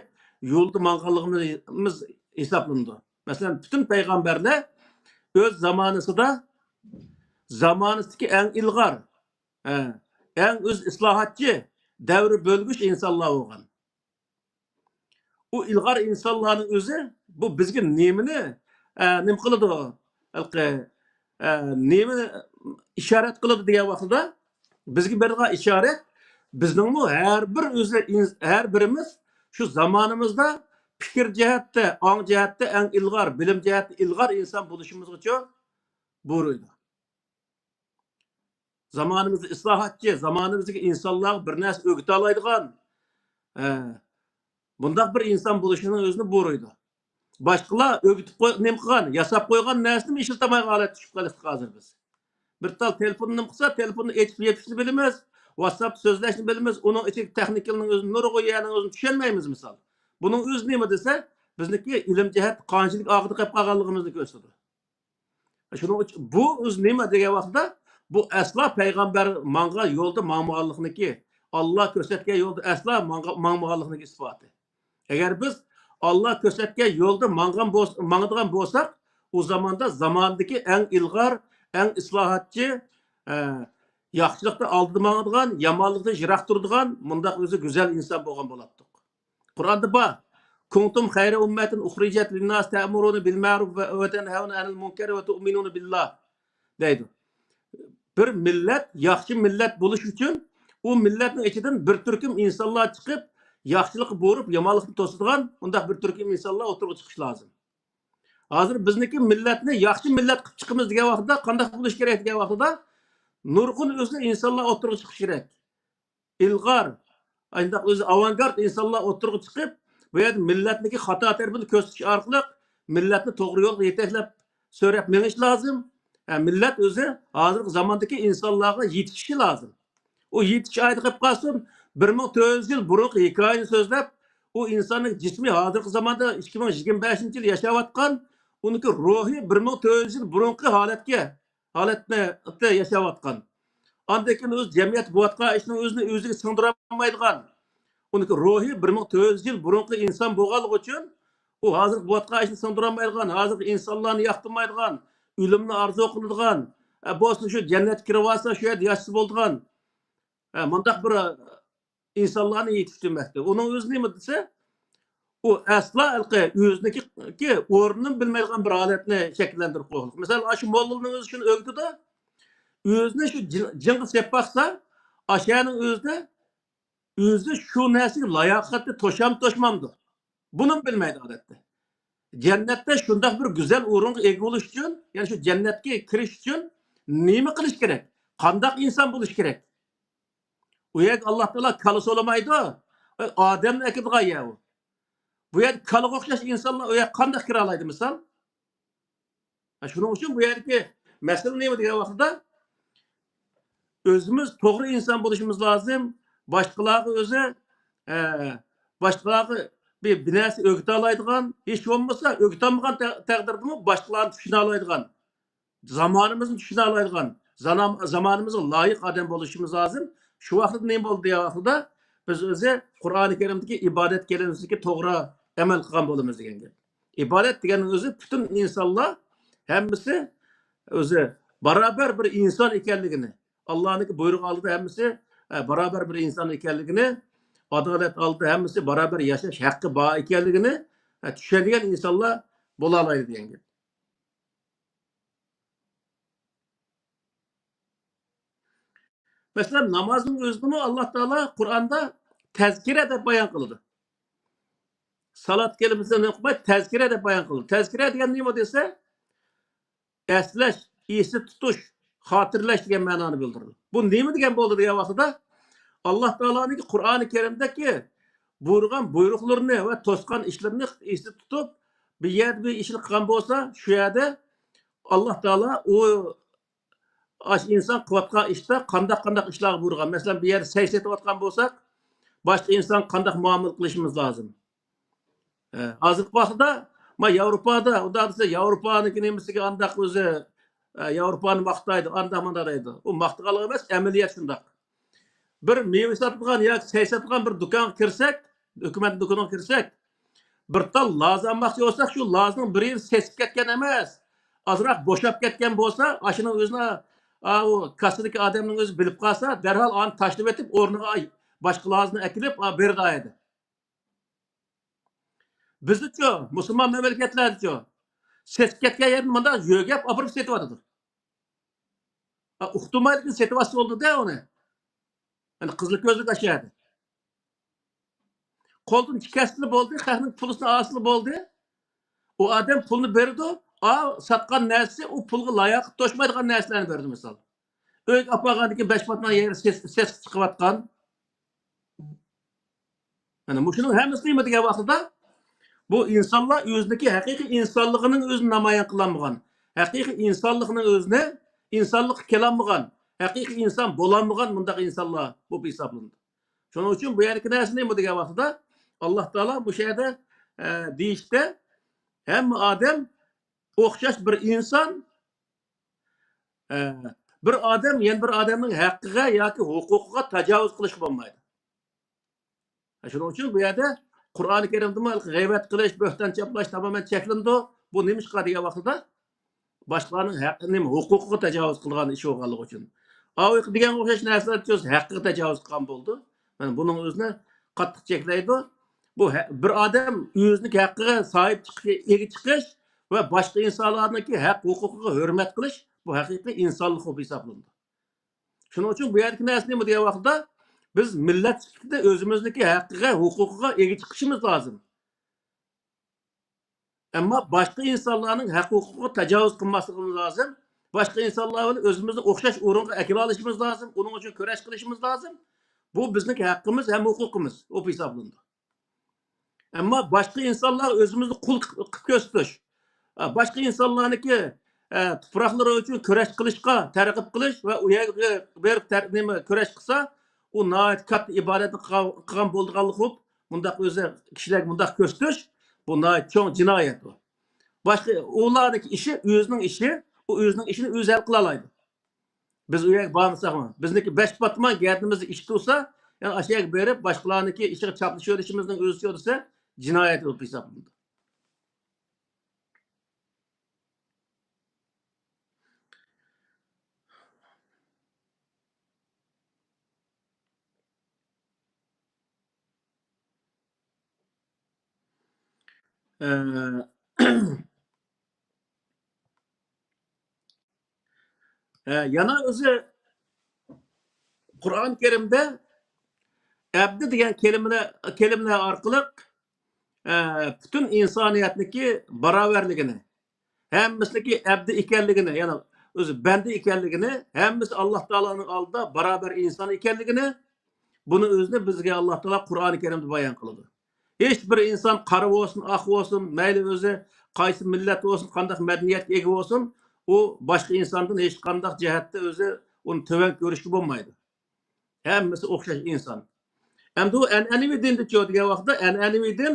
يولىدا ماڭغانلىقىمىز ھېسابلىنىدۇ. مەسىلەن، پۈتۈن پەيغەمبەرلەر ئۆز زامانىسىدا زامانىسىدىكى ئەڭ ئىلغار، ئە، ئەڭ ئۆز ئىسلاھاتچى، دەۋر بۆلگۈچ ئىنسانلار بولغان. ئۇ ئىلغار ئىنسانلارنىڭ ئۆزى بۇ بىزگە نېمىنى، ئە، نېمە قىلىدۇ؟ ھېلىقى، ئە، نېمىنى ئىشارەت قىلىدۇ دېگەن ۋاقتىدا، بىزگە بېرىدىغان ئىشارەت، بىزنىڭمۇ ھەر بىر ئۆزى، ھەر بىرىمىز شۇ زامانىمىزدا پىكىر جەھەتتە، ئاڭ جەھەتتە ئەڭ ئىلغار، بىلىم جەھەتتە ئىلغار ئىنسان بولۇشىمىزغىچۇ بۇيرۇيدۇ. زامانىمىزدا ئىسلاھاتچى، زامانىمىزدىكى ئىنسانلارغا بىر نەرسە ئۆگىتەلايدىغان، ئە، بۇنداق بىر ئىنسان بولۇشنىڭ ئۆزىنى بۇيرۇيدۇ. باشقىلار ئۆگىتىپ قوي-، نېمە قىلغان، ياساپ قويغان نەرسىنىمۇ ئىشلىتەلمەيدىغان ھالەتكە چۈشۈپ قېلىپتۇ ھازىر بىز. بىر تال تېلېفوننى نېمە قىلسا، تېلېفوننى ئېچىپ يېپىشنى بىلىمىز، ۋاتساپتا سۆزلەشنى بىلىمىز، ئۇنىڭ ئىچىدىكى تېخنىكىنىڭ ئۆزىنى، نۇرغۇن يەرنىڭ ئۆزىنى چۈشەنمەيمىز مىسال. بۇنىڭ ئۆزى نېمە دېسە، بىزنىڭكى ئىلىم جەھەتتە قانچىلىك ئارقىدا قېلىپ قالغانلىقىمىزنى كۆرسىتىدۇ. شۇنىڭ ئۈچۈن بۇ ئۆزى نېمە دېگەن ۋاقىتتا، بۇ ئەسلا پەيغەمبەر ماڭغان يولدا ماڭمىغانلىقنىكى، ئاللا كۆرسەتكەن يولدا ئەسلا ماڭغا-، ماڭمىغانلىقنىكى ئىسپاتى. ئەگەر بىز ئاللا كۆرسەتكەن يولدا ماڭغان بولس-، ماڭىدىغان بولساق، ئۇ زاماندا زاماندىكى ئەڭ ئىلغار، ئەڭ ئىسلاھاتچى، ئە، ياخشىلىقتا ئالدىدا ماڭىدىغان، يامانلىقتا يىراق تۇرىدىغان، مۇنداق ئۆزى گۈزەل ئىنسان بولغان بولاتتۇق. قۇرئاندا بار. كنتم خير أمة أخرجت للناس تأمرون بالمعروف وتنهون عن المنكر وتؤمنون بالله دەيدۇ. بىر مىللەت ياخشى مىللەت بولۇش ئۈچۈن ئۇ مىللەتنىڭ ئىچىدىن بىر تۈركۈم ئىنسانلار چىقىپ، ياخشىلىققا بۇيرۇپ، يامانلىقنى توسىدىغان مۇنداق بىر تۈركۈم ئىنسانلار ئوتتۇرىغا چىقىشى لازىم. ھازىر بىزنىڭكى مىللەتنى ياخشى مىللەت قىلىپ چىقىمىز دېگەن ۋاقىتتا قانداق بولۇش كېرەك دېگەن ۋاقتىدا نۇرغۇن ئۆزى ئىنسانلار ئوتتۇرىغا چىقىشى كېرەك. ئىلغار، ئانداق ئۆزى ئاۋانگارت ئىنسانلار ئوتتۇرىغا چىقىپ، بۇ يەردە مىللەتنىڭكى خاتا تەرىپىنى كۆرسىتىش ئارقىلىق مىللەتنى توغرا يولغا يېتەكلەپ، سۆرەپ مېڭىش لازىم. ھە، مىللەت ئۆزى ھازىرقى زاماندىكى ئىنسانلارغا يېتىشىشى لازىم. ئۇ يېتىش ئايىدى قىلىپ قالسۇن، بىر مىڭ تۆت يۈز يىل بۇرۇنقى ھېكايىنى سۆزلەپ، ئۇ ئىنساننىڭ جىسمى ھازىرقى زاماندا ئىككى مىڭ يىگىرمە بەشىنچى يىل ياشاۋاتقان، ئۇنىڭكى روھى بىر مىڭ تۆت يۈز يىل بۇرۇنقى ھالەتكە ھالەتتە ياشاۋاتقان. ئاندىن كېيىن ئۆز جەمئىيەت بولۇۋاتقان ئىشنىڭ ئۆزىنى ئۆزىگە سىڭدۈرالمايدىغان، ئۇنىڭكى روھى بىر مىڭ تۆت يۈز يىل بۇرۇنقى ئىنسان بولغانلىقى ئۈچۈن، ئۇ ھازىرقى بولۇۋاتقان ئىشنى سىڭدۈرالمايدىغان، ھازىرقى ئىنسانلارنى ياقتۇرمايدىغان، ئۆلۈمنى ئارزۇ قىلىدىغان، ئە، بولسا شۇ جەننەتكە كىرىۋالسا، شۇ يەردە ياشىسا بولىدىغان، ئە، مۇنداق بىر ئىنسانلارنى يېتىشتۈرمەكتە. ئۇنىڭ ئۆزى نېمە دېسە، ئۇ ئەسلا ھېلىقى ئۆزىنىڭكى ئورنىنى بىلمەيدىغان بىر ھالەتنى شەكىللەندۈرۈپ قويغانلىق. مىسال، ئاشۇ موللىنىڭ ئۆزى شۇنى ئۆگىتىدۇ. ئۆزىنى شۇ جىن-، جىنغا سېلىپ باقسا، ئاشۇنىڭ ئۆزىدە ئۆزى شۇ نەرسىگە لاياقەتنى توشامدۇ، توشمامدۇ؟ بۇنىمۇ بىلمەيدۇ ئادەتتە. جەننەتتە شۇنداق بىر گۈزەل ئورۇنغا ئىگە بولۇش ئۈچۈن، يەنى شۇ جەننەتكە كىرىش ئۈچۈن نېمە قىلىش كېرەك؟ قانداق ئىنسان بولۇش كېرەك؟ ئۇ يەرگە ئاللا تائالا كالا سولىمايدۇ. ئادەمنى ئەكىدىغان يەر ئۇ. بۇ يەردە كالىغا ئوخشاش ئىنسانلار ئۇ يەرگە قانداق كىرالايدۇ مىسال؟ ھە، شۇنىڭ ئۈچۈن بۇ يەردىكى مەسىلە نېمە دېگەن ۋاقتىدا، ئۆزىمىز توغرا ئىنسان بولۇشىمىز لازىم. باشقىلارغا ئۆزى، ئە، باشقىلارغا بىر، بىر نەرسە ئۆگىتەلايدىغان، ھېچ بولمىسا ئۆگىتەلمىگەن تە-، تەقدىردىمۇ باشقىلارنى چۈشىنەلەيدىغان، زامانىمىزنى چۈشىنەلەيدىغان، زانام-، زامانىمىزغا لايىق ئادەم بولۇشىمىز لازىم. شۇ ۋاقىتتا نېمە بولدى دېگەن ۋاقتىدا، بىز ئۆزى قۇرئانى كەرىمدىكى ئىبادەت كەلىمىسىدىكى توغرا ئەمەل قىلغان بولىمىز دېگەن گەپ. ئىبادەت دېگەننىڭ ئۆزى پۈتۈن ئىنسانلار ھەممىسى ئۆزى بارابەر بىر ئىنسان ئىكەنلىكىنى، ئاللانىڭكى بۇيرۇقى ئالدىدا ھەممىسى، ئە، بارابەر بىر ئىنسان ئىكەنلىكىنى، ئادالەت ئالدىدا ھەممىسى بارابەر ياشاش ھەققى بار ئىكەنلىكىنى، ئە، چۈشەنگەن ئىنسانلار بولالايدۇ دېگەن گەپ. مەسىلەن، نامازنىڭ ئۆزىدىمۇ ئاللا تائالا قۇرئاندا تەزكىرە دەپ بايان قىلىدۇ. سالات كەلىمىسىنى قىلماي، تەزكىرە دەپ بايان قىلىدۇ. تەزكىرە دېگەن نېمە دېسە، ئەسلەش، ئېستە تۇتۇش، خاتىرىلەش دېگەن مەنانى بىلدۈرىدۇ. بۇ نېمە دېگەن بولدى دېگەن ۋاقتىدا، ئاللا تائالانىڭكى قۇرئانى كەرىمدىكى بۇيرۇغان بۇيرۇقلىرىنى ۋە توسقان ئىشلىرىنى ئېستە تۇتۇپ، بىر يەردە بىر ئىشنى قىلغان بولسا، شۇ يەردە ئاللا تائالا ئۇ ئاشۇ ئىنسان قىلىۋاتقان ئىشتا قانداق، قانداق ئىشلارغا بۇيرۇغان. مەسىلەن، بىر يەردە سەي سېتىۋاتقان بولساق، باشقا ئىنسانغا قانداق مۇئامىلە قىلىشىمىز لازىم؟ ئە، ھازىرقى ۋاقىتتا، ما، ياۋروپادا، ئۇنداق دېسە، ياۋروپانىڭكى نېمىسىگە ئانداق ئۆزى، ئە، ياۋروپانى ماختايدۇ، ئانداق، مۇنداق دەيدۇ. ئۇ ماختىغانلىق ئەمەس، ئەمەلىيەت شۇنداق. بىر مېۋە ساتىدىغان ياكى سەي ساتىدىغان بىر دۇكانغا كىرسەك، ھۆكۈمەت دۇكىنىغا كىرسەك، بىر تال لاز ئالماقچى بولساق، شۇ لازنىڭ بىر يېرى سېسىپ كەتكەن ئەمەس، ئازراق بوشاپ كەتكەن بولسا، ئاشۇنىڭ ئۆزىنى، ئا، ئۇ كاسسىدىكى ئادەمنىڭ ئۆزى بىلىپ قالسا، دەرھال ئانى تاشلىۋېتىپ، ئورنىغا باشقا لازنى ئەكېلىپ، ئا، بېرىدۇ ئىدى. بىزدىچۇ، مۇسۇلمان مەملىكەتلەردىچۇ، سېسىپ كەتكەن يەردىن مۇنداق يۆگەپ ئاپىرىپ سېتىۋاتىدۇ. ئا، ئۇقتۇرمايدىكىن سېتىۋاتسا بولدى-دە ئۇنى. يەنى قىزىل كۆزلۈك ئاشۇ يەردە. قولدىن چىقارسىلا بولدى، خەقنىڭ پۇلىسىنى ئالسىلا بولدى. ئۇ ئادەم پۇلنى بېرىدۇ، ئا، ساتقان نەرسىسى ئۇ پۇلغا لاياقەت توشمايدىغان نەرسىلەرنى بېرىدۇ، مىسال. ئۆيگە ئاپارغاندىن كېيىن بەش پاتمان يەر سېس-، سېسىق چىقىۋاتقان. مانا مۇشۇنىڭ ھەممىسى نېمە دېگەن ۋاقتىدا، بۇ ئىنسانلار ئۆزىنىڭكى ھەقىقىي ئىنسانلىقىنىڭ ئۆزىنى نامايان قىلالمىغان، ھەقىقىي ئىنسانلىقنىڭ ئۆزىنى، ئىنسانلىققا كېلەلمىغان، ھەقىقىي ئىنسان بولالمىغان مۇنداق ئىنسانلار بولۇپ ھېسابلىنىدۇ. شۇنىڭ ئۈچۈن بۇ يەردىكى نەرسە نېمە دېگەن ۋاقتىدا، ئاللا تائالا مۇشۇ يەردە، ئە، دېيىشتە، ھەممە ئادەم ئوخشاش بىر ئىنسان، ئە، بىر ئادەم يەنە بىر ئادەمنىڭ ھەققىگە ياكى ھوقۇقىغا تاجاۋۇز قىلىشقا بولمايدۇ. شۇنىڭ ئۈچۈن بۇ يەردە قۇرئانى كەرىمدىمۇ غەيۋەت قىلىش، بۆھتان چاپلاش تامامەن چەكلىنىدۇ. بۇ نېمىشقا دېگەن ۋاقتىدا، باشقىلارنىڭ ھەق-، نېمە، ھوقۇقىغا تاجاۋۇز قىلغان ئىش بولغانلىقى ئۈچۈن. ئاۋۇ دېگەنگە ئوخشاش نەرسىلەر ئۆز ھەققىگە تاجاۋۇز قىلغان بولىدۇ. مانا بۇنىڭ ئۆزىنى قاتتىق چەكلەيدۇ. بۇ ھە-، بىر ئادەم ئۆزىنىڭ ھەققىگە ساھىب چىقىش، ئىگە چىقىش ۋە باشقا ئىنسانلارنىڭكى ھەق ھوقۇقىغا ھۆرمەت قىلىش، بۇ ھەقىقىي ئىنسانلىق بولۇپ ھېسابلىنىدۇ. شۇنىڭ ئۈچۈن بۇ يەردىكى نەرسە نېمە دېگەن ۋاقتىدا، بىز مىللەت سۈپىتىدە ئۆزىمىزنىڭكى ھەققىگە، ھوقۇقىغا ئىگە چىقىشىمىز لازىم. ئەمما باشقا ئىنسانلارنىڭ ھەق ھوقۇقىغا تاجاۋۇز قىلماسلىقىمىز لازىم. باشقا ئىنسانلار بىلەن ئۆزىمىزنى ئوخشاش ئورۇنغا ئەكېلىۋېلىشىمىز لازىم. ئۇنىڭ ئۈچۈن كۈرەش قىلىشىمىز لازىم. بۇ بىزنىڭ ھەققىمىز ھەم ھوقۇقىمىز بولۇپ ھېسابلىنىدۇ. ئەمما باشقا ئىنسانلارغا ئۆزىمىزنى قۇل قىلىپ كۆرسىتىش، باشقا ئىنسانلارنىڭكى، ئە، تۇپراقلىرى ئۈچۈن كۈرەش قىلىشقا تەرغىب قىلىش ۋە ئۇ يەرگە بېرىپ تەر-، نېمە، كۈرەش قىلسا، ئۇ ناھايىتى كاتتا ئىبادەتنى قىلغان، قىلغان بولىدىغانلىقى بولۇپ، مۇنداق ئۆزى كىشىلەرگە مۇنداق كۆرسىتىش، بۇ ناھايىتى چوڭ جىنايەت بۇ. باشقا ئۇلارنىڭكى ئىشى، ئۆزىنىڭ ئىشى، ئۇ ئۆزىنىڭ ئىشىنى ئۆزى ھەل قىلالايدۇ. بىز ئۇ يەرگە بارمىساقمۇ، بىزنىڭكى بەش پاتمان گەدىنىمىزدە ئىش تۇرسا، يەنى ئاشۇ يەرگە بېرىپ، باشقىلارنىڭكى ئىشىغا چاپلىشىۋېلىشىمىزنىڭ ئۆزى دېسە، جىنايەت بولۇپ ھېسابلىنىدۇ. ئە، ئە، يەنە ئۆزى قۇرئان كەرىمدە ئەبدى دېگەن كەلىمىلەر، كەلىمىلەر ئارقىلىق، ئە، پۈتۈن ئىنسانىيەتنىڭكى باراۋەرلىكىنى، ھەممىسىنىڭكى ئەبدى ئىكەنلىكىنى، يەنى ئۆزى بەندە ئىكەنلىكىنى، ھەممىسى ئاللا تائالانىڭ ئالدىدا باراۋەر ئىنسان ئىكەنلىكىنى، بۇنى ئۆزىنى بىزگە ئاللا تائالا قۇرئانى كەرىمدە بايان قىلىدۇ. ھېچ بىر ئىنسان قارا بولسۇن، ئاق بولسۇن، مەيلى ئۆزى قايسى مىللەت بولسۇن، قانداق مەدەنىيەتكە ئىگە بولسۇن، ئۇ باشقا ئىنساندىن ھېچقانداق جەھەتتە ئۆزى ئۇنى تۆۋەن كۆرۈشكە بولمايدۇ. ھەممىسى ئوخشاش ئىنسان. ئەمدى ئۇ ئەنئەنىۋى دىندىچۇ دېگەن ۋاقىتتا، ئەنئەنىۋى دىن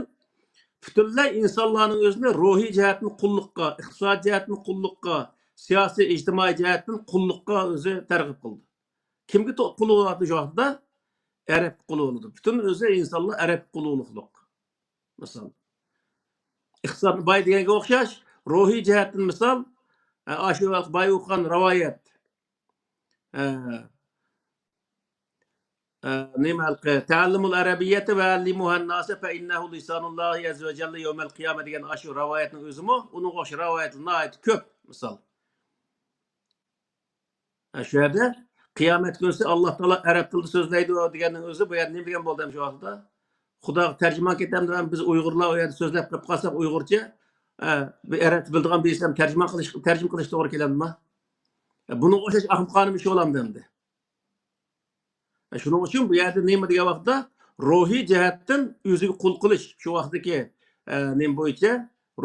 پۈتۈنلەي ئىنسانلارنىڭ ئۆزىنى روھىي جەھەتتىن قۇللۇققا، ئىقتىسادىي جەھەتتىن قۇللۇققا، سىياسىي، ئىجتىمائىي جەھەتتىن قۇللۇققا ئۆزى تەرغىب قىلدى. كىمگە تو-، قۇل بولۇۋاتىدۇ شۇ ۋاقىتتا؟ ئەرەبكە قۇل بولىدۇ. پۈتۈن ئۆزى ئىنسانلار ئەرەبكە قۇل بولۇقلۇق. مىسال، ئىقتىسادنى باي دېگەنگە ئوخشاش، روھىي جەھەتتىن مىسال، ئە، ئاشۇ ۋاقىت باي ئوقۇغان رىۋايەت. ئە، ئە، نېمە ھېلىقى، تەئەللىمۇل ئەرەبىييەتە ۋە ئەللىمۇھەن ناسە فە ئىننەھۇ لىسانۇللاھى ئەززە ۋە جەللە يەۋمەل قىيامە دېگەن ئاشۇ رىۋايەتنىڭ ئۆزىمۇ، ئۇنىڭغا ئوخشاش رىۋايەت ناھايىتى كۆپ، مىسال. ھە، شۇ يەردە قىيامەت كۈنىسى ئاللا تائالا ئەرەب تىلىدا سۆزلەيدۇ دېگەننىڭ ئۆزى بۇ يەردە نېمە دېگەن بولدى ھەم شۇ ۋاقىتتا؟ خۇداغا تەرجىمان كېتەمدۇ ھەم بىز ئۇيغۇرلار ئۇ يەردە سۆزلەپ قېلىپ قالساق ئۇيغۇرچە، ئە، بىر ئەرەب تىلى بىلىدىغان بىرسى ھەم تەرجىمان قىلىش، تەرجىمە قىلىش توغرا كېلەمدۇ؟ ئە، بۇنىڭغا ئوخشاش ئەخمىقانە ئىش بولامدۇ ئەمدى؟ ئە، شۇنىڭ ئۈچۈن بۇ يەردە نېمە دېگەن ۋاقىتتا روھىي جەھەتتىن ئۆزىگە قۇل قىلىش، شۇ ۋاقىتتىكى، ئە، نېمە بويىچە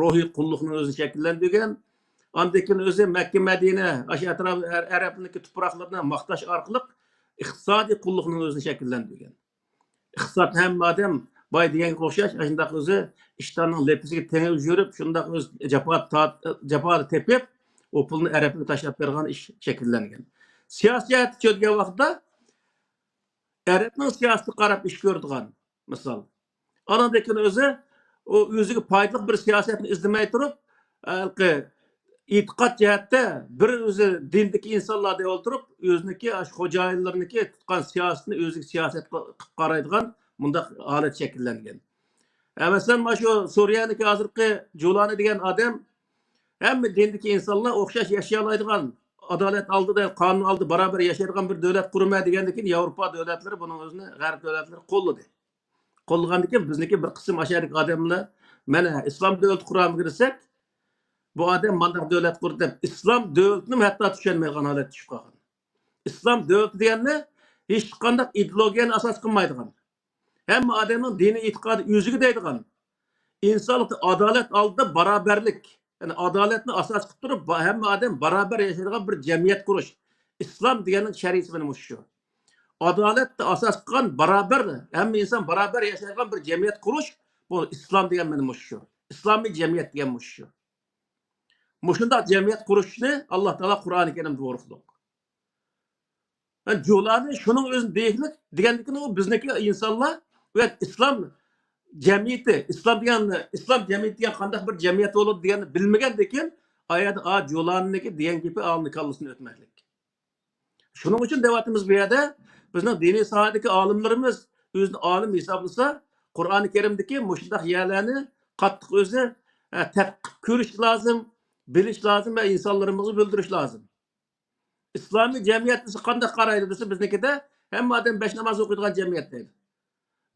روھىي قۇللۇقنى ئۆزىنى شەكىللەندۈرگەن. ئاندىن كېيىن ئۆزى مەككە، مەدىنە، ئاشۇ ئەتراپ ئەر-، ئەرەبنىڭكى تۇپراقلىرىنى ماختاش ئارقىلىق ئىقتىسادىي قۇللۇقنى ئۆزىنى شەكىللەندۈرگەن. ئىقتىسادنى ھەممە ئادەم باي دېگەنگە ئوخشاش، ئاشۇنداق ئۆزى ئىشتاننىڭ لېپىسىگە تېڭىپ يۈرۈپ، شۇنداق ئۆزى جاپا تارت-، جاپا تېپىپ، ئۇ پۇلنى ئەرەبكە تاشلاپ بېرىدىغان ئىش شەكىللەنگەن. سىياسىي جەھەتتە چۆرىگەن ۋاقىتتا، ئەرەبنىڭ سىياسىتىگە قاراپ ئىش كۆرىدىغان، مىسال. ئانىڭدىن كېيىن ئۆزى ئۇ ئۆزىگە پايدىلىق بىر سىياسەتنى ئىزدىمەي تۇرۇپ، ھېلىقى ئېتىقاد جەھەتتە بىر ئۆزى دىندىكى ئىنسانلار دەپ ئولتۇرۇپ، ئۆزىنىڭكى ئاشۇ خوجايىنلىرىنىڭكى تۇتقان سىياسىتىنى ئۆزىگە سىياسەت قىل-، قىلىپ قارايدىغان مۇنداق ھالەت شەكىللەنگەن. ھە، مەسىلەن، مانا شۇ سۈرىيەنىڭكى ھازىرقى جۇلانى دېگەن ئادەم ھەممە دىندىكى ئىنسانلار ئوخشاش ياشىيالايدىغان، ئادالەت ئالدىدا، قانۇن ئالدىدا باراۋەر ياشايدىغان بىر دۆلەت قۇرىمەن دېگەندىن كېيىن، ياۋروپا دۆلەتلىرى بۇنىڭ ئۆزىنى، غەرب دۆلەتلىرى قوللىدى. قوللىغاندىن كېيىن بىزنىڭكى بىر قىسىم ئاشۇ يەردىكى ئادەملەر، مانا ئىسلام دۆلىتى قۇرامىغا كىرسەك، بۇ ئادەم مانداق دۆلەت قۇردى دەپ، ئىسلام دۆلىتىنىمۇ ھەتتا چۈشەنمەيدىغان ھالەتكە چۈشۈپ قالغان. ئىسلام دۆلىتى دېگەننى ھېچقانداق ئىدېئولوگىيەنى ئاساس قىلمايدىغان، ھەممە ئادەمنىڭ دىنىي ئېتىقادى ئۆزىگە دەيدىغان، ئىنسانلىقتا ئادالەت ئالدىدا بارابەرلىك، يەنى ئادالەتنى ئاساس قىلىپ تۇرۇپ، با-، ھەممە ئادەم بارابەر ياشايدىغان بىر جەمئىيەت قۇرۇش. ئىسلام دېگەننىڭ شەرىئىتى مانا مۇشۇ. ئادالەتنى ئاساس قىلغان بارابەر، ھەممە ئىنسان بارابەر ياشايدىغان بىر جەمئىيەت قۇرۇش، بۇ ئىسلام دېگەن مانا مۇشۇ. ئىسلامىي جەمئىيەت دېگەن مۇشۇ. مۇشۇنداق جەمئىيەت قۇرۇشنى ئاللا تائالا قۇرئانى كەرىمدە بۇيرۇقلۇق. جۇلانى شۇنىڭ ئۆزىنى دېيىقلىق دېگەندىكىن، ئۇ بىزنىڭكى ئىنسانلار ۋە ئىسلام جەمئىيىتى، ئىسلام دېگەن، ئىسلام جەمئىيىتى دېگەن قانداق بىر جەمئىيەت بولىدۇ دېگەننى بىلمىگەندىكىن، ئايەتتە ئا جۇلانىنىڭكى دېگەن گېپى ئالنى كاللىسىنى ئۆتمەكلىك. شۇنىڭ ئۈچۈن دەۋاتىمىز بۇ يەردە، بىزنىڭ دىنىي ساھەدىكى ئالىملىرىمىز ئۆزىنى ئالىم ھېسابلىسا، قۇرئانى كەرىمدىكى مۇشۇنداق يەرلەرنى قاتتىق ئۆزى، ئە، تەتقىق كۆرۈش لازىم، بىلىش لازىم ۋە ئىنسانلىرىمىزغا بىلدۈرۈش لازىم. ئىسلامىي جەمئىيەت دېسە قانداق قارايدۇ دېسە، بىزنىڭكىدە ھەممە ئادەم بەش ناماز ئوقۇيدىغان جەمئىيەت دەيدۇ.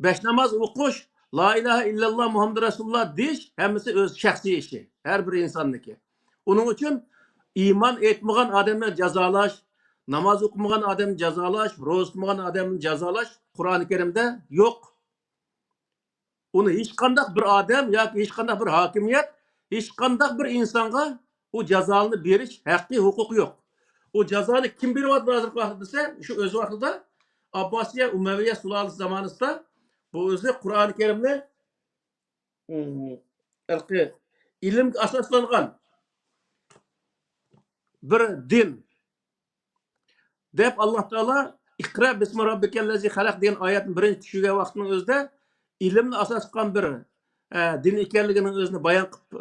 بەش ناماز ئوقۇش، لا ئىلاھە ئىللاللا مۇھەممەد رەسۇلۇللا دېيىش ھەممىسى ئۆز شەخسىي ئىشى، ھەر بىر ئىنساننىڭكى. ئۇنىڭ ئۈچۈن ئىمان ئېيتمىغان ئادەمنى جازالاش، ناماز ئوقۇمىغان ئادەمنى جازالاش، روزا تۇتمىغان ئادەمنى جازالاش قۇرئانى كەرىمدە يوق. ئۇنى ھېچقانداق بىر ئادەم ياكى ھېچقانداق بىر ھاكىمىيەت، ھېچقانداق بىر ئىنسانغا ئۇ جازانى بېرىش ھەققى، ھوقۇقى يوق. ئۇ جازانى كىم بېرىۋاتىدۇ ھازىرقى ۋاقىتتا دېسە، شۇ ئۆز ۋاقتىدا ئابباسىيە ئۇمەۋىيە سۇلالىسى زامانىسىدا بۇ ئۆزى قۇرئانى كەرىمنى، ئىم، ھېلىقى ئىلىمگە ئاساسلانغان بىر دىن دەپ، ئاللا تائالا «ئىقرا بىسمى رەببىكەللەزى خەلەق» دېگەن ئايەتنى بىرىنچى چۈشۈرگەن ۋاقىتنىڭ ئۆزىدە ئىلىمنى ئاساس قىلغان بىر، ئە، دىن ئىكەنلىكىنىڭ ئۆزىنى بايان قىلىپ،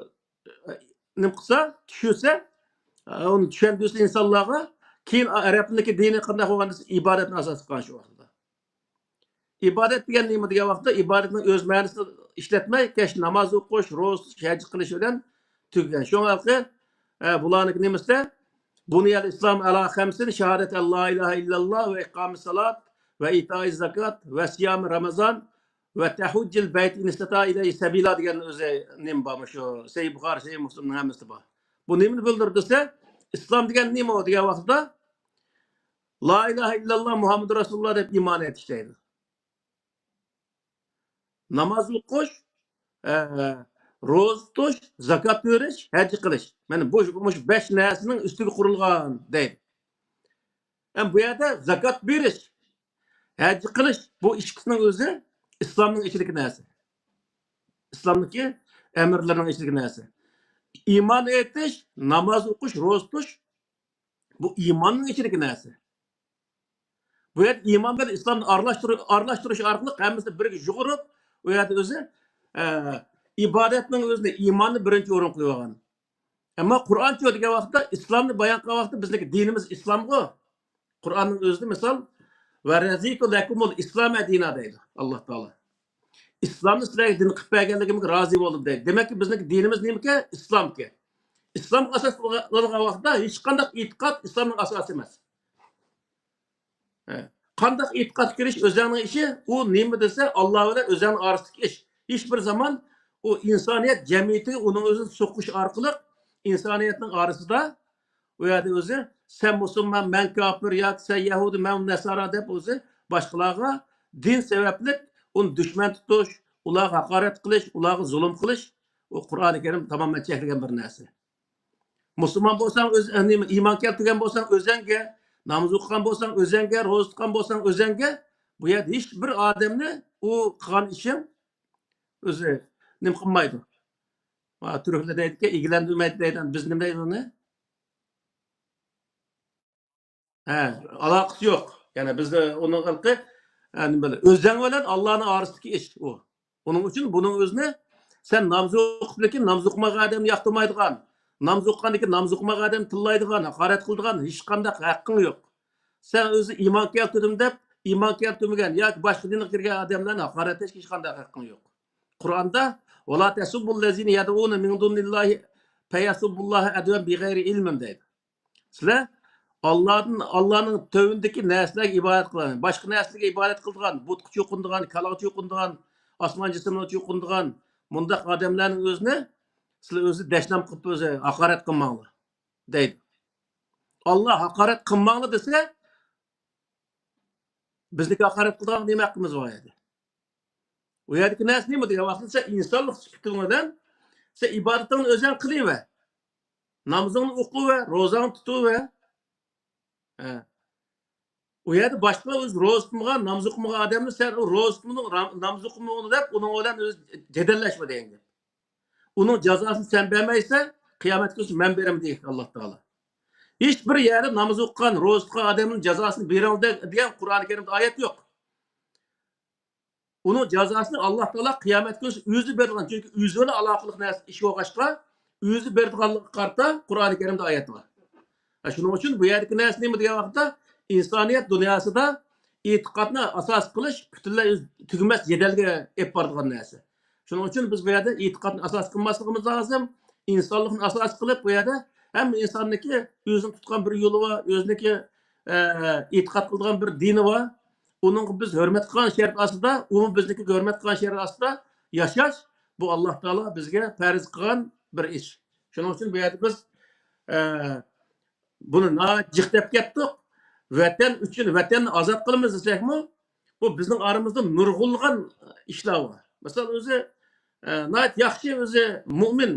ئە، نېمە قىلسا، چۈشۈرسە، ئە، ئۇنى چۈشەندۈرسە ئىنسانلارغا، كېيىن ئەرەبنىڭكى دىنى قانداق بولغان دېسە، ئىبادەتنى ئاساس قىلغان شۇ ۋاقىتتا. ئىبادەت دېگەن نېمە دېگەن ۋاقىتتا، ئىبادەتنىڭ ئۆز مەنىسىنى ئىشلەتمەي، كەچ ناماز ئوقۇش، روزا تۇتۇش، ھەج قىلىش بىلەن تۈگىگەن. شۇڭا ھېلىقى، ئە، بۇلارنىڭكى نېمىسىدە، بۇنىيەل ئىسلام ئەلا خەمسىن، شاھادەت ئەن لا ئىلاھە ئىللاللا ۋە ئىقامىس سالات ۋە ئىتائىز زاكات ۋە سىيامى رامازان ۋە تەھۇججىل بەيت ئىن ئىستەتائە ئىلەيھى سەبىلا دېگەن ئۆزى نېمە بار، مۇشۇ سەھىھ بۇخارى، سەھىھ مۇسلىمنىڭ ھەممىسىدە بار. بۇ نېمىنى بىلدۈرىدۇ دېسە، ئىسلام دېگەن نېمە دېگەن ۋاقتىدا، لا ئىلاھە ئىللاللا مۇھەممەدۇر رەسۇلۇللا دەپ ئىمان ئېيتىش دەيدۇ. ناماز ئوقۇش، ئە، روزا تۇتۇش، زاكات بېرىش، ھەج قىلىش. مانا بۇ، مۇشۇ بەش نەرسىنىڭ ئۈستىگە قۇرۇلغان دەيدۇ. ھەم بۇ يەردە زاكات بېرىش، ھەج قىلىش، بۇ ئىككىسىنىڭ ئۆزى ئىسلامنىڭ ئىچىدىكى نەرسە. ئىسلامدىكى ئەمىرلەرنىڭ ئىچىدىكى نەرسە. ئىمان ئېيتىش، ناماز ئوقۇش، روزا تۇتۇش، بۇ ئىماننىڭ ئىچىدىكى نەرسە. بۇ يەردە ئىمان بىلەن ئىسلامنى ئارىلاشتۇرۇ-، ئارىلاشتۇرۇش ئارقىلىق ھەممىسىنى بىرگە يۇغۇرۇپ، ئۇ يەردە ئۆزى، ئە، ئىبادەتنىڭ ئۆزىنى، ئىماننى بىرىنچى ئورۇن قويۇۋالغان. ئەمما قۇرئانچۇ دېگەن ۋاقىتتا، ئىسلامنى بايان قىلغان ۋاقىتتا، بىزنىڭكى دىنىمىز ئىسلامغۇ. قۇرئاننىڭ ئۆزىدە مىسال، «ۋە رەزىتۇ لەكۇمۇل ئىسلامە دىنا» دەيدۇ ئاللا تائالا. «ئىسلامنى سىلەرگە دىن قىلىپ بەرگەنلىكىمگە رازى بولدۇم» دەيدۇ. دېمەككى، بىزنىڭكى دىنىمىز نېمىكەن؟ ئىسلامكەن. ئىسلامغا ئاساس قىلغان ۋاقىتتا ھېچقانداق ئېتىقاد ئىسلامنىڭ ئاساسى ئەمەس. ھە. قانداق ئېتىقاد كىرىش ئۆزەڭنىڭ ئىشى، ئۇ نېمە دېسە، ئاللا بىلەن ئۆزەڭنىڭ ئارىسىدىكى ئىش. ھېچ بىر زامان ئۇ ئىنسانىيەت جەمئىيىتىگە ئۇنىڭ ئۆزىنى سوقۇش ئارقىلىق ئىنسانىيەتنىڭ ئارىسىدا ئۇ يەردە ئۆزى، سەن مۇسۇلمان، مەن كاپىر ياكى سەن يەھۇدىي، مەن نەسارا دەپ ئۆزى باشقىلارغا دىن سەۋەبلىك ئۇنى دۈشمەن تۇتۇش، ئۇلارغا ھاقارەت قىلىش، ئۇلارغا زۇلۇم قىلىش، ئۇ قۇرئانى كەرىم تامامەن چەكلىگەن بىر نەرسە. مۇسۇلمان بولساڭ ئۆز-، نېمە، ئىمان كەلتۈرگەن بولساڭ ئۆزەڭگە، ناماز ئوقۇغان بولساڭ ئۆزەڭگە، روزا تۇتقان بولساڭ ئۆزەڭگە. بۇ يەردە ھېچ بىر ئادەمنى ئۇ قىلغان ئىشىڭ ئۆزى نېمە قىلمايدۇ. ھە، تۈركلەر دەيدىكەن، ئىگىلەندۈرمەيدۇ دەيدۇ. بىز نېمە دەيدۇ ئۇنى؟ ھە، ئالاقىسى يوق. يەنى بىز ئۇنىڭ ھېلىقى، ھە، نېمە بىلەن، ئۆزەڭ بىلەن ئاللانىڭ ئارىسىدىكى ئىش ئۇ. ئۇنىڭ ئۈچۈن بۇنىڭ ئۆزىنى سەن ناماز ئوقۇپ، لېكىن ناماز ئوقۇمىغان ئادەمنى ياقتۇرمايدىغان، ناماز ئوقۇغاندىن كېيىن ناماز ئوقۇمىغان ئادەمنى تىللايدىغان، ھاقارەت قىلىدىغان ھېچقانداق ھەققىڭ يوق. سەن ئۆزى ئىمان كەلتۈردۈم دەپ، ئىمان كەلتۈرمىگەن ياكى باشقا دىنغا كىرگەن ئادەملەرنى ھاقارەتلەشكە ھېچقانداق ھەققىڭ يوق. قۇرئاندا، «ۋەلا تەسۇببۇللەزىنە يەدئۇنە مىن دۇنىللاھى فەيەسۇببۇللاھە ئەدۋەن بىغەيرى ئىلمىن» دەيدۇ. سىلەر ئاللادىن، ئاللانىڭ تۆۋىنىدىكى نەرسىلەرگە ئىبادەت قىلغان، باشقا نەرسىلەرگە ئىبادەت قىلىدىغان، بۇتقا چوقۇنىدىغان، كالاغا چوقۇنىدىغان، ئاسمان جىسىملىرىغا چوقۇنىدىغان مۇنداق ئادەملەرنىڭ ئۆزىنى سىلەر ئۆزى دەشنام قىلىپ، ئۆزى ھاقارەت قىلماڭلار دەيدۇ. ئاللا ھاقارەت قىلماڭلار دېسە، بىزنىكى ھاقارەت قىلىدىغان نېمە ھەققىمىز بار ئۇ يەردە؟ ئۇ يەردىكى نەرسە نېمە دېگەن ۋاقىتتا، سەن ئىنسانلىق سۈپىتىڭ بىلەن سەن ئىبادىتىڭنى ئۆزۈڭ قىلىۋەر. نامىزىڭنى ئوقۇۋەر، روزاڭنى تۇتۇۋەر. ھە. ئۇ يەردە باشقا ئۆزى روزا تۇتمىغان، ناماز ئوقۇمىغان ئادەمنى سەن ئۇ روزا تۇتمىدىڭ، رام-، ناماز ئوقۇمىدىڭ دەپ ئۇنىڭ بىلەن ئۆزى جېدەللەشمە دېگەن گەپ. ئۇنىڭ جازاسىنى سەن بەرمەيسەن، قىيامەت كۈنى مەن بېرىمەن دېگەن ئاللا تائالا. ھېچ بىر يەردە ناماز ئوقۇغان، روزا تۇتقان ئادەمنىڭ جازاسىنى بېرىڭ دە-، دېگەن قۇرئانى كەرىمدە ئايەت يوق. ئۇنىڭ جازاسىنى ئاللا تائالا قىيامەت كۈنى ئۆزى بېرىدىغان، چۈنكى ئۆزى بىلەن ئالاقىلىق نەرسە ئىش بولغاچقا، ئۆزى بېرىدىغانلىقىغا قارىتا قۇرئانى كەرىمدە ئايەت بار. ھە، شۇنىڭ ئۈچۈن بۇ يەردىكى نەرسە نېمە دېگەن ۋاقىتتا، ئىنسانىيەت دۇنياسىدا ئېتىقادنى ئاساس قىلىش پۈتۈنلەي ئۆز-، تۈگىمەس جېدەلگە ئېلىپ بارىدىغان نەرسە. شۇنىڭ ئۈچۈن بىز بۇ يەردە ئېتىقادنى ئاساس قىلماسلىقىمىز لازىم. ئىنسانلىقنى ئاساس قىلىپ، بۇ يەردە ھەممە ئىنساننىڭكى ئۆزىنىڭ تۇتقان بىر يولى بار، ئۆزىنىڭكى، ئە، ئېتىقاد قىلىدىغان بىر دىنى بار. ئۇنىڭغا بىز ھۆرمەت قىلغان شەرت ئاستىدا، ئۇمۇ بىزنىڭكىگە ھۆرمەت قىلغان شەرت ئاستىدا ياشاش، بۇ ئاللا تائالا بىزگە پەرز قىلغان بىر ئىش. شۇنىڭ ئۈچۈن بۇ يەردە بىز، ئە، بۇنى ناھايىتى جىق دەپ كەتتۇق. ۋەتەن ئۈچۈن، ۋەتەننى ئازاد قىلىمىز دېسەكمۇ، بۇ بىزنىڭ ئارىمىزدا نۇرغۇنلىغان ئىشلار بار. مىسال ئۆزى، ئە، ناھايىتى ياخشى ئۆزى مۇئمىن،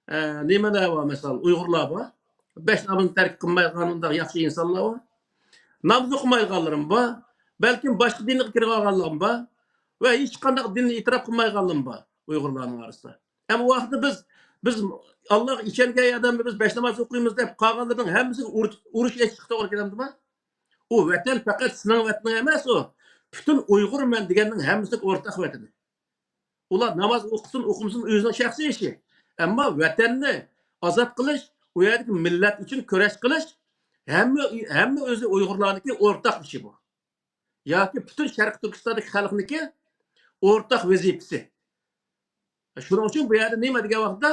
ئە، نېمىلەر بار، مىسال، ئۇيغۇرلار بار. بەش نامىزنى تەرك قىلمايدىغان ئۇنداق ياخشى ئىنسانلار بار. ناماز ئوقۇمايدىغانلىرىمۇ بار. بەلكىم باشقا دىنغا كىرىۋالغانلىرىمۇ بار. ۋە ھېچقانداق دىننى ئېتىراپ قىلمايدىغانلىرىمۇ بار ئۇيغۇرلارنىڭ ئارىسىدا. ئەمما ئۇ ۋاقىتتا بىز، بىز ئاللاغا ئىشەنگەن ئادەملەر، بىز بەش ناماز ئوقۇيمىز دەپ قالغانلىرىنىڭ ھەممىسىگە ئۇر-، ئۇرۇش ئېچىشقا توغرا كېلەمدىما؟ ئۇ ۋەتەن پەقەت سېنىڭ ۋەتىنىڭ ئەمەس ئۇ. پۈتۈن ئۇيغۇرمەن دېگەننىڭ ھەممىسىنىڭ ئورتاق ۋەتىنى. ئۇلار ناماز ئوقۇسۇن، ئوقۇمىسۇن، ئۆزىنىڭ شەخسىي ئىشى. ئەمما ۋەتەننى ئازاد قىلىش، ئۇ يەردىكى مىللەت ئۈچۈن كۈرەش قىلىش ھەممە، ھەممە ئۆزى ئۇيغۇرلارنىڭكى ئورتاق ئىشى بۇ. ياكى پۈتۈن شەرقىي تۈركىستاندىكى خەلقنىڭكى ئورتاق ۋەزىپىسى. شۇنىڭ ئۈچۈن بۇ يەردە نېمە دېگەن ۋاقىتتا،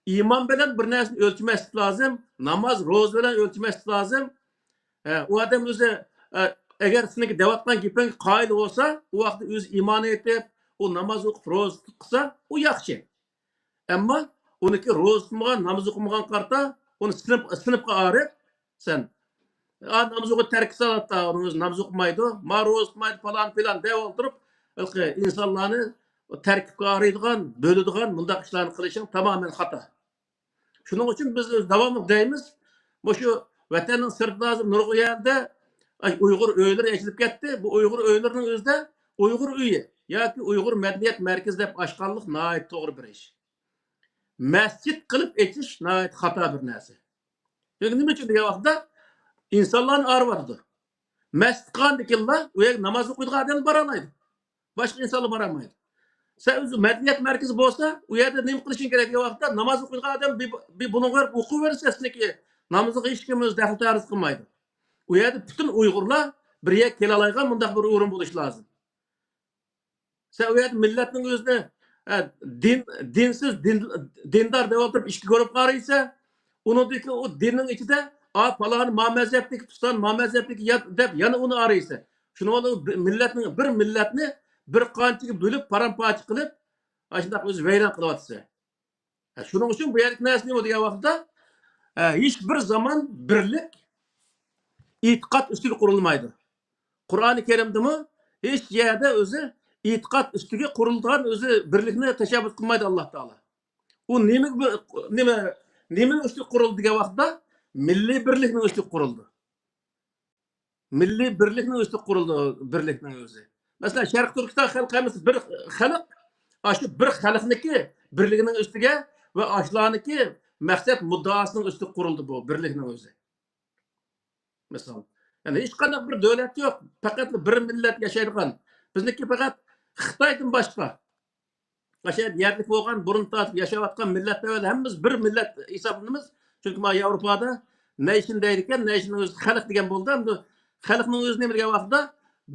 ئىمان بىلەن بىر نەرسىنى ئۆلچىمەسلىك لازىم. ناماز، روزا بىلەن ئۆلچىمەسلىك لازىم. ئە، ئۇ ئادەم ئۆزى، ئە، ئەگەر سېنىڭكى دەۋاتقان گېپىڭگە قايىل بولسا، ئۇ ۋاقىتتا ئۆزى ئىمان ئېيتىپ، ئۇ ناماز ئوقۇپ، روزا تۇتۇپ قىلسا، ئۇ ياخشى. ئەمما ئۇنىڭكى روزا تۇتمىغان، ناماز ئوقۇمىغان قارىتا، ئۇنى سىنىپ، سىنىپقا ئايرىپ، سەن، ئا، ناماز ئوقۇش تەرك قىلسا، ئۇنىڭ ئۆزى ناماز ئوقۇمايدۇ، ما روزا تۇتمايدۇ، پالان، پىلان دەپ ئولتۇرۇپ، ھېلىقى ئىنسانلارنى تەركىبكە ئايرىيدىغان، بۆلىدىغان مۇنداق ئىشلارنى قىلىشىڭ تامامەن خاتا. شۇنىڭ ئۈچۈن بىز داۋاملىق دەيمىز، مۇشۇ ۋەتەننىڭ سىرتىدا ھازىر نۇرغۇن يەردە، ئاي، ئۇيغۇر ئۆيلىرى ئېچىلىپ كەتتى. بۇ ئۇيغۇر ئۆيلىرىنىڭ ئۆزىدە ئۇيغۇر ئۆيى ياكى ئۇيغۇر مەدەنىيەت مەركىزى دەپ ئاچقانلىق ناھايىتى توغرا بىر ئىش. مەسچىت قىلىپ ئېچىش ناھايىتى خاتا بىر نەرسە. چۈنكى نېمە ئۈچۈن دېگەن ۋاقىتتا ئىنسانلارنى ئايرىۋاتىدۇ. مەسچىت قىلغاندىكىنلا ئۇ يەرگە ناماز ئوقۇيدىغان ئادەم بارالمايدۇ. باشقا ئىنسانلار بارالمايدۇ. سەن ئۆزى مەدەنىيەت مەركىزى بولسا، ئۇ يەردە نېمە قىلىشىڭ كېرەك دېگەن ۋاقىتتا، ناماز ئوقۇيدىغان ئادەم بىر، بىر بۇلۇڭغا بېرىپ ئوقۇۋەرسە، سېنىڭكى نامىزىغا ھېچكىم ئۆزى دەخلى تەرۇز قىلمايدۇ. ئۇ يەردە پۈتۈن ئۇيغۇرلار بىر يەرگە كېلەلەيدىغان مۇنداق بىر ئورۇن بولۇشى لازىم. سەن ئۇ يەردە مىللەتنىڭ ئۆزىنى، ئە، دىن، دىنسىز، دىن، دىندار دەپ ئولتۇرۇپ ئىككى گۇرۇپپىغا ئايرىيسەن. ئۇنىڭدىكى ئۇ دىننىڭ ئىچىدە، ئا، پالانى ما مەزھەپتىكى تۇتسان، ما مەزھەپتىكى يات دەپ يەنە ئۇنى ئايرىيسەن. شۇنىڭ بىلەن بىر مىللەتنىڭ، بىر مىللەتنى بىر قانچىگە بۆلۈپ، پارام-پارچە قىلىپ، ئاشۇنداق ئۆزى ۋەيران قىلىۋاتىسەن. ھە، شۇنىڭ ئۈچۈن بۇ يەردىكى نەرسە نېمە دېگەن ۋاقىتتا، ھە، ھېچ بىر زامان بىرلىك ئېتىقاد ئۈستىگە قۇرۇلمايدۇ. قۇرئانى كەرىمدىمۇ ھېچ يەردە ئۆزى ئېتىقاد ئۈستىگە قۇرۇلغان ئۆزى بىرلىكنى تەشەببۇس قىلمايدۇ ئاللا تائالا. ئۇ نېمە، نېمە، نېمە ئۈستىگە قۇرۇلدى دېگەن ۋاقىتتا، مىللىي بىرلىكنىڭ ئۈستىگە قۇرۇلدى. مىللىي بىرلىكنىڭ ئۈستىگە قۇرۇلدى، بىرلىكنىڭ ئۆزى. مەسىلەن، شەرقىي تۈركىستان خەلقى ھەممىسى بىر خەلق، ئاشۇ بىر خەلقنىڭكى بىرلىكىنىڭ ئۈستىگە ۋە ئاشۇلارنىڭكى مەقسەت مۇددىئاسىنىڭ ئۈستىگە قۇرۇلدى بۇ بىرلىكنىڭ ئۆزى. مىسال، يەنى ھېچقانداق بىر دۆلەت يوق، پەقەتلا بىر مىللەت ياشايدىغان. بىزنىڭكى پەقەت خىتايدىن باشقا. ئاشۇ يەردە يەرلىك بولغان، بۇرۇن تارتىپ ياشاۋاتقان مىللەتلەر بىلەن ھەممىمىز بىر مىللەت ھېسابلىنىمىز. چۈنكى مانا ياۋروپادا نەيشن دەيدىكەن، نەيشننىڭ ئۆزى خەلق دېگەن بولدى. ئەمدى خەلقنىڭ ئۆزى نېمە دېگەن ۋاقىتتا،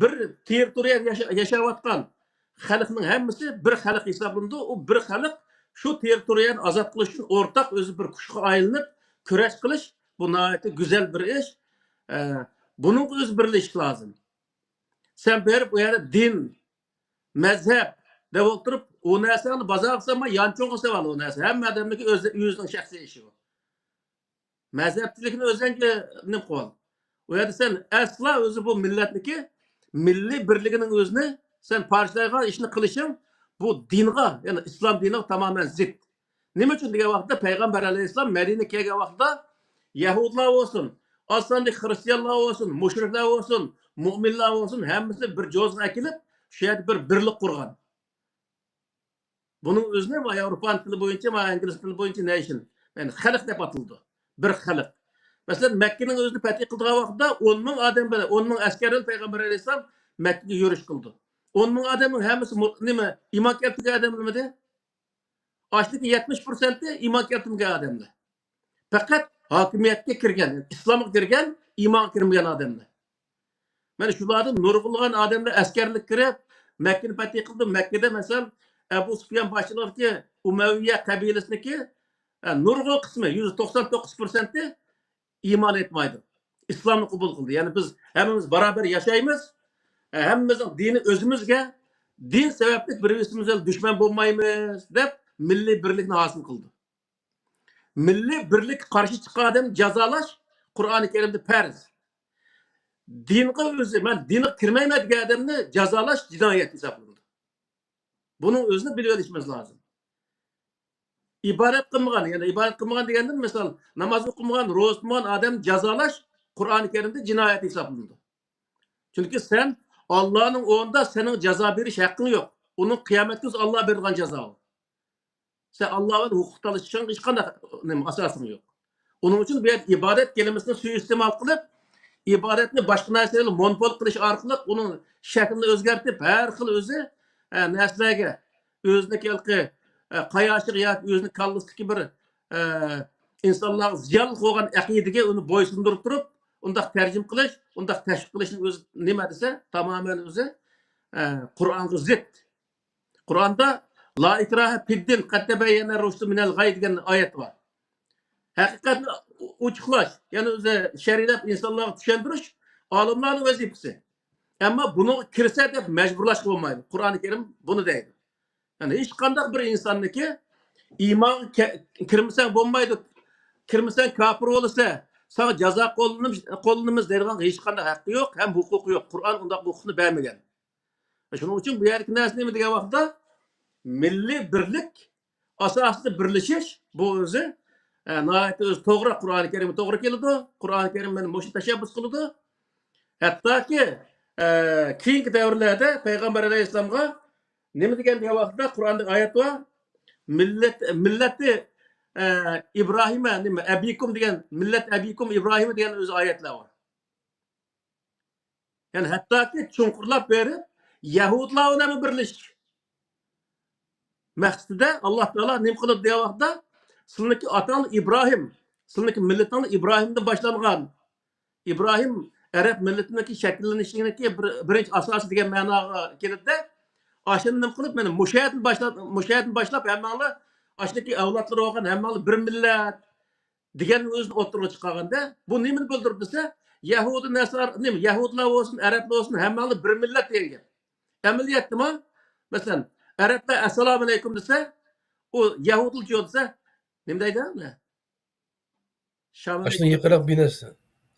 بىر تېررىتورىيەدە ياشا-، ياشاۋاتقان خەلقنىڭ ھەممىسى بىر خەلق ھېسابلىنىدۇ. ئۇ بىر خەلق شۇ تېررىتورىيەنى ئازاد قىلىش ئۈچۈن ئورتاق ئۆزى بىر كۈچكە ئايلىنىپ كۈرەش قىلىش، بۇ ناھايىتى گۈزەل بىر ئىش. ئە، بۇنىڭغا ئۆزى بىرلىشىش لازىم. سەن بېرىپ ئۇ يەردە دىن، مەزھەپ دەپ ئولتۇرۇپ، ئۇ نەرسىنى بازارغا سالما، يانچۇققا سېلىۋال ئۇ نەرسە. ھەممە ئادەمنىڭكى ئۆزى، ئۆزىنىڭ شەخسىي ئىشى ئۇ. مەزھەپچىلىكنى ئۆزۈڭگە نېمە قىلىۋال. ئۇ يەردە سەن ئەسلا ئۆزى بۇ مىللەتنىكى مىللىي بىرلىكىنىڭ ئۆزىنى سەن پارچىلايدىغان ئىشنى قىلىشىڭ، بۇ دىنغا، يەنى ئىسلام دىنىغا تامامەن زىت. نېمە ئۈچۈن دېگەن ۋاقىتتا، پەيغەمبەر ئەلەيھىسسالام مەدىنىگە كەلگەن ۋاقتىدا يەھۇدلار بولسۇن، ئاز ساندىكى خىرىستىيانلار بولسۇن، مۇشرىكلار بولسۇن، مۇئمىنلار بولسۇن، ھەممىسىنى بىر جوزىغا ئەكېلىپ، شۇ يەردە بىر بىرلىك قۇرغان. بۇنىڭ ئۆزىنى ما ياۋروپانىڭ تىلى بويىچە، ما ئىنگلىز تىلى بويىچە نەيشن، يەنى خەلق دەپ ئاتىلىدۇ. بىر خەلق. مەسىلەن، مەككىنىڭ ئۆزىنى پەتھى قىلىدىغان ۋاقىتتا ئون مىڭ ئادەم بىلەن، ئون مىڭ ئەسكەر بىلەن پەيغەمبەر ئەلەيھىسسالام مەككىگە يۈرۈش قىلىدۇ. ئون مىڭ ئادەمنىڭ ھەممىسى مۇ-، نېمە، ئىمان كەلتۈرگەن ئادەملىرمىدى؟ ئاشۇدىكى يەتمىش پىرسەنتى ئىمان كەلتۈرمىگەن ئادەملەر. پەقەت ھاكىمىيەتكە كىرگەن، ئىسلامغا كىرگەن، ئىمانغا كىرمىگەن ئادەملەر. مانا شۇلاردىن نۇرغۇنلىغان ئادەملەر ئەسكەرلىك كىرىپ، مەككىنى پەتھى قىلدى. مەككىدە، مەسىلەن، ئەبۇ سۇپيان باشچىلىقىدىكى ئۇمەۋىيە قەبىلىسىنىڭكى، ئە، نۇرغۇن قىسمى، يۈزدە توقسان توققۇز پىرسەنتى ئىمان ئېيتمايدۇ. ئىسلامنى قوبۇل قىلدى. يەنى بىز ھەممىمىز باراۋەر ياشايمىز. ئە، ھەممىمىزنىڭ دىنى ئۆزىمىزگە، دىن سەۋەبلىك بىر-بىرىمىز بىلەن دۈشمەن بولمايمىز، دەپ مىللىي بىرلىكنى ھاسىل قىلدى. مىللىي بىرلىككە قارشى چىققان ئادەمنى جازالاش قۇرئانى كەرىمدە پەرز. دىنغا ئۆزى، مەن دىنغا كىرمەيمەن دېگەن ئادەمنى جازالاش جىنايەت ھېسابلىنىدۇ. بۇنىڭ ئۆزىنى بىلىۋېلىشىمىز لازىم. ئىبادەت قىلمىغان، يەنى ئىبادەت قىلمىغان دېگەندىن مىسال، ناماز ئوقۇمىغان، روزا تۇتمىغان ئادەم جازالاش قۇرئانى كەرىمدە جىنايەت ھېسابلىنىدۇ. چۈنكى سەن ئاللانىڭ ئورنىدا سېنىڭ جازا بېرىش ھەققىڭ يوق. ئۇنىڭ قىيامەت كۈنى ئاللا بېرىدىغان جازا ئۇ. سەن ئاللا بىلەن ھوقۇق تالىشىشىڭ ھېچقانداق، نېمە، ئاساسىڭ يوق. ئۇنىڭ ئۈچۈن بۇ يەردە ئىبادەت كەلىمىسىنى سۇيىئىستېمال قىلىپ، ئىبادەتنى باشقا نەرسە بىلەن مونوپول قىلىش ئارقىلىق ئۇنىڭ شەكلىنى ئۆزگەرتىپ، ھەر خىل ئۆزى، ئە، نەرسىلەرگە ئۆزىنىڭكى ھېلىقى، ئە، قاياشىغا ياكى ئۆزىنىڭ كاللىسىدىكى بىر، ئە، ئىنسانلارغا زىيانلىق بولغان ئەقىدىگە ئۇنى بويسۇندۇرۇپ تۇرۇپ، ئۇنداق تەرجىمە قىلىش، ئۇنداق تەشۋىق قىلىشنىڭ ئۆزى نېمە دېسە، تامامەن ئۆزى، ئە، قۇرئانغا زىت. قۇرئاندا «لا ئىكراھە فىددىن، قەد تەبەييەنە رۇشدۇ مىنەل غەي» دېگەن ئايەت بار. ھەقىقەتنى ئوچۇقلاش، يەنى ئۆزى شەرھلەپ ئىنسانلارغا چۈشەندۈرۈش ئالىملارنىڭ ۋەزىپىسى. ئەمما بۇنىڭغا كىرسە دەپ مەجبۇرلاشقا بولمايدۇ. قۇرئانى كەرىم بۇنى دەيدۇ. يەنى ھېچقانداق بىر ئىنساننىكى ئىمانغا كە-، كىرمىسەڭ بولمايدۇ، كىرمىسەڭ كاپىر بولىسەن، ساڭا جازا قوللىنىمىز، قوللىنىمىز دەيدىغان ھېچقانداق ھەققى يوق، ھەم ھوقۇقى يوق. قۇرئان ئۇنداق ھوقۇقنى بەرمىگەن. شۇنىڭ ئۈچۈن بۇ يەردىكى نەرسە نېمە دېگەن ۋاقىتتا، مىللىي بىرلىك ئاساسىدا بىرلىشىش، بۇ ئۆزى، ئە، ناھايىتى ئۆزى توغرا، قۇرئانى كەرىمگە توغرا كېلىدۇ. قۇرئانى كەرىم مانا مۇشۇ تەشەببۇس قىلىدۇ. ھەتتاكى، ئە، كېيىنكى دەۋرلەردە پەيغەمبەر ئەلەيھىسسالامغا نېمە دېگەن دېگەن ۋاقىتتا، قۇرئاندا ئايەت بار. مىللەت، مىللەتى، ئە، ئىبراھىمە، نېمە، ئەبىكۇم دېگەن، مىللەت ئەبىكۇم ئىبراھىم دېگەن ئۆزى ئايەتلەر بار. يەنى ھەتتاكى چوڭقۇرلاپ بېرىپ، يەھۇدلار بىلەن بىرلىشىش مەقسىتىدە ئاللا تائالا نېمە قىلىدۇ دېگەن ۋاقىتتا، سىلىنىڭكى ئاتاڭلار ئىبراھىم، سىلىنىڭكى مىللىتىڭلار ئىبراھىمدىن باشلانغان. ئىبراھىم ئەرەب مىللىتىنىڭكى شەكىللىنىشىنىڭكى بىر، بىرىنچى ئاساسى دېگەن مەناغا كېلىدۇ-دە، ئاشۇنى نېمە قىلىپ، مانا مۇشۇ يەردىن باشلاپ، مۇشۇ يەردىن باشلاپ ھەممەڭلار ئاشۇنىڭكى ئەۋلادلىرى بولغان ھەممەڭلار بىر مىللەت دېگەن ئۆزىنى ئوتتۇرىغا چىقارغاندا، بۇ نېمىنى بىلدۈرىدۇ دېسە، يەھۇدىي نەسارا، نېمە، يەھۇدىيلار بولسۇن، ئەرەبلەر بولسۇن، ھەممەڭلار بىر مىللەت دېگەن گەپ. ئەمەلىيەتتىمۇ، مەسىلەن، ئەرەبلەر «ئەسسالامۇئەلەيكۇم» دېسە، ئۇ يەھۇدىيلار يوق دېسە، نېمە دەيدۇ؟ شامەلەيكۇم. ئاشۇنىڭ يېقىنراق بىناسى.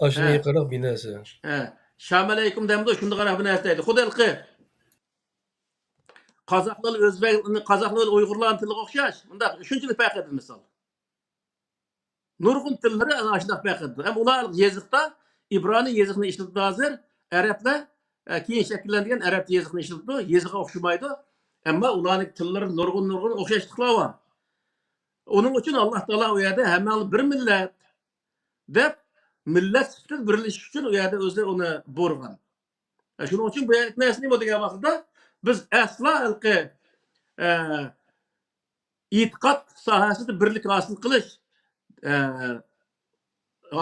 ئاشۇنىڭ ھە. يېقىنراق بىناسى. ھە. شامەلەيكۇم دەمدۇ، شۇنداق بىر نەرسە دەيدۇ. خۇددى ھېلىقى قازاقلار، ئۆزبەك، قازاقلار، ئۇيغۇرلارنىڭ تىلىغا ئوخشاش. مۇنداق شۇنچىلىك پەرق ئىدى، مىسال. نۇرغۇن تىللىرى ئاشۇنداق پەرق قىلىدۇ. ھەم ئۇلار يېزىقتا ئىبرانىي يېزىقنى ئىشلىتىدۇ ھازىر. ئەرەبلەر، ئە، كېيىن شەكىللەنگەن ئەرەبچە يېزىقنى ئىشلىتىدۇ. يېزىقى ئوخشىمايدۇ. ئەمما ئۇلارنىڭ تىللىرى نۇرغۇن، نۇرغۇن ئوخشاشلىقلار بار. ئۇنىڭ ئۈچۈن ئاللا تائالا ئۇ يەردە «ھەممەڭلار بىر مىللەت» دەپ، مىللەت سۈپىتىدە بىرلىشىش ئۈچۈن ئۇ يەردە ئۆزى ئۇنى بۇيرۇغان. ئە، شۇنىڭ ئۈچۈن بۇ يەردىكى نەرسە نېمە دېگەن ۋاقىتتا، بىز ئەسلا ھېلىقى، ئە، ئېتىقاد ساھەسىدە بىرلىك ھاسىل قىلىش، ئە،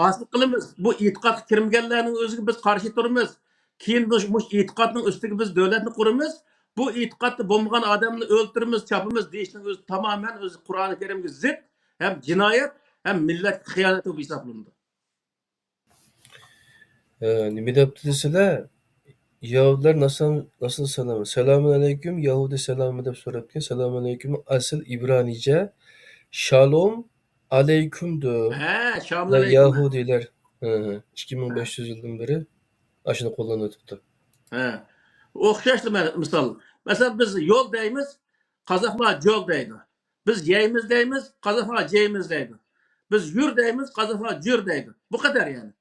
ھاسىل قىلىمىز. بۇ ئېتىقادقا كىرمىگەنلەرنىڭ ئۆزىگە بىز قارشى تۇرىمىز. كېيىن مۇش-، مۇشۇ ئېتىقادنىڭ ئۈستىگە بىز دۆلەتنى قۇرىمىز. بۇ ئېتىقادتا بولمىغان ئادەمنى ئۆلتۈرىمىز، چاپىمىز دېيىشنىڭ ئۆزى تامامەن ئۆزى قۇرئانى كەرىمگە زىت ھەم جىنايەت ھەم مىللەتكە خىيانەت بولۇپ ھېسابلىنىدۇ. ئە، نېمە دەپتۇ دېسىلە، يەھۇدىيلار ناسان-، ناسان سالامى. سالامۇن ئەلەيكۇم، يەھۇدىي سالامى دەپ سوراپتىكەن. سالامۇن ئەلەيكۇم، ئەسلى ئىبرانىيچە شالوم ئەلەيكۇمدۇر. ھە، شالوم ئەلەيكۇم. يەھۇدىيلار، ھە، ھە، ئىككى مىڭ بەش يۈز يىلدىن بېرى ئاشۇنى قوللىنىۋېتىپتۇ. ھە. ئوخشاشلا مە-، مىسال. مەسىلەن، بىز يول دەيمىز، قازاقلار جول دەيدۇ. بىز يەيمىز دەيمىز، قازاقلار جەيمىز دەيدۇ. بىز يۈر دەيمىز، قازاقلار جۈر دەيدۇ. بۇ قەدەر يەنى.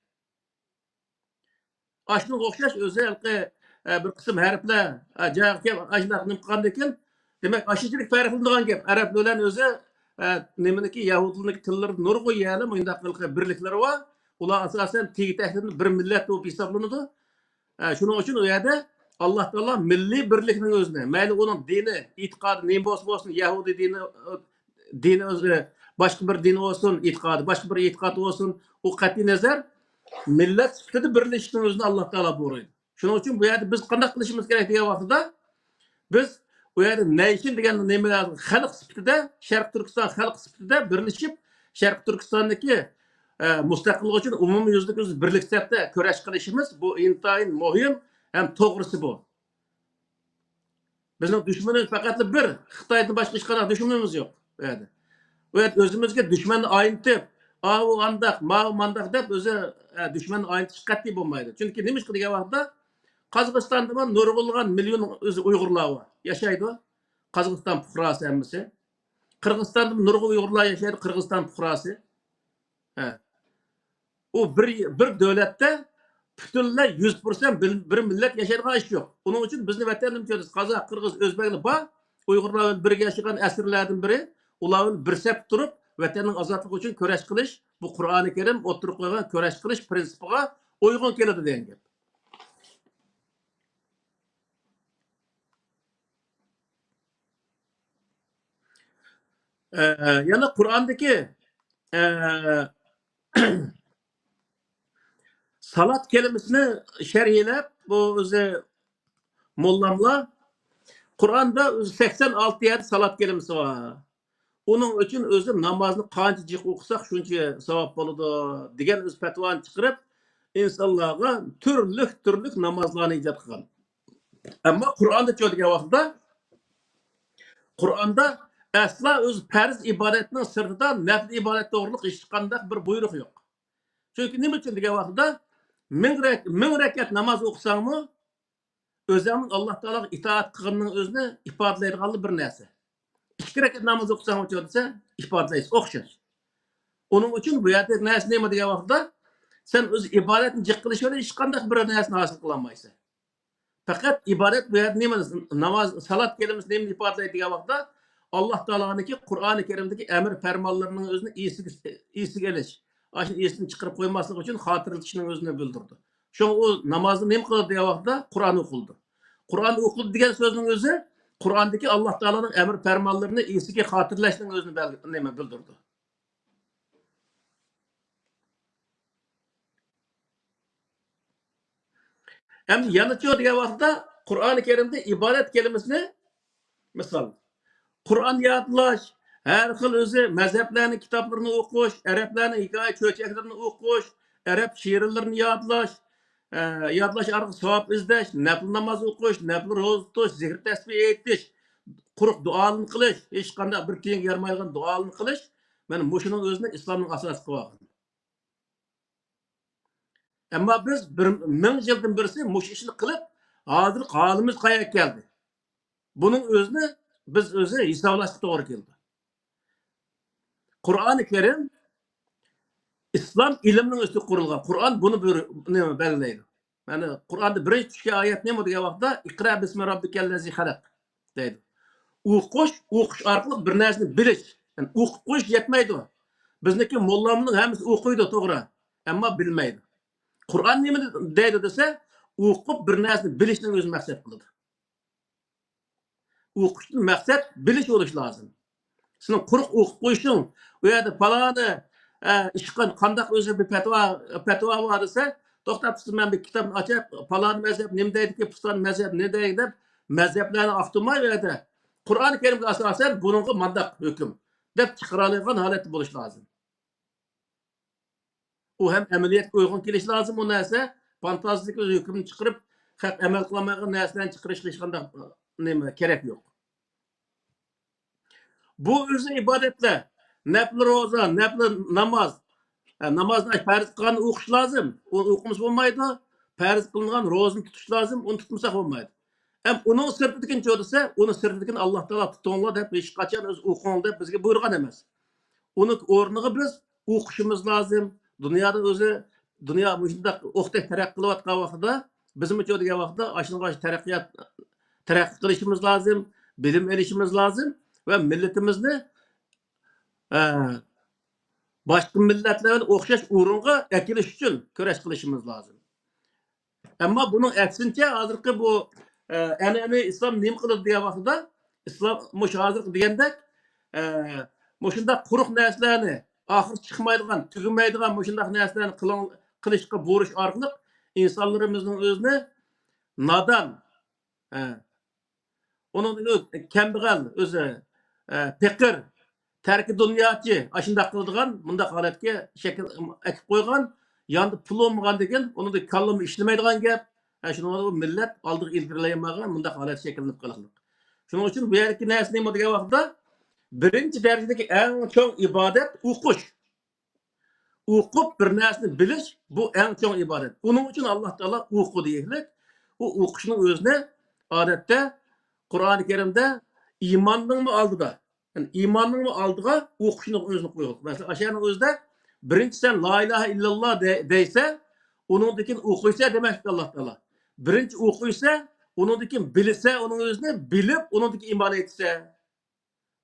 ئاشۇنىڭغا ئوخشاش ئۆزى ھېلىقى، ئە، بىر قىسىم ھەرپلەر، ئە، جايىغا كېلىپ، ئاشۇنداق نېمە قىلغاندىن كېيىن، دېمەك، ئاشۇنچىلىك پەرقلىنىدىغان گەپ. ئەرەبلەر بىلەن ئۆزى، ئە، نېمىنىڭكى، يەھۇدىيلارنىڭكى تىللىرىدا نۇرغۇن يەرلەر مۇنداق ھېلىقى بىرلىكلىرى بار. ئۇلار ئاساسەن تېگى تەكتىن بىر مىللەت بولۇپ ھېسابلىنىدۇ. ئە، شۇنىڭ ئۈچۈن ئۇ يەردە ئاللا تائالا مىللىي بىرلىكنىڭ ئۆزىنى، مەيلى ئۇنىڭ دىنى، ئېتىقادى نېمە بولسا بولسۇن، يەھۇدىي دىنى، دىنى ئۆزى، باشقا بىر دىن بولسۇن، ئېتىقادى، باشقا بىر ئېتىقاد بولسۇن، ئۇ قەتئىي نەزەر، مىللەت سۈپىتىدە بىرلىشىشنىڭ ئۆزىنى ئاللا تائالا بۇيرۇيدۇ. شۇنىڭ ئۈچۈن بۇ يەردە بىز قانداق قىلىشىمىز كېرەك دېگەن ۋاقتىدا، بىز ئۇ يەردە نەيشىن دېگەن نېمە، خەلق سۈپىتىدە، شەرقىي تۈركىستان خەلقى سۈپىتىدە بىرلىشىپ، شەرقىي تۈركىستاندىكى، ئە، مۇستەقىللىق ئۈچۈن ئومۇميۈزلۈك بىز بىرلىك سەپتە كۈرەش قىلىشىمىز، بۇ ئىنتايىن مۇھىم ھەم توغرىسى بۇ. بىزنىڭ دۈشمىنىمىز پەقەتلا بىر، خىتايدىن باشقا ھېچقانداق دۈشمىنىمىز يوق ئۇ يەردە. ئۇ يەردە ئۆزىمىزگە دۈشمەننى ئاينىتىپ، ئاۋۇ ئانداق، ماۋۇ مانداق دەپ ئۆزى، ئە، دۈشمەننى ئاينىتىش قەتئىي بولمايدۇ. چۈنكى نېمىشقا دېگەن ۋاقىتتا، قازاقىستاندىمۇ نۇرغۇنلىغان مىليون ئۆزى ئۇيغۇرلار بار، ياشايدۇ. قازاقىستان پۇقراسى ھەممىسى. قىرغىزىستاندىمۇ نۇرغۇن ئۇيغۇرلار ياشايدۇ، قىرغىزىستان پۇقراسى. ھە. ئۇ بىر، بىر دۆلەتتە پۈتۈنلەي يۈز پىرسەنت بىر، بىر مىللەت ياشايدىغان ئىش يوق. ئۇنىڭ ئۈچۈن بىزنى ۋەتەندىن چۆرىسى قازاق، قىرغىز، ئۆزبەكلەر بار. ئۇيغۇرلار بىلەن بىرگە ياشىغان ئەسىرلەردىن بىرى، ئۇلار بىلەن بىر سەپتە تۇرۇپ، ۋەتەننىڭ ئازادلىقى ئۈچۈن كۈرەش قىلىش، بۇ قۇرئانى كەرىم ئوتتۇرىغا قويغان كۈرەش قىلىش پىرىنسىپىغا ئۇيغۇن كېلىدۇ دېگەن گەپ. ئە، يەنە قۇرئاندىكى، ئە، سالات كەلىمىسىنى شەرھلەپ، بۇ ئۆزى موللاملار، قۇرئاندا ئۆزى سەكسەن ئالتە يەردە سالات كەلىمىسى بار. ئۇنىڭ ئۈچۈن ئۆزى نامازنى قانچە جىق ئوقۇساق، شۇنچە ساۋاب بولىدۇ، دېگەن ئۆزى پەتىۋانى چىقىرىپ، ئىنسانلارغا تۈرلۈك، تۈرلۈك نامازلارنى ئىجاد قىلغان. ئەمما قۇرئاندا چۆ دېگەن ۋاقىتتا، قۇرئاندا ئەسلا ئۆز پەرز ئىبادەتنىڭ سىرتىدا نەپلى ئىبادەت توغرۇلۇق ھېچقانداق بىر بۇيرۇق يوق. چۈنكى نېمە ئۈچۈن دېگەن ۋاقىتتا، مىڭ رەك-، مىڭ رەكەت ناماز ئوقۇساڭمۇ، ئۆزۈڭنىڭ ئاللا تائالاغا ئىتائەت قىلغىنىنىڭ ئۆزىنى ئىپادىلەيدىغانلا بىر نەرسە. ئىككى رەكەت ناماز ئوقۇساڭمۇ چۆ دېسە، ئىپادىلەيسىز، ئوخشاش. ئۇنىڭ ئۈچۈن بۇ يەردە نەرسە نېمە دېگەن ۋاقىتتا، سەن ئۆز ئىبادەتنى جىق قىلىش بىلەن ھېچقانداق بىر نەرسىنى ھاسىل قىلالمايسەن. پەقەت ئىبادەت بۇ يەردە نېمە، ناماز، سالات كەلىمىسى نېمىنى ئىپادىلەيدۇ دېگەن ۋاقىتتا، ئاللا تائالانىڭكى قۇرئانى كەرىمدىكى ئەمر پەرمانلىرىنىڭ ئۆزىنى ئېسىگە، ئېسىگە ئېلىش، ئاشۇنى ئېسىدىن چىقىرىپ قويماسلىق ئۈچۈن خاتىرىلىتىشنىڭ ئۆزىنى بىلدۈرىدۇ. شۇڭا ئۇ نامازنى نېمە قىلىدۇ دېگەن ۋاقىتتا قۇرئان ئوقۇلىدۇ. قۇرئان ئوقۇلدى دېگەن سۆزنىڭ ئۆزى قۇرئاندىكى ئاللا تائالانىڭ ئەمر پەرمانلىرىنى ئېسىگە خاتىرىلەشنىڭ ئۆزىنى بەلگى-، نېمە بىلدۈرىدۇ. ئەمدى يەنىچۇ دېگەن ۋاقىتتا قۇرئانى كەرىمدە ئىبادەت كەلىمىسىنى، مىسال، قۇرئان يادلاش، ھەر خىل ئۆزى مەزھەپلەرنىڭ كىتابلىرىنى ئوقۇش، ئەرەبلەرنىڭ ھېكايە چۆچەكلىرىنى ئوقۇش، ئەرەب شېئىرلىرىنى يادلاش، ئە، يادلاش ئارقىلىق ساۋاب ئىزدەش، نەپلى ناماز ئوقۇش، نەپلى روزا تۇتۇش، زىكىر تەسبىھ ئېيتىش، قۇرۇق دۇئالارنى قىلىش، ھېچقانداق بىر تىيىنگە يارىمايدىغان دۇئالارنى قىلىش، مانا مۇشۇنىڭ ئۆزىنى ئىسلامنىڭ ئاساسى قىلىۋالغان. ئەمما بىز بىر مىڭ يىلدىن بىرسى مۇشۇ ئىشنى قىلىپ، ھازىر ھالىمىز قايەرگە كەلدى؟ بۇنىڭ ئۆزىنى بىز ئۆزى ھېسابلاشقا توغرا كېلىدۇ. قۇرئانى كەرىم ئىسلام ئىلمىنىڭ ئۈستىگە قۇرۇلغان. قۇرئان بۇنى بىر، نېمە، بەلگىلەيدۇ. يەنى قۇرئاندا بىرىنچى چۈشكەن ئايەت نېمە دېگەن ۋاقىتتا، «ئىقرا بىسمى رەببىكەللەزى خەلەق» دەيدۇ. ئوقۇش، ئوقۇش ئارقىلىق بىر نەرسىنى بىلىش. يەنى ئوقۇپ قويۇش يەتمەيدۇ. بىزنىڭكى موللامنىڭ ھەممىسى ئوقۇيدۇ، توغرا. ئەمما بىلمەيدۇ. قۇرئان نېمە دەيدۇ دېسە، ئوقۇپ بىر نەرسىنى بىلىشنى ئۆزى مەقسەت قىلىدۇ. ئوقۇشتىن مەقسەت بىلىش بولۇشى لازىم. سېنىڭ قۇرۇق ئوقۇپ قويۇشۇڭ، ئۇ يەردە پالانى، ئە، ئىشقا قانداق ئۆزى بىر پەتىۋا، پەتىۋا بار دېسە، توختاپ تۇرسۇن، مەن بىر كىتابنى ئاچاي، پالانى مەزھەپ نېمە دەيدىكى، پۇستان مەزھەپ نېمە دەيدۇ دەپ، مەزھەپلەرنى ئاختۇرماي، ئۇ يەردە قۇرئانى كەرىمگە ئاساسەن بۇنىڭغا مانداق ھۆكۈم دەپ چىقىرالايدىغان ھالەتتە بولۇش لازىم. ئۇ ھەم ئەمەلىيەتكە ئۇيغۇن كېلىشى لازىم، ئۇ نەرسە. فانتازىيەلىك ئۆزى ھۆكۈمنى چىقىرىپ، خەق ئەمەل قىلالمايدىغان نەرسىلەرنى چىقىرىشقا ھېچقانداق، نېمە، كېرەك يوق. بۇ ئۆزى ئىبادەتلەر. نەپلى روزا، نەپلى ناماز. ھە، نامازنى پەرز قىلغاندا ئوقۇش لازىم. ئۇ ئوقۇمىسا بولمايدۇ. پەرز قىلىنغان روزىنى تۇتۇش لازىم، ئۇنى تۇتمىساق بولمايدۇ. ھەم ئۇنىڭ سىرتىدىكىنى چۆ دېسە، ئۇنىڭ سىرتىدىكىنى ئاللا تائالا تۇتۇڭلار دەپ، ھېچقاچان ئۆزى ئوقۇڭلار دەپ بىزگە بۇيرۇغان ئەمەس. ئۇنىڭ ئورنىغا بىز ئوقۇشىمىز لازىم. دۇنيادا ئۆزى، دۇنيا مۇشۇنداق ئوقتەك تەرەققىي قىلىۋاتقان ۋاقتىدا، بىزمۇ چۆ دېگەن ۋاقىتتا ئاشۇنىڭغا تەرەققىيات، تەرەققىي قىلىشىمىز لازىم، بىلىم ئېلىشىمىز لازىم ۋە مىللىتىمىزنى، ئە، باشقا مىللەتلەر بىلەن ئوخشاش ئورۇنغا ئەكېلىش ئۈچۈن كۈرەش قىلىشىمىز لازىم. ئەمما بۇنىڭ ئەكسىنچە، ھازىرقى بۇ، ئە، ئەنئەنىۋى ئىسلام نېمە قىلىدۇ دېگەن ۋاقتىدا، ئىسلام مۇشۇ ھازىرقى دېگەندەك، ئە، مۇشۇنداق قۇرۇق نەرسىلەرنى، ئاخىرى چىقمايدىغان، تۈگىمەيدىغان مۇشۇنداق نەرسىلەرنى قىلىڭ-، قىلىشقا بۇيرۇش ئارقىلىق ئىنسانلىرىمىزنىڭ ئۆزىنى نادان، ئە، ئۇنىڭدىن ئۆز-، كەمبەغەل، ئۆزى، ئە، پېقىر، تەركى دۇنياچى، ئاشۇنداق قىلىدىغان مۇنداق ھالەتكە شەكىل ئەكىپ قويغان. ياندا پۇل بولمىغاندىكىن، ئۇنىڭدىن كاللىمۇ ئىشلىمەيدىغان گەپ. ھە، شۇنىڭغا بۇ مىللەت ئالدىغا ئىلگىرىلەيمىگەن مۇنداق ھالەت شەكىللىنىپ قالغانلىق. شۇنىڭ ئۈچۈن بۇ يەردىكى نەرسە نېمە دېگەن ۋاقىتتا، بىرىنچى دەرىجىدىكى ئەڭ چوڭ ئىبادەت ئوقۇش. ئوقۇپ بىر نەرسىنى بىلىش، بۇ ئەڭ چوڭ ئىبادەت. ئۇنىڭ ئۈچۈن ئاللا تائالا ئوقۇ دېيىكلىك. ئۇ ئوقۇشنىڭ ئۆزىنى ئادەتتە قۇرئانى كەرىمدە ئىماننىڭمۇ ئالدىدا، يەنى ئىماننىڭمۇ ئالدىغا ئوقۇشنىڭ ئۆزىنى قويغان. مەسىلەن، ئاشۇ يەرنىڭ ئۆزىدە بىرىنچى سەن لا ئىلاھە ئىللاللا دە-، دەيسە، ئۇنىڭدىن كېيىن ئوقۇيسە دېمەكتە ئاللا تائالا. بىرىنچى ئوقۇيسە، ئۇنىڭدىن كېيىن بىلسە، ئۇنىڭ ئۆزىنى بىلىپ، ئۇنىڭدىن كېيىن ئىمان ئېيتسە.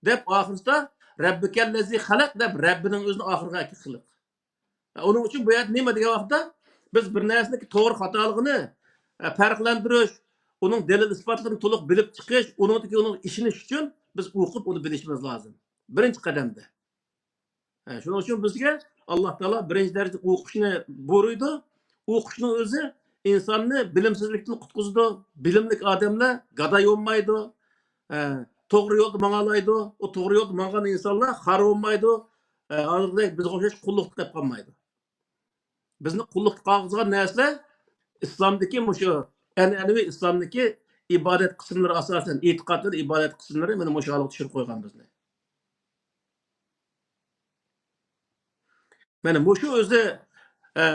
دەپ ئاخىرسىدا رەببىكەللەزى خەلەق دەپ رەببىنىڭ ئۆزىنى ئاخىرىغا ئەكىپ قىلىق. ئۇنىڭ ئۈچۈن بۇ يەردە نېمە دېگەن ۋاقىتتا، بىز بىر نەرسىنىڭكى توغرا خاتالىقىنى، ئە، پەرقلەندۈرۈش، ئۇنىڭ دەلىل ئىسپاتلىرىنى تولۇق بىلىپ چىقىش، ئۇنىڭدىكى ئۇنىڭغا ئىشىنىش ئۈچۈن بىز ئوقۇپ ئۇنى بىلىشىمىز لازىم. بىرىنچى قەدەمدە. ھە، شۇنىڭ ئۈچۈن بىزگە ئاللا تائالا بىرىنچى دەرىجىدە ئوقۇشنى بۇيرۇيدۇ. ئوقۇشنىڭ ئۆزى ئىنساننى بىلىمسىزلىكتىن قۇتقۇزىدۇ. بىلىملىك ئادەملەر گاداي بولمايدۇ. ھە، توغرا يولدا ماڭالايدۇ. ئۇ توغرا يولدا ماڭغان ئىنسانلار خار بولمايدۇ. ھە، ھازىرقىدەك بىزگە ئوخشاش قۇللۇقتا قېلىپ قالمايدۇ. بىزنى قۇللۇقتا قالغۇزغان نەرسىلەر ئىسلامدىكى مۇشۇ ئەنئەنىۋى ئىسلامدىكى ئىبادەت قىسىملىرى ئاساسەن، ئېتىقادلىرى، ئىبادەت قىسىملىرى مانا مۇشۇ ھالغا چۈشۈرۈپ قويغان بىزنى. مانا مۇشۇ ئۆزى، ئە،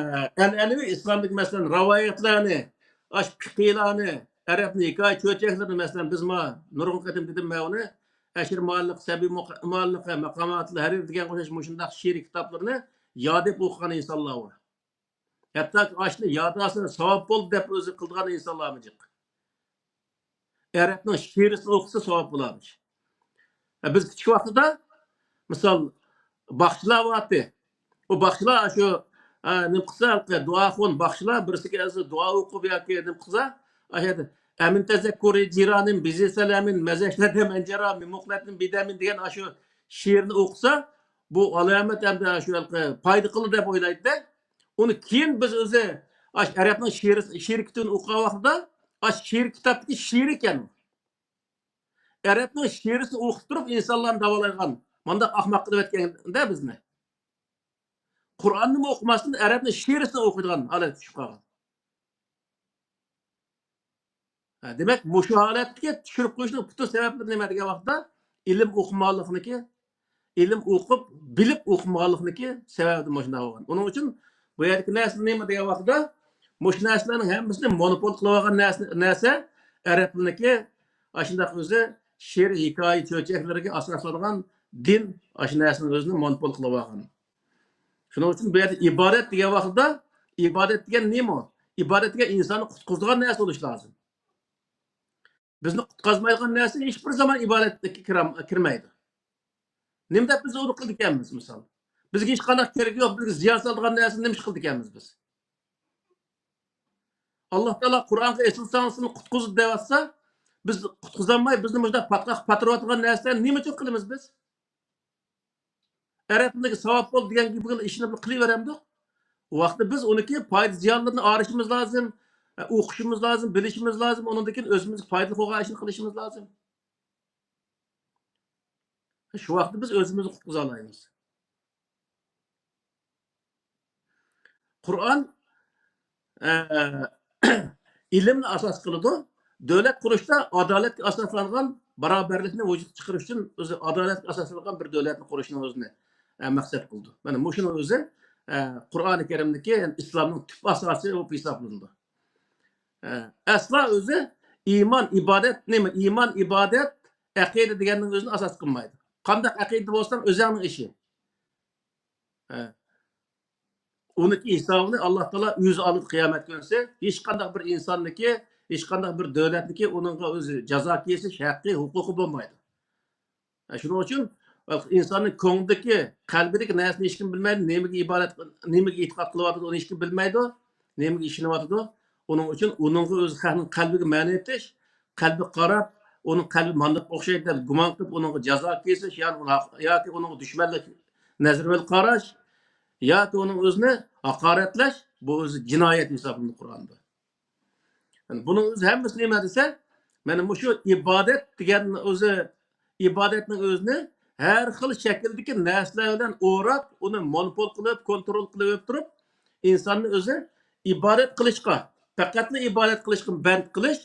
ئەنئەنىۋى ئىسلامدىكى، مەسىلەن، رىۋايەتلەرنى، ئاش پىقىلارنى، ئەرەبنىڭ ھېكايە چۆچەكلىرىنى، مەسىلەن، بىز ما نۇرغۇن قېتىم دېدىم مەن ئۇنى، ئەشىر مۇئەللىق، سەبىي مۇق-، مۇئەللىق، ماقاماتىل ھەرىر دېگەن ئوخشاش مۇشۇنداق شېئىرىي كىتابلىرىنى ياد ئېتىپ ئوقۇغان ئىنسانلار بار. ھەتتاكى ئاشۇنى ياد ئالسا ساۋاب بولدى دەپ ئۆزى قىلىدىغان ئىنسانلارمۇ جىق. ئەرەبنىڭ شېئىرىسىنى ئوقۇسا ساۋاب بولارمىش. ھە، بىز كىچىك ۋاقتىدا، مىسال، باخشىلار بارتى. ئۇ باخشىلار شۇ، ھە، نېمە قىلسا، ھېلىقى دۇئاخۇن باخشىلار بىرسىگە ئەزىز دۇئا ئوقۇپ ياكى نېمە قىلسا، ئاشۇ يەردە، «ئەمىن تەزەككۇرى جىرانىم بىزى سەلەمىن، مەزەشلەردەم ئەنجەرا، مىمۇقلەتتىن بىدەمىن» دېگەن ئاشۇ شېئىرنى ئوقۇسا، بۇ ئالامەت ھەمدە شۇ ھېلىقى پايدا قىلىدۇ دەپ ئويلايدۇ-دە. ئۇنى كېيىن بىز ئۆزى ئاش ئەرەبنىڭ شېئىر، شېئىر كىتابىنى ئوقۇغان ۋاقتىدا، ئاش شېئىر كىتابتىكى شېئىر ئىكەن. ئەرەبنىڭ شېئىرىسىنى ئوقۇپ تۇرۇپ ئىنسانلارنى داۋالايدىغان مانداق ئەخمەق قىلىۋەتكەندە بىزنى. قۇرئاننىمۇ ئوقۇماستىن ئەرەبنىڭ شېئىرىسىنى ئوقۇيدىغان ھالەتكە چۈشۈپ قالغان. ھە، دېمەك، مۇشۇ ھالەتكە چۈشۈرۈپ قويۇشنىڭ پۈتۈن سەۋەبلىرى نېمە دېگەن ۋاقىتتا، ئىلىم ئوقۇمىغانلىقنىڭكى، ئىلىم ئوقۇپ، بىلىپ ئوقۇمىغانلىقنىڭكى سەۋەبىدىن مۇشۇنداق بولغان. ئۇنىڭ ئۈچۈن بۇ يەردىكى نەرسە نېمە دېگەن ۋاقتىدا، مۇشۇ نەرسىلەرنىڭ ھەممىسىنى مونوپول قىلىۋالغان نەرسە، نەرسە ئەرەبلىرىنىڭكى ئاشۇنداق ئۆزى شېئىر، ھېكايە، چۆچەكلىرىگە ئاساسلانغان دىن ئاشۇ نەرسىنىڭ ئۆزىنى مونوپول قىلىۋالغان. شۇنىڭ ئۈچۈن بۇ يەردە ئىبادەت دېگەن ۋاقتىدا، ئىبادەت دېگەن نېمە؟ ئىبادەت دېگەن ئىنساننى قۇتقۇزىدىغان نەرسە بولۇش لازىم. بىزنى قۇتقۇزمايدىغان نەرسە ھېچبىر زامان ئىبادەتكە كىرەم-، كىرمەيدۇ. نېمە دەپ بىز ئۇنى قىلىدىكەنمىز، مىسال؟ بىزگە ھېچقانداق كېرىكى يوق، بىزگە زىيان سالىدىغان نەرسىنى نېمە ئىش قىلىدىكەنمىز بىز؟ ئاللا تائالا قۇرئانغا ئېسىلساڭ سىزنى قۇتقۇزىدۇ دەۋاتسا، بىز قۇتقۇزالماي، بىزنى مۇشۇنداق پاتقاققا پاتۇرۇۋاتىدىغان نەرسىلەرنى نېمە ئۈچۈن قىلىمىز بىز؟ ئەرەبلىرىگە ساۋاب بولدى دېگەن گېپىگە ئىشىنىپ قىلىۋېرەمدۇق؟ ئۇ ۋاقىتتا بىز ئۇنىڭكى پايدا زىيانلىرىنى ئايرىشىمىز لازىم، ئوقۇشىمىز لازىم، بىلىشىمىز لازىم، ئۇنىڭدىن كېيىن ئۆزىمىزگە پايدىلىق بولغان ئىشنى قىلىشىمىز لازىم. شۇ ۋاقىتتا بىز ئۆزىمىزنى قۇتقۇزالايمىز. قۇرئان، ئە، ئىلىمنى ئاساس قىلىدۇ. دۆلەت قۇرۇشتا ئادالەتكە ئاساسلانغان باراۋەرلىكنى ۋۇجۇدقا چىقىرىش ئۈچۈن ئۆزى ئادالەتكە ئاساسلانغان بىر دۆلەتنى قۇرۇشنى ئۆزىنى، ئە، مەقسەت قىلىدۇ. مانا مۇشۇنىڭ ئۆزى، ئە، قۇرئانى كەرىمدىكى، يەنى ئىسلامنىڭ تۈپ ئاساسى بولۇپ ھېسابلىنىدۇ. ئەسلا ئۆزى ئىمان، ئىبادەت نېمە؟ ئىمان، ئىبادەت، ئەقىدە دېگەننىڭ ئۆزىنى ئاساس قىلمايدۇ. قانداق ئەقىدە بولساڭ، ئۆزۈڭنىڭ ئىشى. ئۇنىڭكى ھېسابىنى ئاللا تائالا ئۆزى ئالىدۇ قىيامەت كۈنىسى. ھېچقانداق بىر ئىنساننىڭكى، ھېچقانداق بىر دۆلەتنىڭكى ئۇنىڭغا ئۆزى جازا كېسىش ھەققى، ھوقۇقى بولمايدۇ. شۇنىڭ ئۈچۈن ئىنساننىڭ كۆڭلىدىكى، قەلبىدىكى نەرسىنى ھېچكىم بىلمەيدۇ. نېمىگە ئىبادەت، نېمىگە ئېتىقاد قىلىۋاتىدۇ، ئۇنى ھېچكىم بىلمەيدۇ. نېمىگە ئىشىنىۋاتىدۇ. ئۇنىڭ ئۈچۈن ئۇنىڭغا ئۆزى خەقنىڭ قەلبىگە مەنە ئېيتىش، قەلبىگە قاراپ، ئۇنىڭ قەلبى مانداق ئوخشايدۇ دەپ گۇمان قىلىپ، ئۇنىڭغا جازا كېسىش، يا-، ياكى ئۇنىڭغا دۈشمەنلىك نەزىرى بىلەن قاراش، ياكى ئۇنىڭ ئۆزىنى ھاقارەتلەش، بۇ ئۆزى جىنايەت ھېسابلىنىدۇ قۇرئاندا. يەنى بۇنىڭ ئۆزى ھەممىسى نېمە دېسە، مانا مۇشۇ ئىبادەت دېگەن ئۆزى، ئىبادەتنىڭ ئۆزىنى ھەر خىل شەكىلدىكى نەرسىلەر بىلەن ئوراپ، ئۇنى مونوپول قىلىپ، كونترول قىلىپ تۇرۇپ، ئىنساننى ئۆزى ئىبادەت قىلىشقا، پەقەتلا ئىبادەت قىلىشقا بەند قىلىش،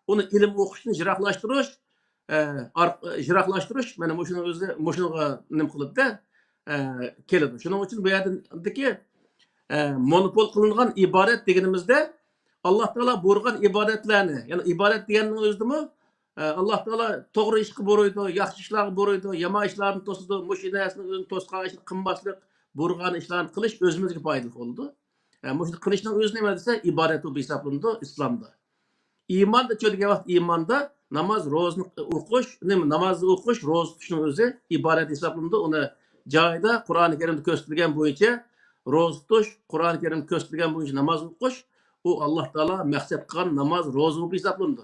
ئۇنى ئىلىم ئوقۇشتىن يىراقلاشتۇرۇش، ئە، ئار-، يىراقلاشتۇرۇش، مانا مۇشۇنىڭ ئۆزى، مۇشۇنىڭغا نېمە قىلىدۇ-دە، ئە، كېلىدۇ. شۇنىڭ ئۈچۈن بۇ يەردىكى، ئە، مونوپول قىلىنغان ئىبادەت دېگىنىمىزدە، ئاللا تائالا بۇيرۇغان ئىبادەتلەرنى، يەنى ئىبادەت دېگەننىڭ ئۆزىدىمۇ، ئە، ئاللا تائالا توغرا ئىشقا بۇيرۇيدۇ، ياخشى ئىشلارغا بۇيرۇيدۇ، يامان ئىشلارنى توسىدۇ. مۇشۇ نەرسىنىڭ ئۆزىنى توسقان ئىشنى قىلماسلىق، بۇيرۇغان ئىشلارنى قىلىش ئۆزىمىزگە پايدىلىق بولىدۇ. ئە، مۇشۇنى قىلىشنىڭ ئۆزى نېمە دېسە، ئىبادەت بولۇپ ھېسابلىنىدۇ ئىسلامدا. ئىماندا چۆ دېگەن ۋاقىت ئىماندا ناماز، روزىنى ئوقۇش، نېمە، ناماز ئوقۇش، روزا تۇتۇشنىڭ ئۆزى ئىبادەت ھېسابلىنىدۇ. ئۇنى جايىدا قۇرئانى كەرىمدە كۆرسىتىلگەن بويىچە روزا تۇتۇش، قۇرئانى كەرىمدە كۆرسىتىلگەن بويىچە ناماز ئوقۇش، ئۇ ئاللا تائالا مەقسەت قىلغان ناماز، روزا بولۇپ ھېسابلىنىدۇ.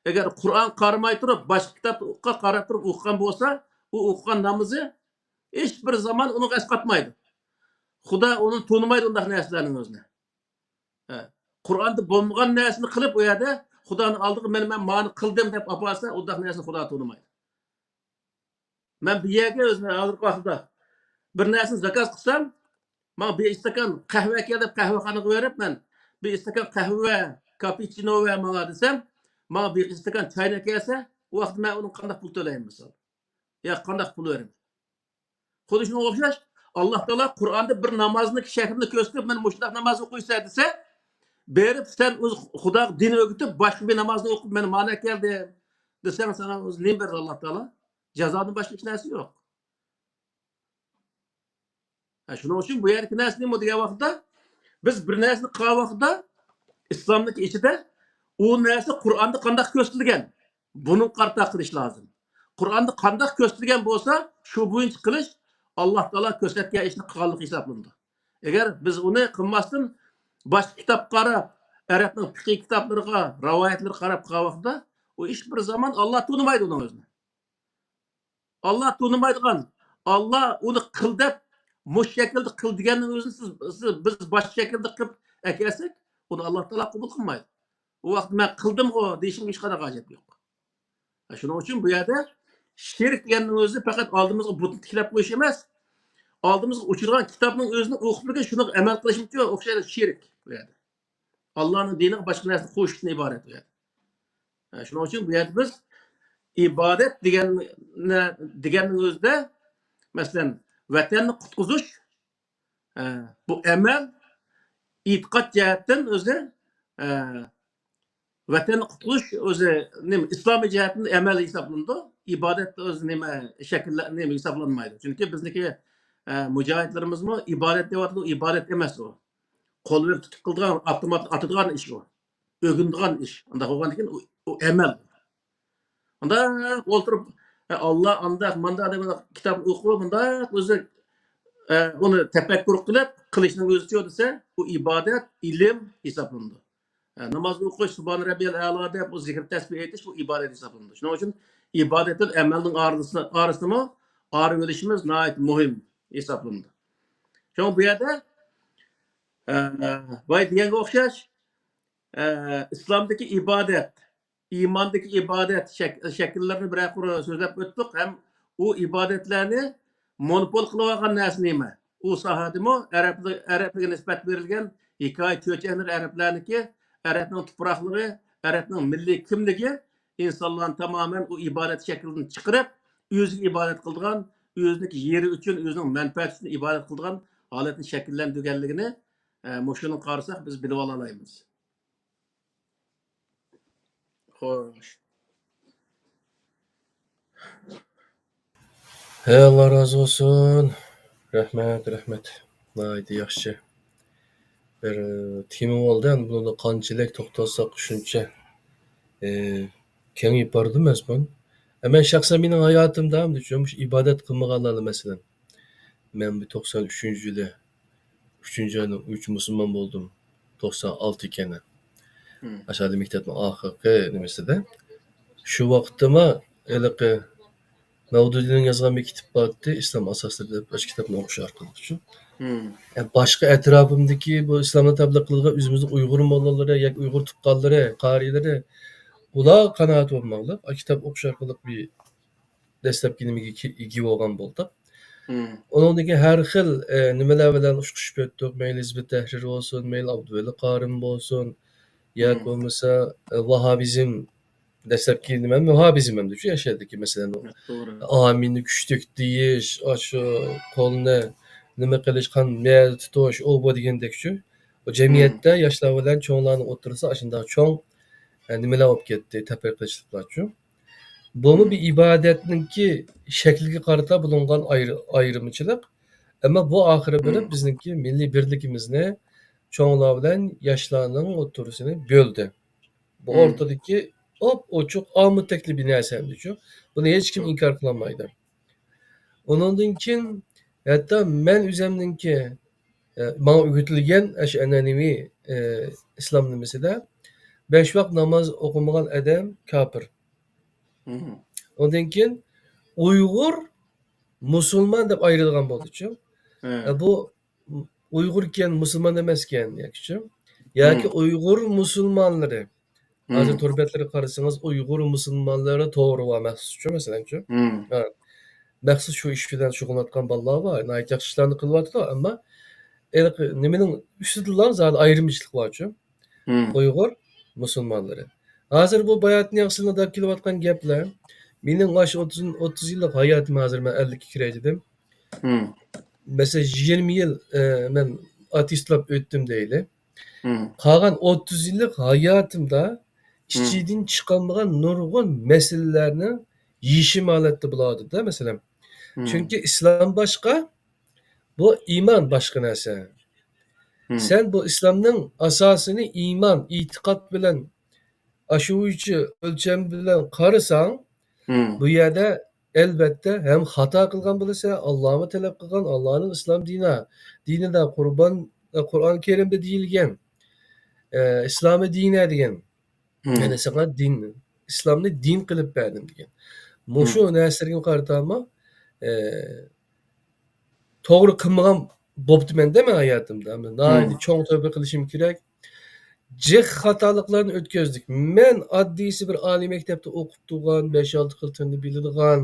ئەگەر قۇرئان قارىماي تۇرۇپ، باشقا كىتابقا قاراپ تۇرۇپ ئوقۇغان بولسا، ئۇ ئوقۇغان نامىزى ھېچ بىر زامان ئۇنىڭغا ئەسقاتمايدۇ. خۇدا ئۇنى تونۇمايدۇ ئۇنداق نەرسىلەرنىڭ ئۆزىنى. ھە. قۇرئاندا بولمىغان نەرسىنى قىلىپ، ئۇ يەردە خۇدانىڭ ئالدىغا مەن، مەن مانى قىلدىم دەپ ئاپارسا، ئۇنداق نەرسىنى خۇدا تونۇمايدۇ. مەن بۇ يەرگە ئۆزۈم ھازىرقى ۋاقىتتا بىر نەرسىنى زاكاز قىلسام، ماڭا بىر ئىستاكان قەھۋە ئەكەل دەپ قەھۋەخانىغا بېرىپ، مەن بىر ئىستاكان قەھۋە، كاپىچىنو ۋە ماڭا دېسەم، ماڭا بىر ئىستاكان چاينى ئەكەلسە، ئۇ ۋاقىتتا مەن ئۇنىڭ قانداق پۇل تۆلەيمەن مىسال؟ يا قانداق پۇل بېرىمەن؟ خۇددى شۇنىڭغا ئوخشاش، ئاللا تائالا قۇرئاندا بىر نامازنىڭ شەكلىنى كۆرسىتىپ، مانا مۇشۇنداق ناماز ئوقۇيسەن دېسە، بېرىپ سەن ئۆز خۇداغا دىن ئۆگىتىپ، باشقا بىر نامازنى ئوقۇپ، مانا مانا كەلدىم دېسەڭ، ساڭا ئۆزى نېمە بېرىدۇ ئاللا تائالا؟ جازادىن باشقا ھېچ نەرسە يوق. ھە، شۇنىڭ ئۈچۈن بۇ يەردىكى نەرسە نېمە دېگەن ۋاقىتتا، بىز بىر نەرسىنى قىلغان ۋاقىتتا، ئىسلامنىڭ ئىچىدە ئۇ نەرسە قۇرئاندا قانداق كۆرسىتىلگەن؟ بۇنىڭغا قارىتا قىلىش لازىم. قۇرئاندا قانداق كۆرسىتىلگەن بولسا، شۇ بويىچە قىلىش ئاللا تائالا كۆرسەتكەن ئىشنى قىلغانلىق ھېسابلىنىدۇ. ئەگەر بىز ئۇنى قىلماستىن، باشقا كىتابقا قاراپ، ئەرەبنىڭ پىقھىي كىتابلىرىغا، رىۋايەتلىرىگە قاراپ قىلغان ۋاقىتتا، ئۇ ھېچ بىر زامان ئاللا تونۇمايدۇ ئۇنىڭ ئۆزىنى. ئاللا تونۇمايدىغان، ئاللا ئۇنى قىل دەپ، مۇشۇ شەكىلدە قىل دېگەننىڭ ئۆزىنى سىز، سىز، بىز باشقا شەكىلدە قىلىپ ئەكەلسەك، ئۇنى ئاللا تائالا قوبۇل قىلمايدۇ. ئۇ ۋاقىتتا مەن قىلدىمغۇ دېيىشىمگە ھېچقانداق ھاجەت يوق. شۇنىڭ ئۈچۈن بۇ يەردە شىرك دېگەننىڭ ئۆزى پەقەت ئالدىمىزغا بۇتنى تىكلەپ قويۇش ئەمەس، ئالدىمىزغا ئۇچرىغان كىتابنىڭ ئۆزىنى ئوقۇپ بىلگەن، شۇنىڭغا ئەمەل قىلىشمىزغا ئوخشايدۇ شىرك بۇ يەردە. ئاللانىڭ دىنىغا باشقا نەرسىنى قوشۇشتىن ئىبارەت بۇ يەردە. ھە، شۇنىڭ ئۈچۈن بۇ يەردە بىز ئىبادەت دېگەن، دېگەننىڭ ئۆزىدە، مەسىلەن، ۋەتەننى قۇتقۇزۇش، ھە، بۇ ئەمەل ئېتىقاد جەھەتتىن ئۆزى، ھە، ۋەتەننى قۇتقۇزۇش ئۆزى نېمە، ئىسلامىي جەھەتتىن ئەمەل ھېسابلىنىدۇ. ئىبادەت ئۆزى نېمە، شەكىللە-، نېمە ھېسابلانمايدۇ. چۈنكى بىزنىڭكى، ھە، مۇجاھىدلىرىمىزمۇ ئىبادەت دەۋاتىدۇ، ئىبادەت ئەمەس ئۇ. قول بىلەن تۇتۇپ قىلىدىغان، ئاپتومات ئاتىدىغان ئىش ئۇ. ئۆگىنىدىغان ئىش. ئۇنداق بولغاندىكىن ئۇ، ئۇ ئەمەل. ئۇنداق ئولتۇرۇپ، ئە، ئاللا ئانداق، مانداق دەپ كىتابنى ئوقۇپ، مۇنداق ئۆزى، ئە، ئۇنى تەپەككۇر قىلىپ قىلىشنىڭ ئۆزىچۇ دېسە، ئۇ ئىبادەت، ئىلىم ھېسابلىنىدۇ. ئە، ناماز ئوقۇش، سۇبھان رەببىيەل ئەلا دەپ، ئۇ زىكىر تەسبىھ ئېيتىش، بۇ ئىبادەت ھېسابلىنىدۇ. شۇنىڭ ئۈچۈن ئىبادەت بىلەن ئەمەلنىڭ ئارىسى، ئارىسىمۇ ئايرىۋېلىشىمىز ناھايىتى مۇھىم ھېسابلىنىدۇ. شۇڭا بۇ يەردە، ئە، بايا دېگەنگە ئوخشاش، ئە، ئىسلامدىكى ئىبادەت، ئىماندىكى ئىبادەت شەك-، شەكىللىرىنى بىرەر قۇر سۆزلەپ ئۆتتۇق ھەم ئۇ ئىبادەتلەرنى مونوپول قىلىۋالغان نەرسە نېمە؟ ئۇ ساھەدىمۇ ئەرەبلە-، ئەرەبلىككە نىسبەت بېرىلگەن ھېكايە چۆچەكلىرى ئەرەبلەرنىڭكى، ئەرەبنىڭ تۇپراقلىقى، ئەرەبنىڭ مىللىي كىملىكى ئىنسانلارنى تامامەن ئۇ ئىبادەت شەكلىدىن چىقىرىپ، ئۆزىگە ئىبادەت قىلىدىغان، ئۆزىنىڭكى يېرى ئۈچۈن، ئۆزىنىڭ مەنپەئەتى ئۈچۈن ئىبادەت قىلىدىغان ھالەتنى شەكىللەندۈرگەنلىكىنى، ئە، مۇشۇنى قارىساق بىز بىلىۋالالايمىز. خوش. ھەي، ئاللا رازى بولسۇن. رەھمەت، رەھمەت. ناھايىتى ياخشى. بىر تېما بولدى. ئەمدى بۇنى قانچىلىك توختالساق شۇنچە، ئى، كېڭىيىپ بارىدۇ مەزمۇن. ئە، مەن شەخسەن مېنىڭ ھاياتىمدا، ئەمدى شۇ، مۇشۇ ئىبادەت قىلمىغانلارنى، مەسىلەن، مەن بۇ توقسان ئۈچىنچى يىلى، ئۈچىنچى ئاينىڭ ئۈچى مۇسۇلمان بولدۇم. توقسان ئالتە ئىكەن. مم. ئاشۇ مەكتەپنىڭ ئاخىرقى نېمىسىدە. شۇ ۋاقىتتىما ھېلىقى مەۋدۇدىنىڭ يازغان بىر كىتاب بارتتى، ئىسلام ئاساسلىرى دەپ، ئاشۇ كىتابنى ئوقۇش ئارقىلىق شۇ. مم. يەنى باشقا ئەتراپىمدىكى بۇ ئىسلامنى تەبلىغ قىلىدىغان ئۆزىمىزنىڭ ئۇيغۇر موللىلىرى ياكى ئۇيغۇر تۇغقانلىرى، قارىيلىرى، ئۇلارغا قانائەت بولماقلىق، ئا، كىتاب ئوقۇش ئارقىلىق بىر دەسلەپكى نېمىگە كى-، ئىگە بولغان بولدۇق. مم. ئۇنىڭدىن كېيىن ھەر خىل، ئە، نېمىلەر بىلەن ئۇچرىشىپ ئۆتتۇق. مەيلى ھىزب ئۇت تەھرىر بولسۇن، مەيلى ئابدۇۋەلى قارىم بولسۇن، ياكى مم. بولمىسا، ئە، ۋاھابىزم، دەسلەپكى نېمە، ۋاھابىزم ئەمدى شۇ ياشاردىكى، مەسىلەن، مم، توغرا. ئامىننى كۈچلۈك دېيىش، ئاشۇ قولنى نېمە قىلىش، قان مەيدە تۇتۇش، ئۇ بۇ دېگەندەك شۇ. ئۇ مم. جەمئىيەتتە ياشلار بىلەن چوڭلارنىڭ ئوتتۇرىسىدا ئاشۇنداق چوڭ، ئە، نېمىلەر بولۇپ كەتتى، تەپرىقىچىلىكلەر شۇ. بۇمۇ مم. بىر ئىبادەتنىڭكى شەكلىگە قارىتا بولۇنغان ئايرى-، ئايرىمچىلىق. ئەمما بۇ ئاخىرى بېرىپ مم. بىزنىڭكى مىللىي بىرلىكىمىزنى، چوڭلار بىلەن ياشلارنىڭ ئوتتۇرىسىنى بۆلدى. بۇ مم. ئورتىدىكى ئاپئوچۇق، ئامۇتەكلى بىر نەرسە ئەمدى شۇ. بۇنى ھېچكىم توغرا. ئىنكار قىلالمايدۇ. ئۇنىڭدىن كېيىن ھەتتا مەن ئۆزەمنىڭكى، ئە، ماڭا ئۆگىتىلگەن ئاشۇ ئەنئەنىۋى، ئە، ئىسلام نېمىسىدە بەش ۋاق ناماز ئوقۇمىغان ئادەم كاپىر. مم. ئۇندىن كېيىن ئۇيغۇر مۇسۇلمان دەپ ئايرىلغان بولدىچۇ. ھە. ئە، بۇ ئۇيغۇركەن، مۇسۇلمان ئەمەسكەن ياكىچۇ. ياكى مم. ئۇيغۇر مۇسۇلمانلىرى. ھازىر مم. تور بەتلىرىگە قارىسىڭىز، ئۇيغۇر مۇسۇلمانلىرى تورى بار مەخسۇسچۇ، مەسىلەنچۇ. مم. ھە. مەخسۇس شۇ ئىش بىلەن شۇغۇللىنىۋاتقان بالىلار بار. ناھايىتى ياخشى ئىشلارنى قىلىۋاتىدۇ، ئەمما ھېلىقى نېمىنىڭ ئۈستىدىلا زادى ئايرىمچىلىق بارچۇ. مم. ئۇيغۇر مۇسۇلمانلىرى. ھازىر بۇ باياتىن ياخشىلىنىڭ دەپ كېلىۋاتقان گەپلەر، مېنىڭ ئاشۇ ئوتتۇز، ئوتتۇز يىللىق ھاياتىم، ھازىر مەن ئەللىككە كىرەي دېدىم. مم. مەسىلەن، يىگىرمە يىل، ئە، مەن ئاتېستلاپ ئۆتتۈم دەيلى. مم. قالغان ئوتتۇز يىللىق ھاياتىمدا مم. ئىچىدىن چىقالمىغان نۇرغۇن مەسىلىلەرنىڭ يېشىم ھالەتتە بولۇۋاتىدۇ-دە، مەسىلەن. مم. چۈنكى ئىسلام باشقا، بۇ ئىمان باشقا نەرسە. مم. سەن بۇ ئىسلامنىڭ ئاساسىنى ئىمان، ئېتىقاد بىلەن، ئاشۇ بويىچە ئۆلچەم بىلەن قارىساڭ، مم. بۇ يەردە ئەلۋەتتە ھەم خاتا قىلغان بولىسەن، ئاللامۇ تەلەپ قىلغان، ئاللانىڭ ئىسلام دىنى، دىنىدا قۇربان، قۇرئان كەرىمدە دېيىلگەن، ئە، ئىسلامى دىنە دېگەن. مم. يەنى ساڭا دىن، ئىسلامنى دىن قىلىپ بەردىم دېگەن. مۇشۇ مم. نەرسىلەرگە قارىتاما، ئە، توغرا قىلمىغان بوپتىمەن-دە مەن ھاياتىمدا. ناھايىتى مم. چوڭ تەۋبە قىلىشىم كېرەك. جىق خاتالىقلارنى ئۆتكۈزدۇق. مەن ئاددىيسى بىر ئالىي مەكتەپتە ئوقۇپ تۇرغان، بەش-ئالتە خىل تىلنى بىلىدىغان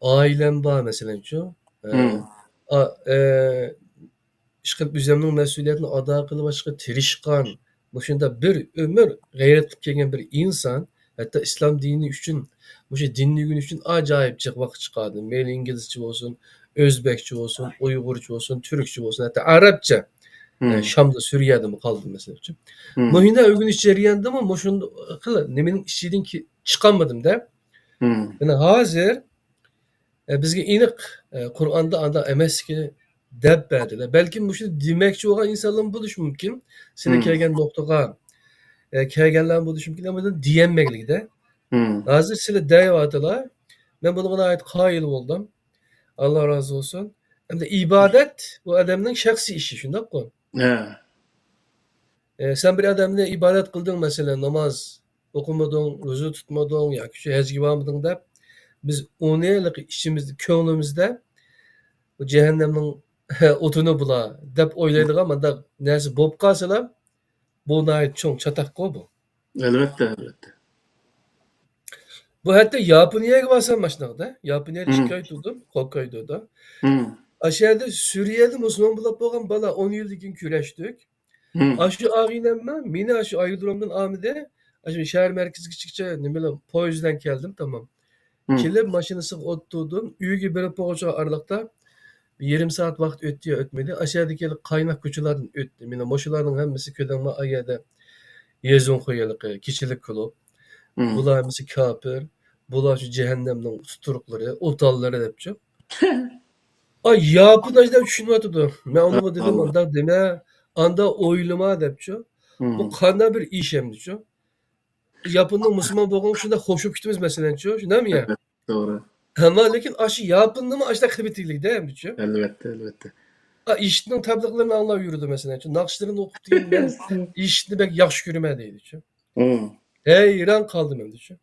ئائىلەم بار، مەسىلەنچۇ. ئە، مم. ئا-، ئە، ئىشقىلىپ ئۆزۈمنىڭ مەسئۇلىيەتنى ئادا قىلىۋېلىشقا تىرىشقان، مۇشۇنداق بىر ئۆمۈر غەيرەت قىلىپ كەلگەن بىر ئىنسان، ھەتتا ئىسلام دىنى ئۈچۈن، مۇشۇ دىننى ئۆگىنىش ئۈچۈن ئاجايىپ جىق ۋاقىت چىقاردى. مەيلى ئىنگلىزچە بولسۇن، ئۆزبەكچە بولسۇن، ئۇيغۇرچە بولسۇن، تۈركچە بولسۇن، ھەتتا ئەرەبچە، مم. ئە، شامدا، سۈرىيەدىمۇ قالدىم، مەسىلەن ئۈچۈن. مم. مۇشۇنداق ئۆگىنىش جەريانىدىمۇ مۇشۇنداق خىل نېمىنىڭ ئىچىدىن كى-، چىقالمىدىم-دە. مم. يەنى ھازىر ئە، بىزگە ئېنىق، ئە، قۇرئاندا ئانداق ئەمەسلىكىنى دەپ بەردىلەر. بەلكىم مۇشۇنى دېمەكچى بولغان ئىنسانلارمۇ بولۇشى مۇمكىن. سىلەر مم. كەلگەن نۇقتىغا، ئە، كەلگەنلەرمۇ بولۇشى مۇمكىن. ئەمما بۇنى دېيەلمەگلىكتە. مم. ھازىر سىلەر دەيۋاتىلا. مەن بۇنىڭغا ناھايىتى قايىل بولدۇم. ئاللا رازى بولسۇن. ئەمدى ئىبادەت بۇ ئادەمنىڭ شەخسىي ئىشى، شۇنداققۇ؟ ھە. ئە، سەن بىر ئادەمنى ئىبادەت قىلدىڭ، مەسىلەن، ناماز ئوقۇمىدىڭ، روزا تۇتمىدىڭ ياكى شۇ ھەجگە بارمىدىڭ دەپ، بىز ئۇنى ھېلىقى ئىچىمىزدە، كۆڭلىمىزدە، «بۇ جەھەننەمنىڭ ئوتىنى بۇلار» دەپ ئويلايدىغان مانداق نەرسە بولۇپ قالسىلا، بۇ ناھايىتى چوڭ چاتاققۇ بۇ. ئەلۋەتتە، ئەلۋەتتە. بۇ ھەتتا ياپونىيەگە بارسام ماشۇنداقتا. ياپونىيەدە مم. ئىككى ئاي تۇردۇم، ھوككايدودا. مم. ئاشۇ يەردە سۈرىيەدە مۇسۇلمان بولۇپ بولغان بالا ئون يىلدىن كېيىن كۆرۈشتۇق. مم. ئاشۇ ئاغىنەممۇ مېنى ئاشۇ ئايرودرومدىن ئالمىدى. ئاشۇ شەھەر مەركىزىگىچە نېمە بىلەن، پويىز بىلەن كەلدىم، تامام. مم. كېلىپ ماشىنىسىغا ئولتۇردۇم. ئۆيگە بېرىپ بولغۇچە ئارىلىقتا بىر يېرىم سائەت ۋاقىت ئۆتتى يا ئۆتمىدى. ئاشۇ يەردىكى قايناق كوچىلارنى ئۆتتى. مانا مۇشۇلارنىڭ ھەممىسى كۆدەڭما ئايەدە يېزۇڭ قويۇلۇقى، كېچىلىك كۇلۇب. بۇلار ھەممىسى كاپىر، بۇلار شۇ جەھەننەمنىڭ تۇتۇرۇقلىرى، ئوتاللىرى دەپچۇ. ئا، ياپون ئاشۇنداق چۈشىنىۋاتىدۇ. مەن ئۇنىڭغا دېدىم، ئۇنداق دېمە، ئاندا ئويلىما دەپچۇ. بۇ قانداق بىر ئىش ئەمدىچۇ؟ ياپوننىڭ مۇسۇلمان بولغىنىغا شۇنداق خوش بولۇپ كېتىمىز، مەسىلەنچۇ، شۇنداقمۇ يا؟ توغرا. ئەمما لېكىن ئاشۇ ياپوننىمۇ ئاشۇنداق قىلىۋېتىگلىكتە ئەمدىچۇ. ئەلۋەتتە، ئەلۋەتتە. ئا، ئىشىتنىڭ تەبلىغلىرىنى ئاڭلاپ يۈرىدۇ، مەسىلەنچۇ. ناخشىلىرىنى ئوقۇپ دېگەن، مەن ئىشىتنى بەك ياخشى كۆرىمەن دەيدىچۇ. ھەيران قالدىم ئەمدىچۇ.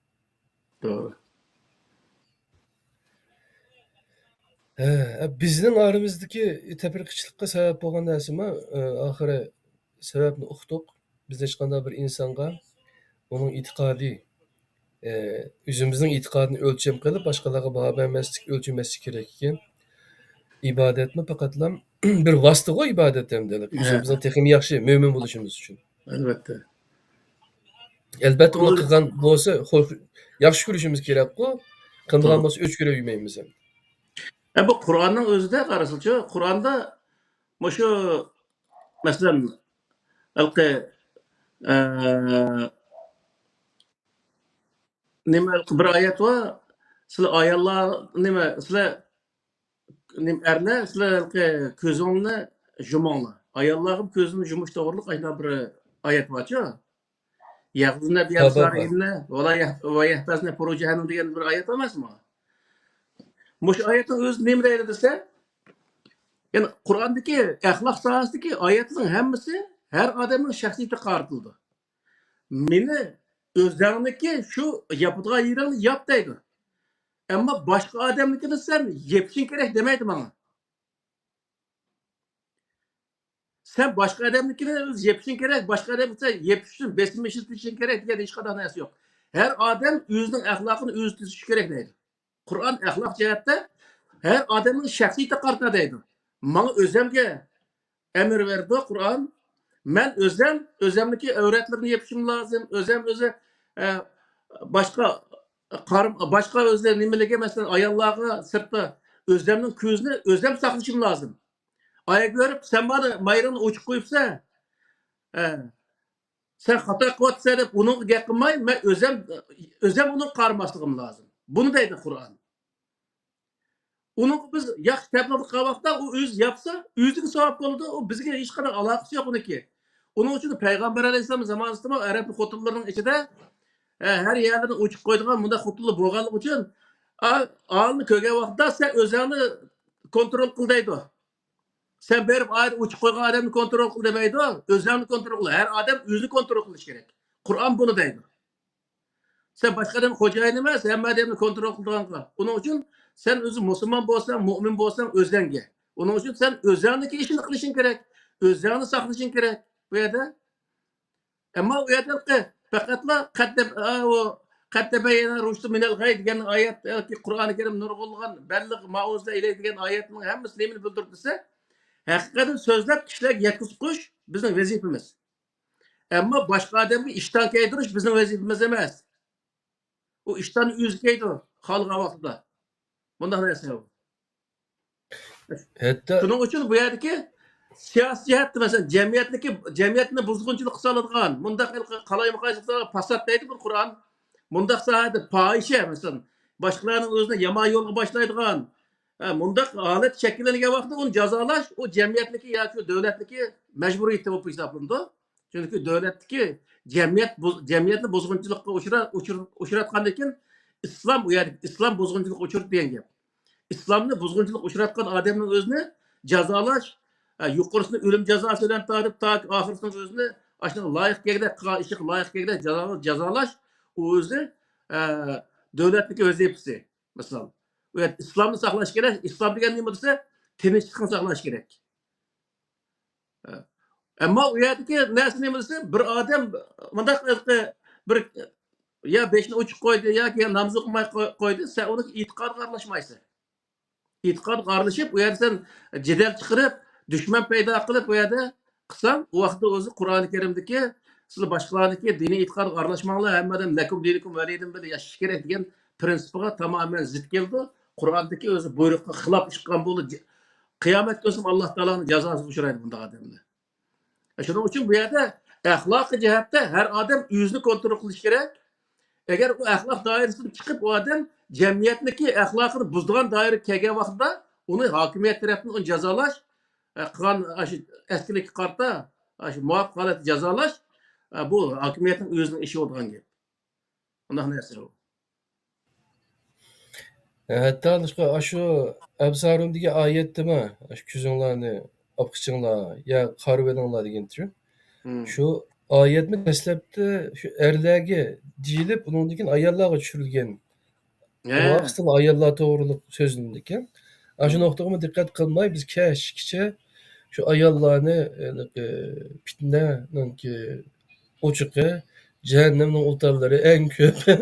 توغرا. ھە، بىزنىڭ ئارىمىزدىكى تەپرىقىچىلىققا سەۋەب بولغان نەرسىمۇ، ئە، ئاخىرى سەۋەبنى ئۇقتۇق. بىز ھېچقانداق بىر ئىنسانغا ئۇنىڭ ئېتىقادى، ئە، ئۆزىمىزنىڭ ئېتىقادىنى ئۆلچەم قىلىپ، باشقىلارغا باھا بەرمەسلىك، ئۆلچىمەسلىك كېرەك ئىكەن. ئىبادەتمۇ پەقەتلا بىر ۋاسىتىغۇ ئىبادەت ئەمدى. ھە. ئۆزىمىزنىڭ تېخىمۇ ياخشى مۆمىن بولۇشىمىز ئۈچۈن. ئەلۋەتتە. ئەلبەتتە، ئۇنى قىلغان بولسا، خو-، ياخشى كۆرۈشىمىز كېرەكقۇ. قىلمىغان بولسا، ئۆچ كۆرۈپ يۈرمەيمىز ھەم. ئە، بۇ قۇرئاننىڭ ئۆزىدە قارىسىلىچۇ، قۇرئاندا مۇشۇ، مەسىلەن، ھېلىقى، ئە، نېمە، ھېلىقى بىر ئايەت بار. سىلەر ئاياللار، نېمە، سىلەر، نېمە، ئەرلەر، سىلەر ھېلىقى كۆزۈڭلارنى يۇمۇڭلار. ئاياللارغا كۆزىنى يۇمۇش توغرىلىق ئاشۇنداق بىر ئايەت بارچۇ. يغضضن بأبصارهن ولا يح-، ويحفظن فروجهن دېگەن بىر ئايەت ئەمەسمۇ؟ مۇشۇ ئايەتنىڭ ئۆزى نېمە دەيدۇ دېسە، يەنى قۇرئاندىكى ئەخلاق ساھەسىدىكى ئايەتنىڭ ھەممىسى ھەر ئادەمنىڭ شەخسىيىتىگە قارىتىلىدۇ. مېنى ئۆزۈڭنىڭكى شۇ ياپىدىغان يېرىڭنى ياپ دەيدۇ. ئەمما باشقا ئادەمنىڭكىنى سەن يېپىشىڭ كېرەك دېمەيدۇ ماڭا. سەن باشقا ئادەمنىڭكىنى يېپىشىڭ كېرەك، باشقا ئادەمگە سەن يېپىش ئۈچۈن بېسىم ئىشلىتىشىڭ كېرەك دېگەن ھېچقانداق نەرسە يوق. ھەر ئادەم ئۆزىنىڭ ئەخلاقىنى ئۆزى تۈزىشى كېرەك دەيدۇ. قۇرئان ئەخلاق جەھەتتە ھەر ئادەمنىڭ شەخسىيىتىگە قارىتا دەيدۇ. ماڭا ئۆزەمگە ئەمىر بەردى قۇرئان. مەن ئۆزەم، ئۆزەمنىڭكى ئەۋرەتلىرىنى يېپىشىم لازىم. ئۆزەم ئۆزى، ئە، باشقا قارىم-، باشقا ئۆزى نېمىلىكى، مەسىلەن، ئاياللارغا سىرتتا ئۆزەمنىڭ كۆزىنى ئۆزەم ساقلىشىم لازىم. ئايال كۆرۈپ، سەن مانا مايرىڭنى ئوچۇق قويۇپسەن، ئە، سەن خاتا قىلىۋاتىسەن دەپ ئۇنىڭغا گەپ قىلماي، مەن ئۆزەم، ئۆزەم ئۇنىڭغا قارىماسلىقىم لازىم. بۇنى دەيدۇ قۇرئان. ئۇنىڭغا بىز ياخشى تەبلىغ قىلغان ۋاقىتتا ئۇ ئۆزى ياپسا، ئۆزىگە ساۋاب بولىدۇ، ئۇ بىزگە ھېچقانداق ئالاقىسى يوق ئۇنىڭكى. ئۇنىڭ ئۈچۈن پەيغەمبەر ئەلەيھىسسالام زامانىسىدىمۇ ئەرەب خوتۇنلىرىنىڭ ئىچىدە، ئە، ھەر يەرلىرىنى ئوچۇق قويىدىغان مۇنداق خوتۇنلار بولغانلىقى ئۈچۈن، ئا-، ئايالنى كۆرگەن ۋاقىتتا سەن ئۆزۈڭنى كونترول قىل دەيدۇ. سەن بېرىپ ئايال ئوچۇق قويغان ئادەمنى كونترول قىل دېمەيدۇ، ئۆزۈڭنى كونترول قىل. ھەر ئادەم ئۆزىنى كونترول قىلىشى كېرەك. قۇرئان بۇنى دەيدۇ. سەن باشقا ئادەم خوجايىن ئەمەس، ھەممە ئادەمنى كونترول قىلىدىغانغا. ئۇنىڭ ئۈچۈن سەن ئۆزۈڭ مۇسۇلمان بولساڭ، مۇئمىن بولساڭ ئۆزۈڭگە. ئۇنىڭ ئۈچۈن سەن ئۆزۈڭنىڭكى ئىشىنى قىلىشىڭ كېرەك. ئۆزۈڭنى ساقلىشىڭ كېرەك بۇ يەردە. ئەمما ئۇ يەردە پەقەتلا قەد تەب-، ئا، ئۇ قەد تەبەييەنە رۇشدۇ مىنەل غەي دېگەن ئايەت، ياكى قۇرئانى كەرىم نۇرغۇنلىغان بەللىغ ما ئۇنزىلە ئىلەيكە دېگەن ئايەتنىڭ ھەممىسى نېمىنى بىلدۈرىدۇ دېسە، ھەقىقەتنى سۆزلەپ كىشىلەرگە يەتكۈزۈپ قويۇش بىزنىڭ ۋەزىپىمىز. ئەمما باشقا ئادەمگە ئىشتان كەيدۈرۈش بىزنىڭ ۋەزىپىمىز ئەمەس. ئۇ ئىشتاننى ئۆزى كەيدۇ، خالىغان ۋاقتىدا. بۇنداق نەرسە ئۇ. ھەتتا شۇنىڭ ئۈچۈن بۇ يەردىكى سىياسىي جەھەتتە، مەسىلەن، جەمئىيەتنىڭكى، جەمئىيەتنى بۇزغۇنچىلىققا سالىدىغان، مۇنداق قالايمىقانچىلىققا پاسات دەيدۇ بۇ قۇرئان. مۇنداق ساھەدە پاھىشە، مەسىلەن، باشقىلارنىڭ ئۆزىنى يامان يولغا باشلايدىغان، ھە، مۇنداق ھالەت شەكىللەنگەن ۋاقىتتا ئۇنى جازالاش، ئۇ جەمئىيەتنىكى ياكى دۆلەتنىكى مەجبۇرىيىتى بولۇپ ھېسابلىنىدۇ. چۈنكى دۆلەتتىكى جەمئىيەت بۇز-، جەمئىيەتنى بۇزغۇنچىلىققا ئۇچرا-، ئۇچۇر-، ئۇچراتقاندىن كېيىن ئىسلام، ئۇ يەردە ئىسلام بۇزغۇنچىلىققا ئۇچرىدى دېگەن گەپ. ئىسلامنى بۇزغۇنچىلىققا ئۇچراتقان ئادەمنىڭ ئۆزىنى جازالاش، ھە، يۇقىرىسىنى ئۆلۈم جازاسى بىلەن تارتىپ، تاكى ئاخىرىسىنىڭ ئۆزىنى ئاشۇنىڭغا لايىق كەلگۈدەك، قىلغان ئىشىغا لايىق كەلگۈدەك جازا-، جازالاش، ئۇ ئۆزى، ئە، دۆلەتنىڭكى ۋەزىپىسى. مىسال، ئۇ يەردە ئىسلامنى ساقلاش كېرەك. ئىسلام دېگەن نېمە دېسە، تىنچلىقنى ساقلاش كېرەك. ئەمما ئۇ يەردىكى نەرسە نېمە دېسە، بىر ئادەم مۇنداق بىر، يا بېشىنى ئوچۇق قويدى ياكى ناماز ئوقۇماي قوي-، قويدى، سەن ئۇنىڭ ئېتىقادىغا ئارىلاشمايسەن. ئېتىقادىغا ئارىلىشىپ، ئۇ يەردە سەن جېدەل چىقىرىپ، دۈشمەن پەيدا قىلىپ، ئۇ يەردە قىلساڭ، ئۇ ۋاقىتتا ئۆزى قۇرئانى كەرىمدىكى، سىلەر باشقىلارنىڭكى دىنىي ئېتىقادىغا ئارىلاشماڭلار، ھەممە ئادەم لەكۇم دىنۇكۇم ۋەلىيدىن بىللە ياشاش كېرەك دېگەن پىرىنسىپىغا تامامەن زىت كېلىدۇ. قۇرئاندىكى ئۆزى بۇيرۇققا خىلاپ ئىش قىلغان بولدى. قىيامەت كۈنى ئاللا تائالانىڭ جازاسىغا ئۇچرايدۇ بۇنداق ئادەملەر. شۇنىڭ ئۈچۈن بۇ يەردە ئەخلاقىي جەھەتتە ھەر ئادەم ئۆزىنى كونترول قىلىشى كېرەك. ئەگەر ئۇ ئەخلاق دائىرىسىدىن چىقىپ، ئۇ ئادەم جەمئىيەتنىڭكى ئەخلاقىنى بۇزىدىغان دائىرىگە كەلگەن ۋاقتىدا، ئۇنى ھاكىمىيەت تەرەپتىن ئۇنى جازالاش، ئە، قىلغان ئاشۇ ئەسكىلىككە قارىتا، ئاشۇ مۇۋاپىق ھالەتتە جازالاش، ئە، بۇ ھاكىمىيەتنىڭ ئۆزىنىڭ ئىشى بولىدىغان گەپ. ئۇنداق نەرسە ئۇ. ھەتتا ئاشۇ ئەبسارۇم دېگەن ئايەتتىمۇ، ئاشۇ كۆزۈڭلارنى ئاپقىچىڭلار يا قارىۋېلىڭلار دېگەنچۇ. مم. شۇ ئايەتمۇ دەسلەپتە شۇ ئەرلەرگە دېيىلىپ، ئۇنىڭدىن كېيىن ئاياللارغا چۈشۈرۈلگەن. ھە. بۇ ۋاقىتتا ئاياللار توغرۇلۇق سۆزلىنىدىكەن. ئاشۇ مم. نۇقتىغىمۇ دىققەت قىلماي، بىز كەچكىچە شۇ ئاياللارنى، ھېلىقى پىتنەنىڭكى ئوچىقى، جەھەننەمنىڭ ئوتلىرى ئەڭ كۆپ. ھە.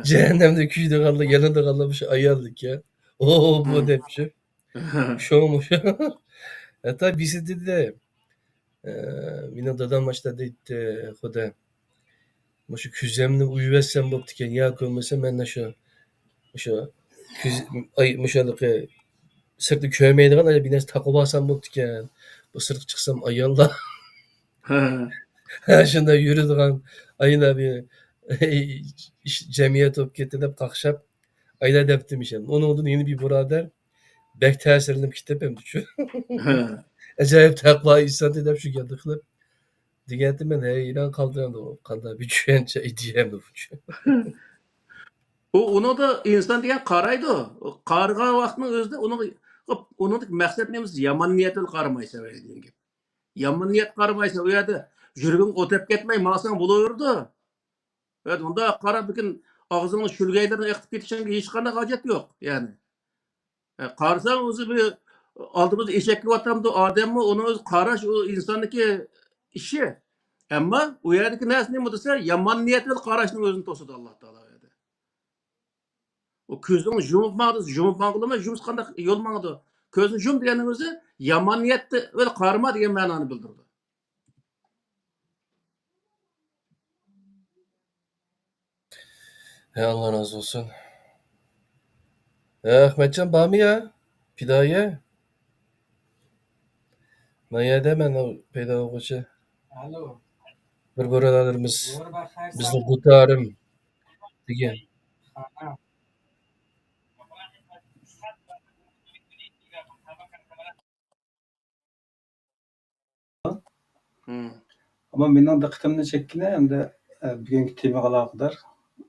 جەھەننەمدە كۆيىدىغانلار، يانىدىغانلار مۇشۇ ئاياللىكەن. ئو، بۇ مم. دەپچۇ. شۇ، مۇشۇ. ھەتتا بىرسى دېدى، ئە، مېنىڭ دادام ئاشۇنداق دەيتتى، خودا، مۇشۇ كۆزەمنى ئويۇۋەتسەم بوپتىكەن، ياكى بولمىسا مەن شۇ، مۇشۇ كۆز، ئاي، مۇشۇ ھېلىقى سىرتنى كۆرمەيدىغان بىر نەرسە تاقىۋالسام بوپتىكەن. بۇ سىرتقا چىقسام ئاياللار. ھە. ھە، شۇنداق يۈرىدىغان ئاياللار بىر جەمئىيەت بولۇپ كەتتى دەپ قاقشاپ، ئايلا دەپتىمىش. ئۇنىڭدىن يەنە بىر بۇرادەر بەك تەسىرلىنىپ كېتىپ، ئەمدى شۇ ھە. ئاجايىپ تەقۋا ئىنسان دەپ شۇ گەپنى قىلىپ دېگەنتى، مەن ھەيران قالدىم، ئەمدى قانداق بىر چۈشەنچە ئىدىيە ئەمدى بۇچۇ. ئۇ، ئۇنىڭدا ئىنسان دېگەن قارايدۇ. قارىغان ۋاقتىنىڭ ئۆزىدە ئۇنىڭ، ئۇنىڭدىكى مەقسەت نېمىسى؟ يامان نىيەت بىلەن قارىمايسەن دېگەن گەپ. يامان نىيەت قارىمايسەن، ئۇ يەردە يۈرىكىڭ ئوت ئەپ كەتمەي ماڭساڭ بولۇۋېرىدۇ. ئەمدى ئۇنداق قاراپ، لېكىن ئاغزىڭنى شۆلگەيلىرىنى ئېقىتىپ كېتىشىڭگە ھېچقانداق ھاجەت يوق، يەنى. ئە، قارىساڭ ئۆزى بىر ئالدىمىزدا ئېشەك كېلىۋاتامدۇ، ئادەممۇ، ئۇنىڭ ئۆزى قاراش، ئۇ ئىنساننىڭكى ئىشى. ئەمما ئۇ يەردىكى نەرسە نېمە دېسە، يامان نىيەت بىلەن قاراشنىڭ ئۆزىنى توسىدۇ ئاللا تائالا ئۇ يەردە. ئۇ كۆزۈڭنى يۇمۇپ ماڭ دېسە، يۇمۇپ ماڭغىلىمۇ، يۇمسا قانداق يول ماڭىدۇ؟ كۆزنى يۇم دېگەننىڭ ئۆزى يامان نىيەتتە بىلەن قارىما دېگەن مەنانى بىلدۈرىدۇ. ھە، ئاللا رازى بولسۇن. ھە، ئەخمەتجان بارمۇ يا؟ پىدائىيە؟ مەن يەردە مەن ئۇ پەيدا بولغۇچە. ئالو. بىر بۇرادەرلىرىمىز، بىزنىڭ دۇتارىم دېگەن. مم. ئەمما مېنىڭ دىققىتىمنى چەككىنى ئەمدى، ئە، بۈگۈنكى تېمىغا ئالاقىدار، مم.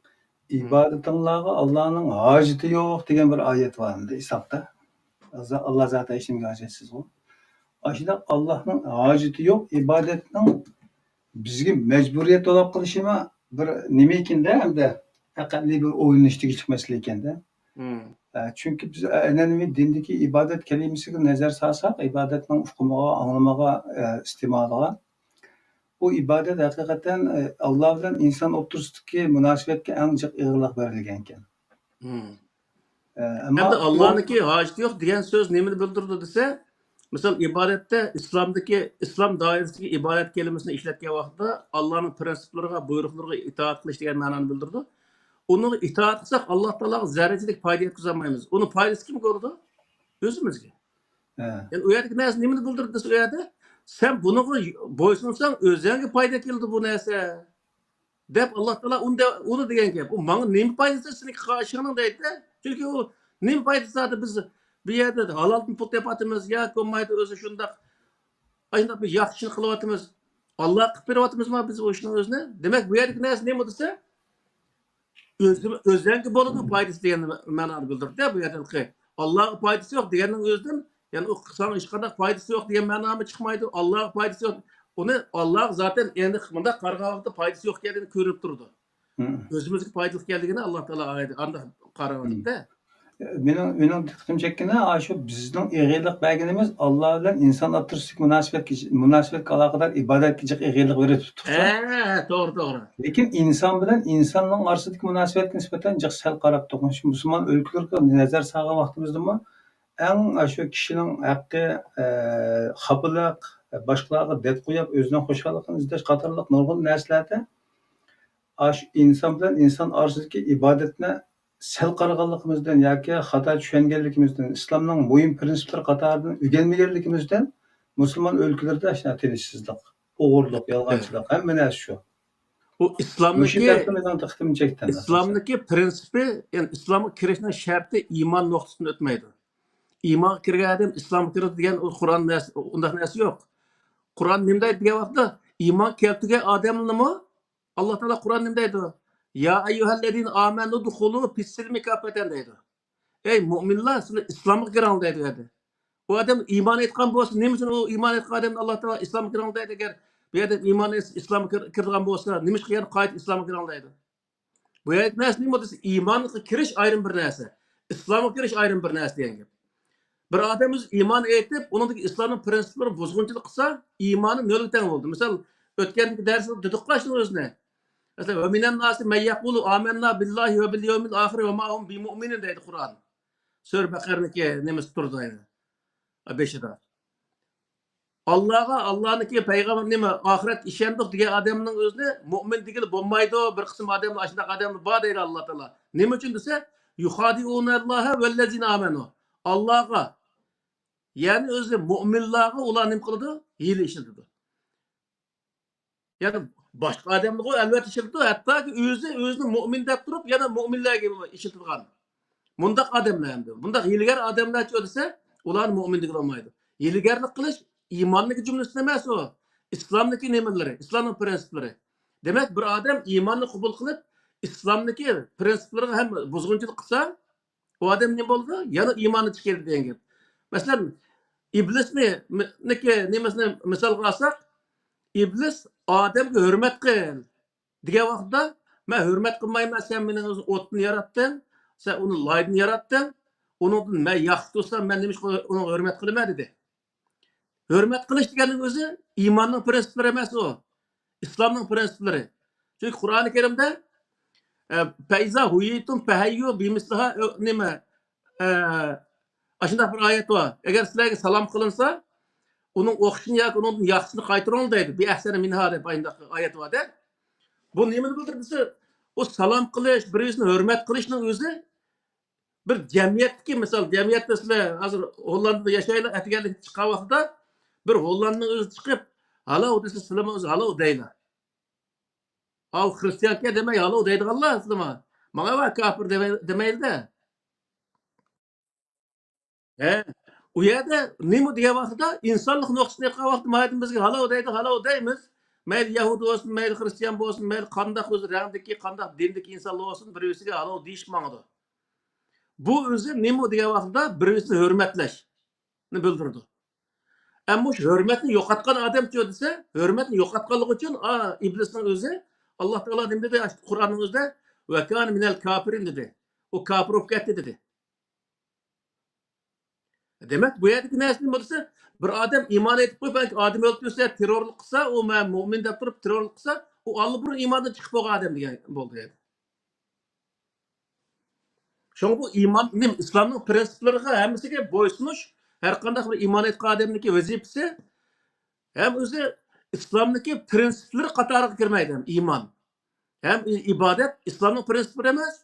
ئىبادىتىڭلارغا ئاللانىڭ ھاجىتى يوق دېگەن بىر ئايەت بار ئەمدى ئىسلامدا. ئاللا زاتى ھېچنېمىگە ھاجەتسىزغۇ. ئاشۇنداق ئاللانىڭ ھاجىتى يوق ئىبادەتنىڭ بىزگە مەجبۇرىيەت تولاب قىلىشىمۇ بىر نېمىكىندە، ئەمدى ھەقىقەتنى بىر ئويلىنىشتىكى مەسىلە ئىكەندە. مم. ئە، چۈنكى بىز ئەنئەنىۋى دىندىكى ئىبادەت كەلىمىسىگە نەزەر سالساق، ئىبادەتنىڭ ئۇقۇمىغا، ئاڭلىمىغا، ئە، ئىستېمالىغا، بۇ ئىبادەت ھەقىقەتەن، ئە، ئاللا بىلەن ئىنسان ئوتتۇرىسىدىكى مۇناسىۋەتكە ئەڭ جىق ئېغىرلىق بېرىلگەنكەن. مم. ئە، ئەمما ئەمدى بۇ ئاللانىڭكى ھاجىتى يوق دېگەن سۆز نېمىنى بىلدۈرىدۇ دېسە، مىسال، ئىبادەتتە ئىسلامدىكى، ئىسلام دائىرىسىدىكى ئىبادەت كەلىمىسىنى ئىشلەتكەن ۋاقىتتا ئاللانىڭ پىرىنسىپلىرىغا، بۇيرۇقلىرىغا ئىتائەت قىلىش دېگەن مەنانى بىلدۈرىدۇ. ئۇنىڭغا ئىتائەت قىلساق، ئاللا تائالاغا زەررىچىلىك پايدا يەتكۈزەلمەيمىز. ئۇنىڭ پايدىسى كىمگە بولىدۇ؟ ئۆزىمىزگە. ھە. يەنى ئۇ يەردىكى نەرسە نېمىنى بىلدۈرىدۇ دېسە، ئۇ يەردە سەن بۇنىڭغا بويسۇنساڭ، ئۆزۈڭگە پايدا كېلىدۇ بۇ نەرسە. دەپ، ئاللا تائالا ئۇنى دە-، ئۇنى دېگەن گەپ. ئۇ ماڭا نېمە پايدىسى سېنىڭ قارىشىڭنىڭ دەيدۇ-دە. چۈنكى ئۇ نېمە پايدىسى زادى بىز بۇ يەردە ھالالدىن پۇل تېپىۋاتىمىز ياكى بولمايدۇ ئۆزى شۇنداق، ئاشۇنداق بىر ياخشى ئىشنى قىلىۋاتىمىز. ئاللاغا قىلىپ بېرىۋاتىمىزما بىز ئۇ ئىشنىڭ ئۆزىنى؟ دېمەك، بۇ يەردىكى نەرسە نېمە دېسە، ئۆزى-، ئۆزەڭگە بولىدۇ پايدىسى دېگەن مەنانى بىلدۈرىدۇ-دە بۇ يەردىكى. ئاللاغا پايدىسى يوق دېگەننىڭ ئۆزىدىن، يەنى ئۇ ساڭا ھېچقانداق پايدىسى يوق دېگەن مەنامۇ چىقمايدۇ. ئاللاغا پايدىسى يوق. ئۇنى ئاللاغا زاتەن ئېنىق مۇنداق قارىغان ۋاقىتتا پايدىسى يوق ئىكەنلىكى كۆرۈنۈپ تۇرىدۇ. مم. ئۆزىمىزگە پايدىلىق ئىكەنلىكىنى ئاللا تائالا ئايدى-، ئانداق قارىۋاتىدۇ-دە. مېنىڭ، مېنىڭ دىققىتىم چەككىنى، ئاشۇ بىزنىڭ ئېغىرلىق بەرگىنىمىز ئاللا بىلەن ئىنسان ئوتتۇرىسىدىكى مۇناسىۋەتكە، مۇناسىۋەتكە ئالاقىدار ئىبادەتكە جىق ئېغىرلىق بېرىپ تۇتۇقسەن. ھە، ھە، توغرا، توغرا. لېكىن ئىنسان بىلەن ئىنساننىڭ ئارىسىدىكى مۇناسىۋەتكە نىسبەتەن جىق سەل قاراپ تۇرغان. شۇ مۇسۇلمان ئۆلكىلىرىگە نەزەر سالغان ۋاقتىمىزدىمۇ ئەڭ ئاشۇ كىشىنىڭ ھەققى، ئە، خاپىلىق، باشقىلارغا دەرد قويۇپ، ئۆزىنىڭ خۇشاللىقىنى ئىزدەش قاتارلىق نۇرغۇن نەرسىلەردە ئاشۇ ئىنسان بىلەن ئىنسان ئارىسىدىكى ئىبادەتنى سەل قارىغانلىقىمىزدىن ياكى خاتا چۈشەنگەنلىكىمىزدىن، ئىسلامنىڭ مۇھىم پىرىنسىپلىرى قاتارىدىن ئۆگەنمىگەنلىكىمىزدىن مۇسۇلمان ئۆلكىلىرىدە ئاشۇنداق تىنچسىزلىق، ئوغرىلىق، يالغانچىلىق، ھەممە نەرسە شۇ. بۇ مۇشۇ ئىسلامنىڭكى، تەرىپىمىزنىڭ دىققىتىنى چەكتى ئەمدى. ئىسلامنىڭكى پرىنسىپى، يەنى ئىسلامغا كىرىشنىڭ شەرتى ئىمان نۇقتىسىدىن ئۆتمەيدۇ. ئىمانغا كىرگەن ئادەم ئىسلامغا كىرىدۇ دېگەن ئۇ قۇرئان نەرسە، ئۇنداق نەرسە يوق. قۇرئان نېمە دەيدۇ دېگەن ۋاقىتتا، ئىمان كەلتۈرگەن ئادەمنىمۇ ئاللا تائالا قۇرئان نېمە دەيدۇ؟ يا ئەييۇھەللەزىنە ئامەنۇ دۇخۇلۇ فىسسىلمى كاپپەتەن دەيدۇ. ئەي مۇئمىنلار، سىلەر ئىسلامغا كىرىڭلار دەيدۇ ئۇ يەردە. ئۇ ئادەم ئىمان ئېيتقان بولسا، نېمە ئۈچۈن ئۇ ئىمان ئېيتقان ئادەمنى ئاللا تائالا ئىسلامغا كىرىڭلار دەيدۇ؟ ئەگەر بۇ ئادەم ئىمان ئېيتسا، ئىسلامغا كىر-، كىرىدىغان بولسا، نېمىشقا يەنە قايتا ئىسلامغا كىرىڭلار دەيدۇ؟ بۇ يەردىكى نەرسە نېمە دېسە، ئىمانغا كىرىش ئايرىم بىر نەرسە، ئىسلامغا كىرىش ئايرىم بىر نەرسە دېگەن گەپ. بىر ئادەم ئۆزى ئىمان ئېيتىپ، ئۇنىڭدىكى ئىسلامنىڭ پرىنسىپلىرىنى بۇزغۇنچىلىق قىلسا، ئىمانى نۆلگە تەڭ بولدى. مىسال، ئۆتكەندىكى دەرستە دېدۇققۇ شۇنىڭ ئۆزىنى. مەسىلەن، ۋە مىنەن ناسى مەن يەقۇلۇ ئامەننا بىللاھى ۋە بىل يەۋمىل ئاخىرى ۋە ما ھۇم بىمۇئمىنىن دەيدۇ قۇرئان. سۈرە بەقەرىنىڭكى نېمىسى تۇرىدۇ ئەنە بېشىدا. ئاللاغا، ئاللانىڭكى پەيغەمبەر نېمە، ئاخىرەتكە ئىشەندۇق دېگەن ئادەمنىڭ ئۆزىنى مۇئمىن دېگىلى بولمايدۇ. بىر قىسىم ئادەملەر، ئاشۇنداق ئادەملەر بار دەيدۇ ئاللا تائالا. نېمە ئۈچۈن دېسە، يۇخادىئۇنەللاھە ۋەللەزىنە ئامەنۇ. ئاللاغا، يەنى ئۆزى مۇئمىنلارغا ئۇلار نېمە قىلىدۇ؟ ھىيلە ئىشلىتىدۇ. يەنى باشقا ئادەملەرگە ئەلۋەتتە ئىشلىتىدۇ، ھەتتاكى ئۆزى ئۆزىنى مۇئمىن دەپ تۇرۇپ، يەنە مۇئمىنلەرگە ئىشلىتىدىغان مۇنداق ئادەملەر ئەمدى. بۇنداق ھىيلىگەر ئادەملەرچۇ دېسە، ئۇلارنى مۇئمىن دېگىلى بولمايدۇ. ھىيلىگەرلىك قىلىش ئىماننىڭ جۈملىسىدە ئەمەس ئۇ. ئىسلامنىڭكى نېمىلىرى، ئىسلامنىڭ پرىنسىپلىرى. دېمەك، بىر ئادەم ئىماننى قوبۇل قىلىپ، ئىسلامنىڭكى پرىنسىپلىرىغا ھەم بۇزغۇنچىلىق قىلسا، ئۇ ئادەم نېمە بولىدۇ؟ يەنە ئىمانى چىقىدۇ دېگەن گەپ. مەسىلەن، ئىبلىسنى، نېمىسىنى مىسالغا ئالساق، ئىبلىس ئادەمگە ھۆرمەت قىل دېگەن ۋاقىتتا، مەن ھۆرمەت قىلمايمەن، سەن مېنى ئوتتىن ياراتتىڭ، سەن ئۇنى لايدىن ياراتتىڭ، ئۇنىڭدىن مەن ياخشى تۇرسام، مەن نېمىشقا ئۇنىڭغا ھۆرمەت قىلىمەن دېدى. ھۆرمەت قىلىش دېگەننىڭ ئۆزى ئىماننىڭ پرىنسىپلىرى ئەمەس ئۇ. ئىسلامنىڭ پرىنسىپلىرى. چۈنكى قۇرئانى كەرىمدە، ئە، فەئىزا ھۇييىتۇم فەھەييۇ بىمىسلىھا، ئە، نېمە، ئە، ئاشۇنداق بىر ئايەت بار. ئەگەر سىلەرگە سالام قىلىنسا، ئۇنىڭ ئوخشىشىنى ياكى ئۇنىڭدىن ياخشىسىنى قايتۇرۇڭ دەيدۇ. بىئەھسەنە مىنھا دەپ ئايەت بار دە. بۇ نېمىنى بىلدۈرىدۇ دېسە، ئۇ سالام قىلىش، بىر-بىرسىنى ھۆرمەت قىلىشنىڭ ئۆزى بىر جەمئىيەتتىكى، مىسال، جەمئىيەتتە سىلەر ھازىر ھوللاندىدا ياشايلا، ئەتىگەنلىك چىققان ۋاقتىدا بىر ھوللاندنىڭ ئۆزى چىقىپ، ھالو دېسە، سىلەرمۇ ئۆزى ھالو دەيلا. ئاۋۇ خرىستىيانكەن دېمەي، ھالو دەيدىغانلار سىلەرمۇ. ماڭا ۋە كاپىر دېمەي-، دېمەيلى-دە. ھە، ئۇ يەردە نېمە دېگەن ۋاقتىدا ئىنسانلىق نۇقتىسىدىن ئېيتقان ۋاقتىدا ماھىيەتتىن بىزگە ھالو دەيدۇ، ھالو دەيمىز. مەيلى يەھۇدىي بولسۇن، مەيلى خرىستىيان بولسۇن، مەيلى قانداق ئۆزى رەڭدىكى، قانداق دىندىكى ئىنسانلار بولسۇن، بىر-بىرسىگە ھالو دېيىشىپ ماڭىدۇ. بۇ ئۆزى نېمە دېگەن ۋاقتىدا بىر-بىرسىنى ھۆرمەتلەشنى بىلدۈرىدۇ. ئەمما مۇشۇ ھۆرمەتنى يوقاتقان ئادەمچۇ دېسە، ھۆرمەتنى يوقاتقانلىقى ئۈچۈن، ئا، ئىبلىسنىڭ ئۆزى ئاللا تائالا نېمە دېدى؟ قۇرئاننىڭ ئۆزىدە ۋەكانە مىنەل كاپىرىن دېدى. ئۇ كاپىر بولۇپ كەتتى دېدى. دېمەك، بۇ يەردىكى نەرسە نېمە دېسە، بىر ئادەم ئىمان ئېيتىپ قويۇپ، بەلكى ئادەم ئۆلتۈرسە، تېررورلۇق قىلسا، ئۇ مەن مۆمىن دەپ تۇرۇپ تېررورلۇق قىلسا، ئۇ ئاللىبۇرۇن ئىماندىن چىقىپ بولغان ئادەم دېگەن بولدى. شۇڭا بۇ ئىمان، نېمە، ئىسلامنىڭ پرىنسىپلىرىغا ھەممىسىگە بويسۇنۇش، ھەر قانداق بىر ئىمان ئېيتقان ئادەمنىڭكى ۋەزىپىسى، ھەم ئۆزى ئىسلامنىڭكى پرىنسىپلىرى قاتارىغا كىرمەيدۇ، ھەم ئىمان. ھەم ئى-، ئىبادەت ئىسلامنىڭ پرىنسىپلىرى ئەمەس.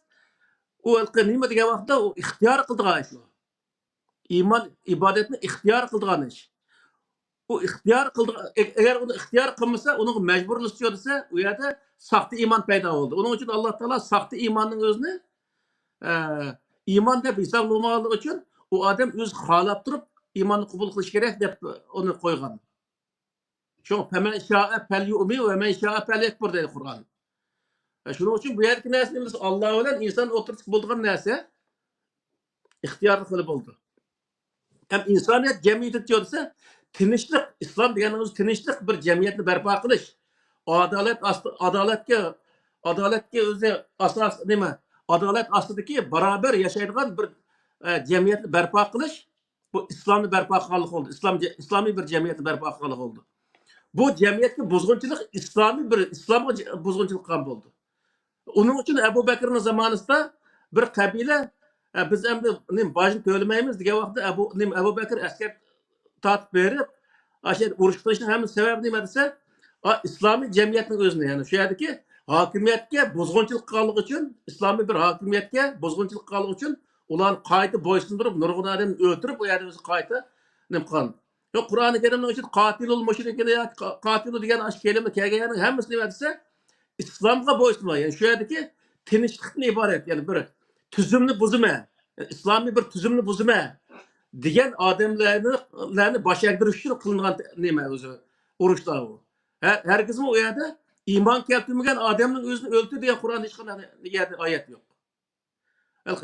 ئۇ ھېلىقى نېمە دېگەن ۋاقىتتا ئۇ ئىختىيار قىلىدىغان ئىش ئۇ. ئىمان ئىبادەتنى ئىختىيار قىلىدىغان ئىش. ئۇ ئىختىيار قىلىدىغان، ئە-، ئەگەر ئۇنى ئىختىيار قىلمىسا، ئۇنىڭغا مەجبۇرلىشىدۇ دېسە، ئۇ يەردە ساختا ئىمان پەيدا بولدى. ئۇنىڭ ئۈچۈن ئاللا تائالا ساختا ئىماننىڭ ئۆزىنى، ئە، ئىمان دەپ ھېسابلىمىغانلىقى ئۈچۈن ئۇ ئادەم ئۆزى خالاپ تۇرۇپ ئىماننى قوبۇل قىلىشى كېرەك دەپ ئۇنى قويغان. شۇڭا فەمەن شائە فەليۇئمىن ۋە مەن شائە فەليەكفۇر دەيدۇ قۇرئان. شۇنىڭ ئۈچۈن بۇ يەردىكى نەرسە نېمە دېسە، ئاللا بىلەن ئىنسان ئوتتۇرىسىدا بولىدىغان نەرسە ئىختىيارلىق قىلىپ بولىدۇ. ھەم ئىنسانىيەت جەمئىيىتى دېسە، تىنچلىق، ئىسلام دېگەننىڭ ئۆزى تىنچلىق، بىر جەمئىيەتنى بەرپا قىلىش. ئادالەت ئاستى، ئادالەتكە، ئادالەتكە ئۆزى ئاساس نېمە؟ ئادالەت ئاستىدىكى بارابەر ياشايدىغان بىر، ئە، جەمئىيەتنى بەرپا قىلىش. بۇ ئىسلامنى بەرپا قىلغانلىق بولدى. ئىسلام جە-، ئىسلامىي بىر جەمئىيەتنى بەرپا قىلغانلىق بولدى. بۇ جەمئىيەتكە بۇزغۇنچىلىق ئىسلامىي بىر ئىسلامغا جە-، بۇزغۇنچىلىق قىلغان بولدى. ئۇنىڭ ئۈچۈن ئەبۇ بەكرىنىڭ زامانىسىدا بىر قەبىلە، ئە، بىز ئەمدى نېمە، باجنى تۆلىمەيمىز دېگەن ۋاقىتتا ئەبۇ، نېمە، ئەبۇ بەكرى ئەسكەر تارتىپ بېرىپ، ئاشۇ يەردە ئۇرۇش قىلىشنىڭ ھەممە سەۋەبى نېمە دېسە، ئا، ئىسلامىي جەمئىيەتنىڭ ئۆزىنى، يەنى شۇ يەردىكى ھاكىمىيەتكە بۇزغۇنچىلىق قىلغانلىقى ئۈچۈن، ئىسلامىي بىر ھاكىمىيەتكە بۇزغۇنچىلىق قىلغانلىقى ئۈچۈن ئۇلارنى قايتا بويسۇندۇرۇپ، نۇرغۇن ئادەمنى ئۆلتۈرۈپ، ئۇ يەردە ئۆزى قايتا نېمە قىلغان. يوق، قۇرئانى كەرىمنىڭ ئىچىدە قاتىلۇل مۇشرىكىنە ياكى قا-، قاتىلۇ دېگەن ئاشۇ كەلىمە كەلگەن يەرنىڭ ھەممىسى نېمە دېسە، ئىسلامغا بويسۇنما، يەنى شۇ يەردىكى تىنچلىقتىن ئىبارەت، يەنى بىر تۈزۈمنى بۇزىمەن، ئىسلامىي بىر تۈزۈمنى بۇزىمەن دېگەن ئادەملەرنى، لەرنى باش ئەگدۈرۈش ئۈچۈن قىلىنغان نېمە ئۆزى، ئۇرۇشلار بۇ. ھە-، ھەرگىزمۇ ئۇ يەردە ئىمان كەلتۈرمىگەن ئادەمنىڭ ئۆزىنى ئۆلتۈر دېگەن قۇرئاندا ھېچقانداق يەردە ئايەت يوق.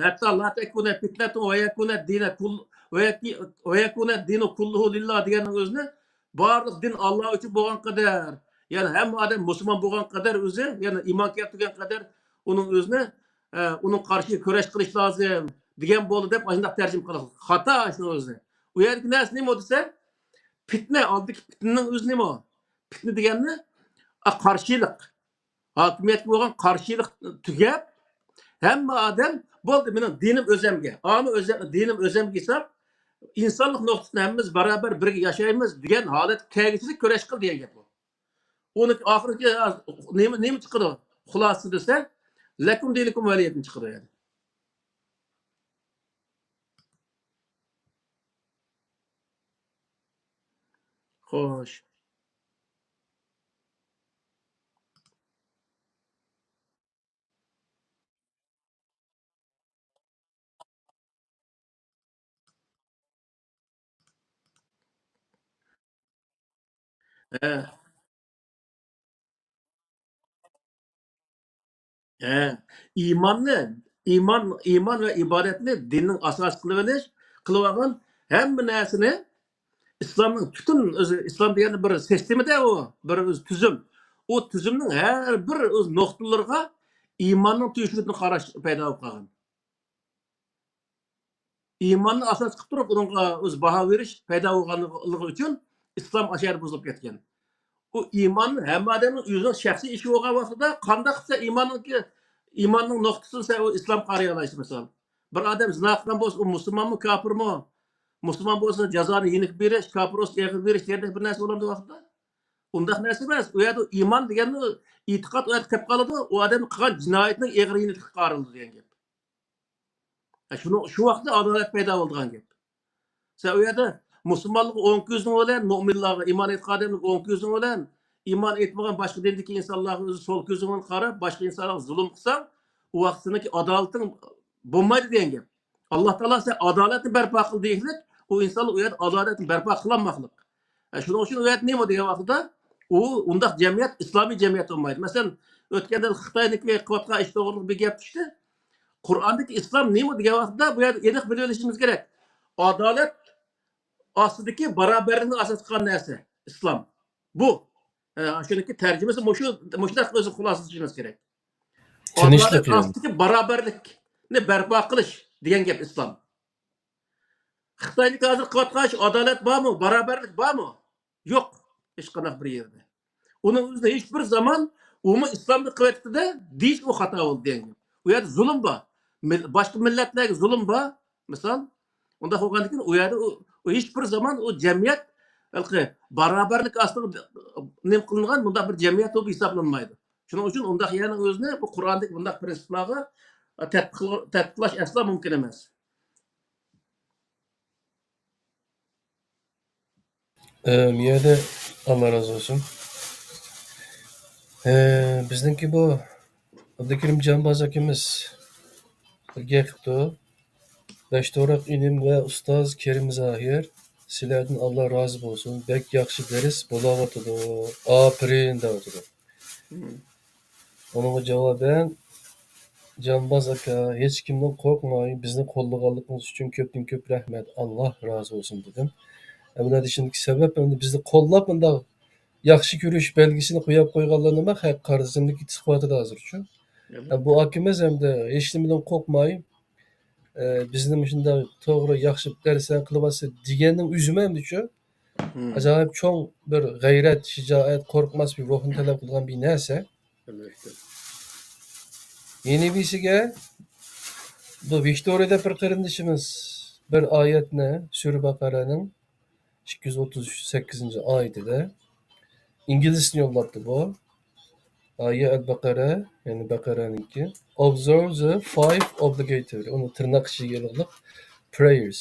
ھەتتا لا تەكۇنە پىتنەتۇن ۋە يەكۇنە دىنە كۇل-، ۋە يەكۇ-، ۋە يەكۇنە دىنۇ كۇللۇھۇ لىللا دېگەننىڭ ئۆزىنى بارلىق دىن ئاللا ئۈچۈن بولغان قەدەر، يەنى ھەممە ئادەم مۇسۇلمان بولغان قەدەر ئۆزى، يەنى ئىمان كەلتۈرگەن قەدەر ئۇنىڭ ئۆزىنى، ئە، ئۇنىڭ قارشى كۈرەش قىلىش لازىم دېگەن بولدى دەپ ئاشۇنداق تەرجىمە قىلغان. خاتا شۇنىڭ ئۆزى. ئۇ يەردىكى نەرسە نېمە دېسە، پىتنە، ئالدىكى پىتنىنىڭ ئۆزى نېمە؟ پىتنە دېگەننى، ئا، قارشىلىق. ھاكىمىيەتكە بولغان قارشىلىق تۈگەپ، ھەممە ئادەم، «بولدى، مېنىڭ دىنىم ئۆزەمگە، ئامۇ ئۆزە-، دىنىم ئۆزەمگە» ھېساب، ئىنسانلىق نۇقتىسىدىن ھەممىمىز باراۋەر بىرگە ياشايمىز دېگەن ھالەتكە كەلگۈچىلىك كۈرەش قىل دېگەن گەپ بۇ. ئۇنىڭ ئاخىرىدىكى نېمە، نېمە چىقىدۇ؟ خۇلاسىسى دېسە، «لەكۇم دىنۇكۇم ۋەلىيەدىن» چىقىدۇ يەنى. خوش. ھە. ھە. ئىماننى، ئىمان، ئىمان ۋە ئىبادەتنى دىننىڭ ئاساسى قىلىۋېلىش، قىلىۋالغان ھەممە نەرسىنى ئىسلامنىڭ پۈتۈن ئۆزى، ئىسلام دېگەندە بىر سىستېمىدە ئۇ، بىر ئۆزى تۈزۈم. ئۇ تۈزۈمنىڭ ھەر بىر ئۆز نۇقتىلىرىغا ئىماننىڭ تىكىشىدىن قاراش پەيدا بولۇپ قالغان. ئىماننى ئاساس قىلىپ تۇرۇپ، ئۇنىڭغا ئۆزى باھا بېرىش پەيدا بولغانلىقى ئۈچۈن ئىسلام ئاشۇ يەردە بۇزۇلۇپ كەتكەن. ئۇ ئىمان ھەممە ئادەمنىڭ ئۆزىنىڭ شەخسىي ئىشى بولغان ۋاقتىدا، قانداق سەن ئىماننىڭكى، ئىماننىڭ نۇقتىسىدىن سەن ئۇ ئىسلامغا قارىيالايسەن، مىسال؟ بىر ئادەم زىنا قىلغان بولسا، ئۇ مۇسۇلمانمۇ، كاپىرمۇ؟ مۇسۇلمان بولسا جازانى يېنىك بېرىش، كاپىر بولسا ئېغىر بېرىش دېگەندەك بىر نەرسە بولامدۇ ۋاقتىدا؟ ئۇنداق نەرسە ئەمەس. ئۇ يەردە ئىمان دېگەننى ئېتىقاد ئۇ يەردە قېلىپ قالىدۇ، ئۇ ئادەمنىڭ قىلغان جىنايىتىنىڭ ئېغىرلىقىغا قارىلىدۇ دېگەن گەپ. ھە، شۇنىڭ، شۇ ۋاقىتتا ئادالەت پەيدا بولىدىغان گەپ. سەن ئۇ يەردە مۇسۇلمانلىققا ئوڭ كۆزۈڭ بىلەن، مۆمىنلارغا، ئىمان ئېيتقان ئادەملەرگە ئوڭ كۆزۈڭ بىلەن، ئىمان ئېيتمىغان باشقا دىندىكى ئىنسانلارغا ئۆزى سول كۆزۈڭ بىلەن قاراپ، باشقا ئىنسانلارغا زۇلۇم قىلساڭ، ئۇ ۋاقىت سېنىڭكى ئادالىتىڭ بولمايدۇ دېگەن گەپ. ئاللا تائالا سەن ئادالەتنى بەرپا قىل دېگەنلىك، ئۇ ئىنسانلار ئۇ يەردە ئادالەتنى بەرپا قىلالماقلىق. ھە، شۇنىڭ ئۈچۈن ئۇ يەردە نېمە دېگەن ۋاقتىدا، ئۇ ئۇنداق جەمئىيەت ئىسلامىي جەمئىيەت بولمايدۇ. مەسىلەن، ئۆتكەندە خىتاينىڭكى قىلىۋاتقان ئىشى توغرىلىق بىر گەپ چىقتى. قۇرئاندىكى ئىسلام نېمە دېگەن ۋاقتىدا، بۇ يەردە ئېنىق بىلىۋېلىشىمىز كېرەك. ئادالەت ئاستىدىكى باراۋەرلىكنى ئاساس قىلغان نەرسە ئىسلام. بۇ، ئە، شۇنىڭكى تەرجىمىسى مۇشۇ، مۇشۇنداق ئۆزى خۇلاسىلىشىمىز كېرەك. تىنچلىق ئادالەت يولى. ئاستىدىكى باراۋەرلىكنى بەرپا قىلىش دېگەن گەپ ئىسلام. خىتاينىڭكى ھازىر قىلىۋاتقان ئىشى ئادالەت بارمۇ؟ باراۋەرلىك بارمۇ؟ يوق، ھېچقانداق بىر يەردە. ئۇنىڭ ئۆزىنى ھېچ بىر زامان ئۇمۇ ئىسلامدا قىلىۋەتتى-دە، دېيىش ئۇ خاتا بولدى دېگەن گەپ. ئۇ يەردە زۇلۇم بار. مىل-، باشقا مىللەتلەرگە زۇلۇم بار، مىسال. ئۇنداق بولغاندىكىن ئۇ يەردە ئۇ، ئۇ ھېچ بىر زامان ئۇ جەمئىيەت ھېلىقى باراۋەرلىك ئاستىدا نېمە قىلىنغان مۇنداق بىر جەمئىيەت بولۇپ ھېسابلانمايدۇ. شۇنىڭ ئۈچۈن ئۇنداق يەرنىڭ ئۆزىنى بۇ قۇرئاندىكى بۇنداق پىرىنسىپلارغا تەتبىق-، تەتبىقلاش ئەسلا مۇمكىن ئەمەس. ئە، مۇ يەردە ئاللا رازى بولسۇن. ئە، بىزنىڭكى بۇ ئابدۇكېرىم جانباز ئاكىمىز بىر گەپ قىپتۇ. بەشتوراق ئىنىم ۋە ئۇستاز كېرىم زاھىر، سىلەردىن ئاللا رازى بولسۇن. بەك ياخشى دەرس بولاۋاتىدۇ. ئاپىرىن دەۋاتىدۇ. مم. ئۇنىڭغا جاۋابەن، جانباز ئاكا، ھېچكىمدىن قورقماي، بىزنى قوللىغانلىقىڭىز ئۈچۈن كۆپتىن كۆپ رەھمەت، ئاللا رازى بولسۇن، دېدىم. ئەمدى دېيىشىمدىكى سەۋەب، ئەمدى بىزنى قوللاپ، مۇنداق ياخشى كۆرۈش بەلگىسىنى قويۇپ قويغانلارنىمۇ خەق قەرزىمدىكى ئىسپاتىدا ھازىرچۇ. ئەمدى بۇ ئاكىمىز ئەمدى ھېچنېمىدىن قورقماي، ئە، بىزنى مۇشۇنداق توغرا، ياخشى دەرسلەرنى قىلىۋاتسا دېگەننىڭ ئۆزىمۇ ئەمدىچۇ، مم. ئاجايىپ چوڭ بىر غەيرەت، شىجائەت، قورقماس بىر روھنى تەلەپ قىلىدىغان بىر نەرسە. ئەلۋەتتە. يەنە بىرسىگە، بۇ ۋىكتورىيەدە بىر قېرىندىشىمىز بىر ئايەتنى، سۈرە بەقەرەنىڭ ئىككى يۈز ئوتتۇز سەككىزىنچى ئايىتىدە، ئىنگلىزچىسىنى يوللاپتۇ بۇ. ئايە ئەل بەقەرە، يەنى بەقەرەنىڭكى. Observe the five obligatory. ئۇنى تىرناق ئىچىگە ئېلىغلىق. Prayers.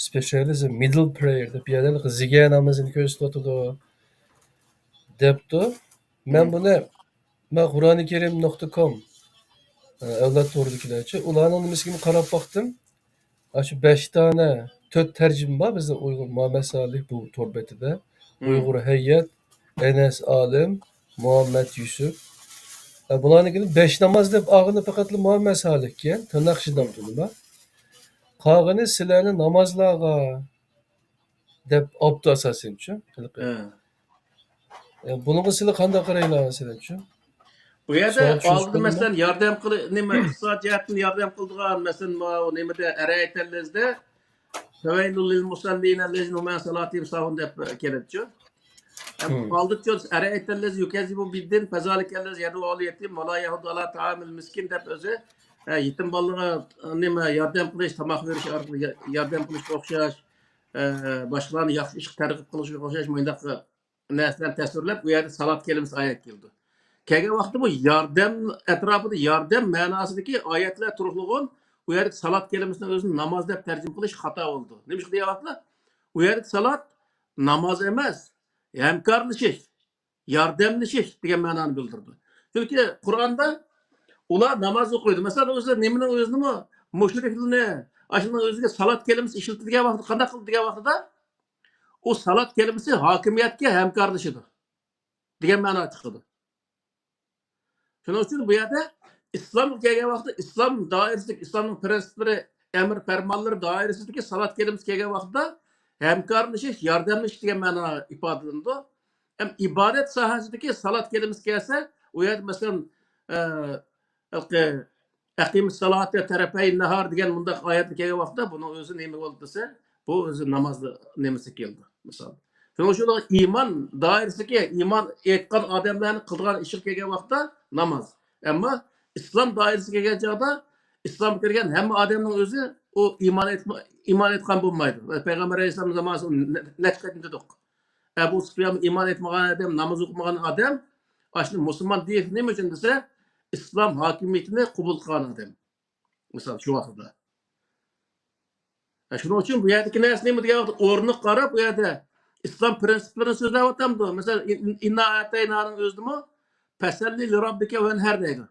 Especially the middle prayer دەپ، يەنى زىگە نامىزىنى كۆرسىتىۋاتىدۇ. دەپتۇ. مەن مم. بۇنى مەن قۇرئانى كەرىم نۇقتا كوم، ئە، ئەۋلاد تورىدىكىلەرچۇ، ئۇلارنىڭ نېمىسىگىمۇ قاراپ باقتىم. ئاشۇ بەش دانە، تۆت تەرجىمە بار بىزنىڭ ئۇيغۇر مۇھەممەد سالىھ بۇ تور بېتىدە. مم. ئۇيغۇر ھەيئەت، ئەنەس ئالىم، مۇھەممەد يۈسۈپ. ئە، بۇلارنىڭكىنى بەش ناماز دەپ ئالغىنى پەقەتلا مۇھەممەد سالىھكەن، تىرناق ئىچىدە ئاپتونوما. قالغىنى سىلەرنى نامازلارغا دەپ ئاپتۇ ئاساسەنچۇ. ھېلىقى. ھە. ئە، بۇنىڭغا سىلەر قانداق قارايلا، مەسىلەنچۇ؟ بۇ يەردە سوئال چۈشۈرۈش ئالدىدا، بولدىمۇ؟ مەسىلەن، ياردەم قىل-، نېمە، ئىقتىساد جەھەتتىن ياردەم قىلىدىغان، مەسىلەن، ماۋۇ نېمىدە، ئەرەيتەللەزدە، فَوَيْلٌ لِلْمُصَلِّينَ الَّذِينَ هُمْ عَنْ صَلَاتِهِمْ سَاهُونَ دەپ كېلىدىچۇ. ھەم مم. ئالدىچۇ، أَرَأَيْتَ الَّذِي يُكَذِّبُ بِالدِّينِ، فَذَلِكَ الَّذِي يَدُعُّ الْيَتِيمَ وَلَا يَحُضُّ عَلَى طَعَامِ الْمِسْكِينِ دەپ ئۆزى، ئە، يېتىم بالىلارغا، نېمە، ياردەم قىلىش، تاماق بېرىش ئارقىلىق يا-، ياردەم قىلىشقا ئوخشاش، ئە، باشقىلارنى ياخشى ئىشقا تەرغىب قىلىشقا ئوخشاش مۇنداق نەرسىلەرنى تەسۋىرلەپ، ئۇ يەردە سالات كەلىمىسى ئايەت كېلىدۇ. كەلگەن ۋاقىتتا بۇ ياردەم ئەتراپىدا ياردەم مەناسىدىكى ئايەتلەر تۇرۇقلۇغۇن، ئۇ يەردە سالات كەلىمىسىنى ئۆزىنى ناماز دەپ تەرجىمە قىلىش خاتا بولىدۇ. نېمىشقا دېگەن ۋاقىتتا، ئۇ يەردە سالات ناماز ئەمەس، ھەمكارلىشىش، ياردەملىشىش دېگەن مەنانى بىلدۈرىدۇ. چۈنكى قۇرئاندا ئۇلار ناماز ئوقۇيدۇ. مەسىلەن، ئۆزى نېمىنىڭ ئۆزىنىمۇ، مۇشرىكلىرىنى، ئاشۇنىڭ ئۆزىگە سالات كەلىمىسى ئىشلىتىدىغان ۋاقىتتا قانداق قىلىدۇ دېگەن ۋاقتىدا، ئۇ سالات كەلىمىسى ھاكىمىيەتكە ھەمكارلىشىدۇ دېگەن مەنا چىقىدۇ. شۇنىڭ ئۈچۈن بۇ يەردە ئىسلامغا كەلگەن ۋاقىتتا ئىسلام دائىرىسىدىكى، ئىسلامنىڭ پىرىنسىپلىرى، ئەمر پەرمانلىرى دائىرىسىدىكى سالات كەلىمىسى كەلگەن ۋاقىتتا ھەمكارلىشىش، ياردەملىشىش دېگەن مەنا ئىپادىلىنىدۇ. ھەم ئىبادەت ساھەسىدىكى سالات كەلىمىسى كەلسە، ئۇ يەردە مەسىلەن، ئە، ھېلىقى، أَقِيمُ الصَّلَاةَ طَرَفَيِ النَّهَارِ دېگەن مۇنداق ئايەتلەر كەلگەن ۋاقىتتا بۇنىڭ ئۆزى نېمە بولدى دېسە، بۇ ئۆزى ناماز نېمىسى كېلىدۇ، مىسال. شۇنىڭ ئۈچۈن ئىمان دائىرىسىدىكى، ئىمان ئېيتقان ئادەملەرنىڭ قىلىدىغان ئىشىغا كەلگەن ۋاقىتتا ناماز. ئەمما ئىسلام دائىرىسىگە كەلگەن چاغدا ئىسلامغا كىرگەن ھەممە ئادەمنىڭ ئۆزى ئۇ ئىمان ئېيتما-، ئىمان ئېيتقان بولمايدۇ. ۋە پەيغەمبەر ئەلەيھىسسالام زامانىسىدا نە-، نەچچە قېتىم دېدۇق. ئەبۇ سۇفيان ئىمان ئېيتمىغان ئادەم، ناماز ئوقۇمىغان ئادەم، ئاشۇنى مۇسۇلمان دېيىش نېمە ئۈچۈن دېسە، ئىسلام ھاكىمىيىتىنى قوبۇل قىلغان ئادەم. مىسال، شۇ ۋاقىتتا. ھە، شۇنىڭ ئۈچۈن بۇ يەردىكى نەرسە نېمە دېگەن ۋاقىتتا، ئورنىغا قاراپ، بۇ يەردە ئىسلام پىرىنسىپلىرىنى سۆزلەۋاتامدۇ؟ مەسىلەن، ئىن-، ئىن-، ئىننا ئەتەينانىڭ ئۆزىدىمۇ، پەسەللى لىراببىكە ۋەنھەر دەيدۇ.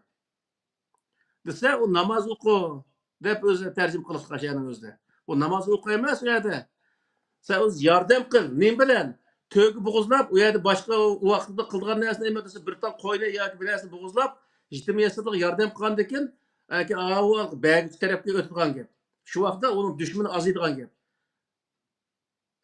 دېسە، ئۇ ناماز ئوقۇ دەپ ئۆزى تەرجىمە قىلىپ قاچاننىڭ ئۆزىدە. ئۇ ناماز ئوقۇ ئەمەس ئۇ يەردە. سەن ئۆزى ياردەم قىل. نېمە بىلەن؟ تۆگە بوغۇزلاپ، ئۇ يەردە باشقا ئۇ ۋاقتىدا قىلىدىغان نەرسە نېمە دېسە، بىر تال قوينى ياكى بىر نەرسىنى بوغۇزلاپ، يېتىم يېسىرلىققا ياردەم قىلغاندىكىن، ياكى ئاۋۇ بەگۈچى تەرەپكە ئۆتىدىغان گەپ. شۇ ۋاقىتتا ئۇنىڭ دۈشمىنى ئازىيدىغان گەپ.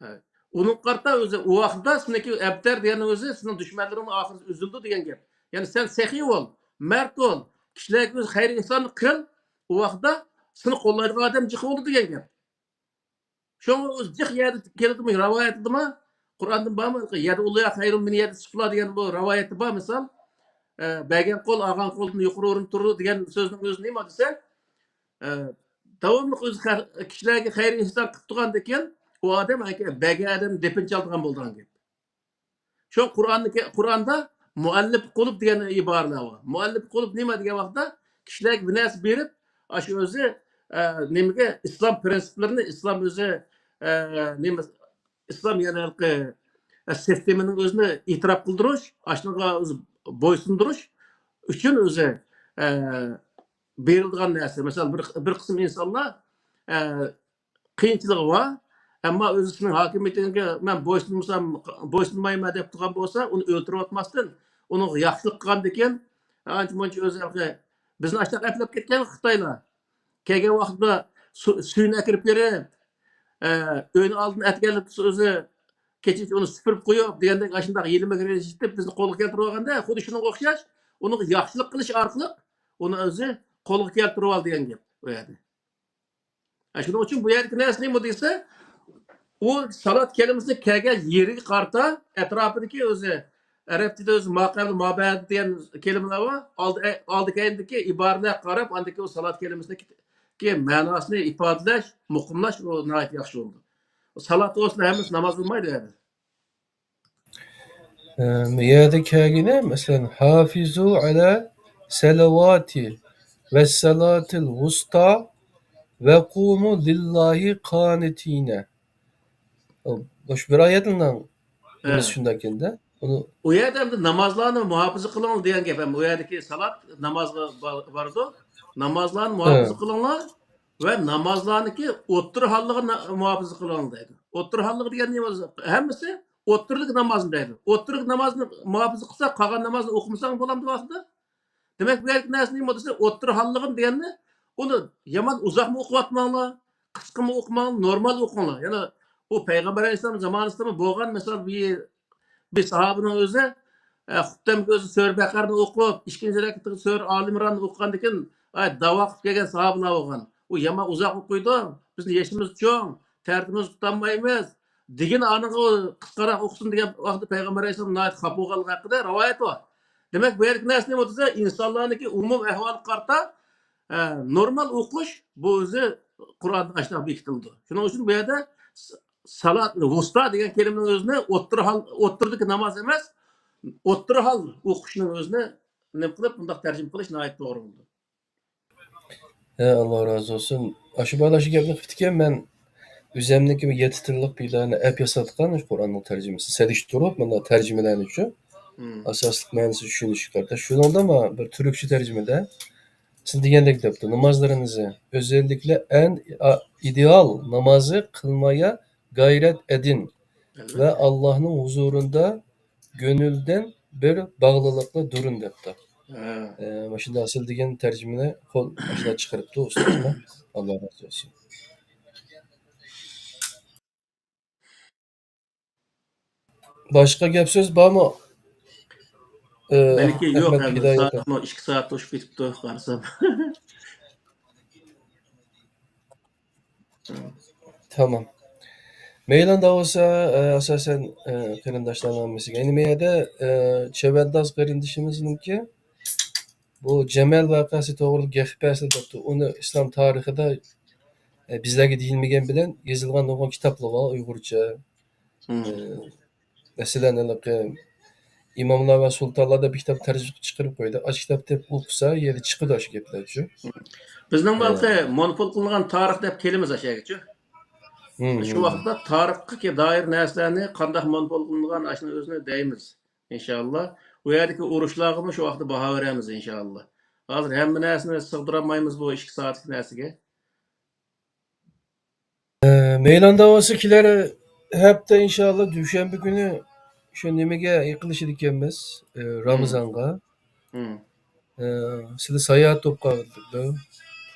ھە. ئۇنىڭغا قارىتا ئۆزى، ئۇ ۋاقىتتا سېنىڭكى ئەبتەر دېگەننىڭ ئۆزى سېنىڭ دۈشمەنلىرىڭنىڭ ئاخىرى ئۈزۈلىدۇ دېگەن گەپ. يەنى سەن سېخىي بول، مەرد بول، كىشىلەرگە ئۆز خەير ئېھساننى قىل، ئۇ ۋاقىتتا سېنى قوللايدىغان ئادەم جىق بولىدۇ دېگەن گەپ. شۇڭا ئۆزى جىق يەردە كېلىدىمۇ، رىۋايەتتىمۇ، قۇرئاندا بارمۇ؟ يەدۇللاھۇ خەيرۇن مىن يەدىس سۇفلا دېگەن بۇ رىۋايەتتە بار مىسال. ئە، بەرگەن قول ئالغان قولدىن يۇقىرى ئورۇندا تۇرىدۇ دېگەن سۆزنىڭ ئۆزى نېمە دېسە، ئە، داۋاملىق ئۆزى خە-، كىشىلەرگە خەير ئېھسان قىلىپ تۇرغاندىكىن، ئۇ ئادەم بەرگەن ئادەم دېپىن چالىدىغان بولىدىغان گەپ. شۇ قۇرئاننىكى، قۇرئاندا مۇئەللىپ قۇلۇب دېگەن ئىبارىلەر بار. مۇئەللىپ قۇلۇب نېمە دېگەن ۋاقىتتا، كىشىلەرگە بىر نەرسە بېرىپ، ئاشۇ ئۆزى، ئە، نېمىگە، ئىسلام پىرىنسىپلىرىنى، ئىسلام ئۆزى، ئە، نېمە، ئىسلام، يەنى ھېلىقى، ئە، سىستېمىنىڭ ئۆزىنى ئېتىراپ قىلدۇرۇش، ئاشۇنىڭغا ئۆزى بويسۇندۇرۇش ئۈچۈن ئۆزى، ئە، بېرىلىدىغان نەرسە. مىسال، بىر، بىر قىسىم ئىنسانلار، ئە، قىيىنچىلىقى بار. ئەمما ئۆزىنىڭ ھاكىمىيىتىگە مەن بويسۇنمىسام، بويسۇنمايمەن دەپ تۇرغان بولسا، ئۇنى ئۆلتۈرۈۋاتماستىن، ئۇنىڭغا ياخشىلىق قىلغاندىكىن، ئانچە مۇنچە ئۆزى، بىزنى ئاشۇنداق ئەپلەپ كەتكەن خىتايلار. كەلگەن ۋاقتىدا سۇ-، سۈيىنى ئەكىرىپ بېرىپ، ئە، ئۆينىڭ ئالدىدىن ئەتىگەنلىك ئۆزى كېچىچە ئۇنى سۈپۈرۈپ قويۇپ دېگەندەك، ئاشۇنداق يېلىمىغا ئېرىشىپ بىزنى قولغا كەلتۈرۈۋالغاندا، خۇددى شۇنىڭغا ئوخشاش، ئۇنىڭغا ياخشىلىق قىلىش ئارقىلىق ئۇنى ئۆزى قولغا كەلتۈرۈۋال دېگەن گەپ ئۇ يەردە. ھە، شۇنىڭ ئۈچۈن بۇ يەردىكى نەرسە نېمە دېسە، ئۇ سالات كەلىمىسى كەلگەن يېرىگە قارىتا ئەتراپىدىكى ئۆزى، ئەرەبچىدە ئۆزى ما قەبلە ما بەئدە دېگەن كەلىمىلەر بار. ئالدى، ئالدى كەينىدىكى ئىبارىلەرگە قاراپ، ئاندىكى ئۇ سالات كەلىمىسىنىڭكى مەناسىنى ئىپادىلەش، مۇقىملاش ئۇ ناھايىتى ياخشى بولىدۇ. سالات بولسىلا ھەممىسى ناماز بولمايدۇ يەردە. ئە، يەردە كەلگىنى، مەسىلەن، ھافىزۇ ئەلە سەلەۋاتى ۋەسسالاتىل ۋۇستا ۋەقۇمۇ لىللاھى قانىتىنە. مۇشۇ بىر ئايەتنىڭ ھە. نېمىسى شۇنداق ئىكەندە. ئۇنى ئۇ يەردە ئەمدى نامازلارنى مۇھاپىزە قىلىڭ دېگەن گەپ. ھەم ئۇ يەردىكى سالات نامازغا با-، بارىدۇ. نامازلارنى ھە. مۇھاپىزە قىلىڭلار ۋە نامازلارنىڭكى ئوتتۇرا ھاللىقىنى نا-، مۇھاپىزە قىلىڭ دەيدۇ. ئوتتۇرا ھاللىقى دېگەن نېمە؟ ھەممىسى ئوتتۇرىلىق نامازنى دەيدۇ. ئوتتۇرىلىق نامازنى مۇھاپىزە قىلسا، قالغان نامازنى ئوقۇمىساڭ بولامدۇ ۋاقتىدا؟ دېمەك، بۇ يەردىكى نەرسە نېمە دېسە، ئوتتۇرا ھاللىغىن دېگەننى، ئۇنى يامان ئۇزاقمۇ ئوقۇۋاتماڭلار، قىسقىمۇ ئوقۇماڭلار، نورمال ئوقۇڭلار. يەنە ئۇ پەيغەمبەر ئەلەيھىسسالام زامانىسىدىمۇ بولغان، مەسىلەن، بىر، بىر ساھابىنىڭ ئۆزى، ئە، خۇپتەمگە ئۆزى سۈرە بەقەرىنى ئوقۇپ، ئىككىنچى رەكەتتىكى سۈرە ئالى ئىمراننى ئوقۇغاندىن كېيىن، ئاي، داۋا قىلىپ كەلگەن ساھابىلار بولغان. ئۇ يامان ئۇزاق ئوقۇيدۇ، بىزنىڭ يېشىمىز چوڭ، تەرتىپىمىزنى تۇتالمايمىز، دېگىن ئانىغا قىسقىراق ئوقۇسۇن دېگەن ۋاقىتتا پەيغەمبەر ئەلەيھىسسالام ناھايىتى خاپا بولغانلىقى ھەققىدە رىۋايەت بار. دېمەك، بۇ يەردىكى نەرسە نېمە دېسە، ئىنسانلارنىڭكى ئومۇمىي ئەھۋالىغا قارىتا، ئە، نورمال ئوقۇش بۇ ئۆزى قۇرئاندا ئاشۇنداق بېكىتىلىدۇ. شۇنىڭ ئۈچۈن بۇ يەردە س-، سالات ۋۇستا دېگەن كەلىمىنىڭ ئۆزىنى ئوتتۇرا ھال، ئوتتۇرىدىكى ناماز ئەمەس، ئوتتۇرا ھال ئوقۇشنىڭ ئۆزىنى نېمە قىلىپ، بۇنداق تەرجىمە قىلىش ناھايىتى توغرا بولىدۇ. ھە، ئاللا رازى بولسۇن. ئاشۇ بالا شۇ گەپنى قىپتىكەن، مەن ئۆزەمنىڭكى بىر يەتتە تىللىق بىر دانە ئەپ ياساتقان شۇ قۇرئاننىڭ تەرجىمىسى، سېلىشتۇرۇپ، مانا تەرجىمىلەرنى شۇ مم. ئاساسلىق مەنىسىنى چۈشىنىشكە قارىتا. شۇنىڭدا ما بىر تۈركچە تەرجىمىدە سىز دېگەندەك دەپتۇ، نامازلىرىڭىزنى ئۆزەللىكلە ئەن ئا-، ئىدېئال نامازى قىلمايا گايرەت ئەدىن ۋە ئەلۋەتتە. ئاللاھنىڭ ھۇزۇرىندا گۆنۈلدىن بىر باغلىلىقلا دۇرۇن دەپتۇ. ھە. ئە، مۇشۇنداق سىل دېگەن تەرجىمىنى قول ئاشۇنداق چىقىرىپتۇ ئۇستازمۇ. ئاللا رازى بولسۇن. باشقا گەپ سۆز بارمۇ؟ ئە، مەنىكى يوق، ئەھمەت ئەمدى ھىدايەت. سائەتمۇ ئىككى سائەت توشۇپ كېتىپتۇ، قارىسام. تامام. مەيلاندا بولسا، ئە، ئاساسەن، ئە، قېرىنداشلارنىڭ ھەممىسىگە. ئەينى مەيەدە، ئە، چەۋەنداز قېرىندىشىمىزنىڭكى بۇ جەمەل ۋەقەسى توغرىلىق گەپ بەرسە دەپتۇ. ئۇنى ئىسلام تارىخىدا، ئە، بىزلەرگە دېيىلمىگەن بىلەن يېزىلغان نۇرغۇن كىتابلار بار ئۇيغۇرچە. مم. ئە، مەسىلەن، ھېلىقى ئىماملار ۋە سۇلتانلار دەپ بىر كىتاب تەرجىمە چىقىرىپ قويدى. ئاشۇ كىتاب دەپ ئوقۇسا، يەنە چىقىدۇ ئاشۇ گەپلەرچۇ. بىزنىڭ ئە. بۇ ھېلىقى مونوپول قىلىنغان تارىخ دەپ كېلىمىز ئاشۇ يەرگىچۇ. مم، شۇ مم. ۋاقىتتا تارىخقا دائىر نەرسىلەرنى قانداق مونوپول قىلىنغان، ئاشۇنى ئۆزىنى دەيمىز، ئىنشاللا. ئۇ يەردىكى ئۇرۇشلارغىمۇ شۇ ۋاقىتتا باھا بېرەمىز، ئىنشاللا. ھازىر ھەممە نەرسىنى سىغدۇرالمايمىز بۇ ئىككى سائەتلىك نەرسىگە. ئە، مەيلاندا بولسا كېلەر ھەپتە ئىنشاللا دۈشەنبە كۈنى شۇ نېمىگە يېقىنلىشىدىكەنمىز، ئە، مم. رامىزانغا. مم. ئە، سىلى ساياھەت بولۇپ قالدى.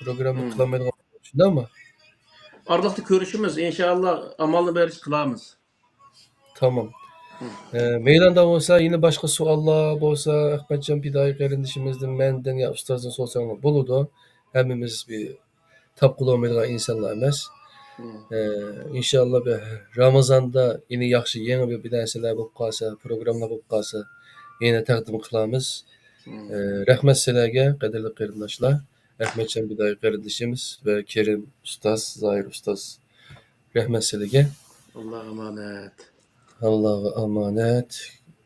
پروگرامما مم. قىلالمايدىغان بولدۇق، شۇنداقمۇ؟ ئارىلىقتا كۆرۈشىمىز، ئىنشاللا ئامالنى بېرىچە قىلارمىز. تامام. مم. ئە، مەيلاندا بولسا، يەنە باشقا سوئاللار بولسا، ئەخمەتجان پىدائىي قېرىندىشىمىزدىن، مەندىن يا ئۇستازدىن سورىساڭلار بولىدۇ. ھەممىمىز بىر تاپقىلى بولمايدىغان ئىنسانلار ئەمەس. مم. ئە، ئىنشاللا بىر رامىزاندا يەنە ياخشى يېڭى بىر، بىر نەرسىلەر بولۇپ قالسا، پروگراممىلار بولۇپ قالسا، يەنە تەقدىم قىلارمىز. مم. ئە، رەھمەت سىلەرگە، قەدىرلىك قېرىنداشلار. ئەخمەتجان پىدائىي قېرىندىشىمىز ۋە كېرىم ئۇستاز، زاھىر ئۇستاز. رەھمەت سىلىگە. ئاللاغا ئامانەت. ئاللاغا ئامانەت.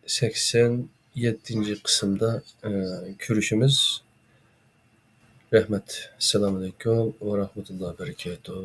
سەكسەن يەتتىنچى قىسىمدا، ئە، كۆرۈشىمىز. رەھمەت. ئەسسالامۇئەلەيكۇم ۋە رەھمەتۇللاھى ۋە بەرىكاتۇھ.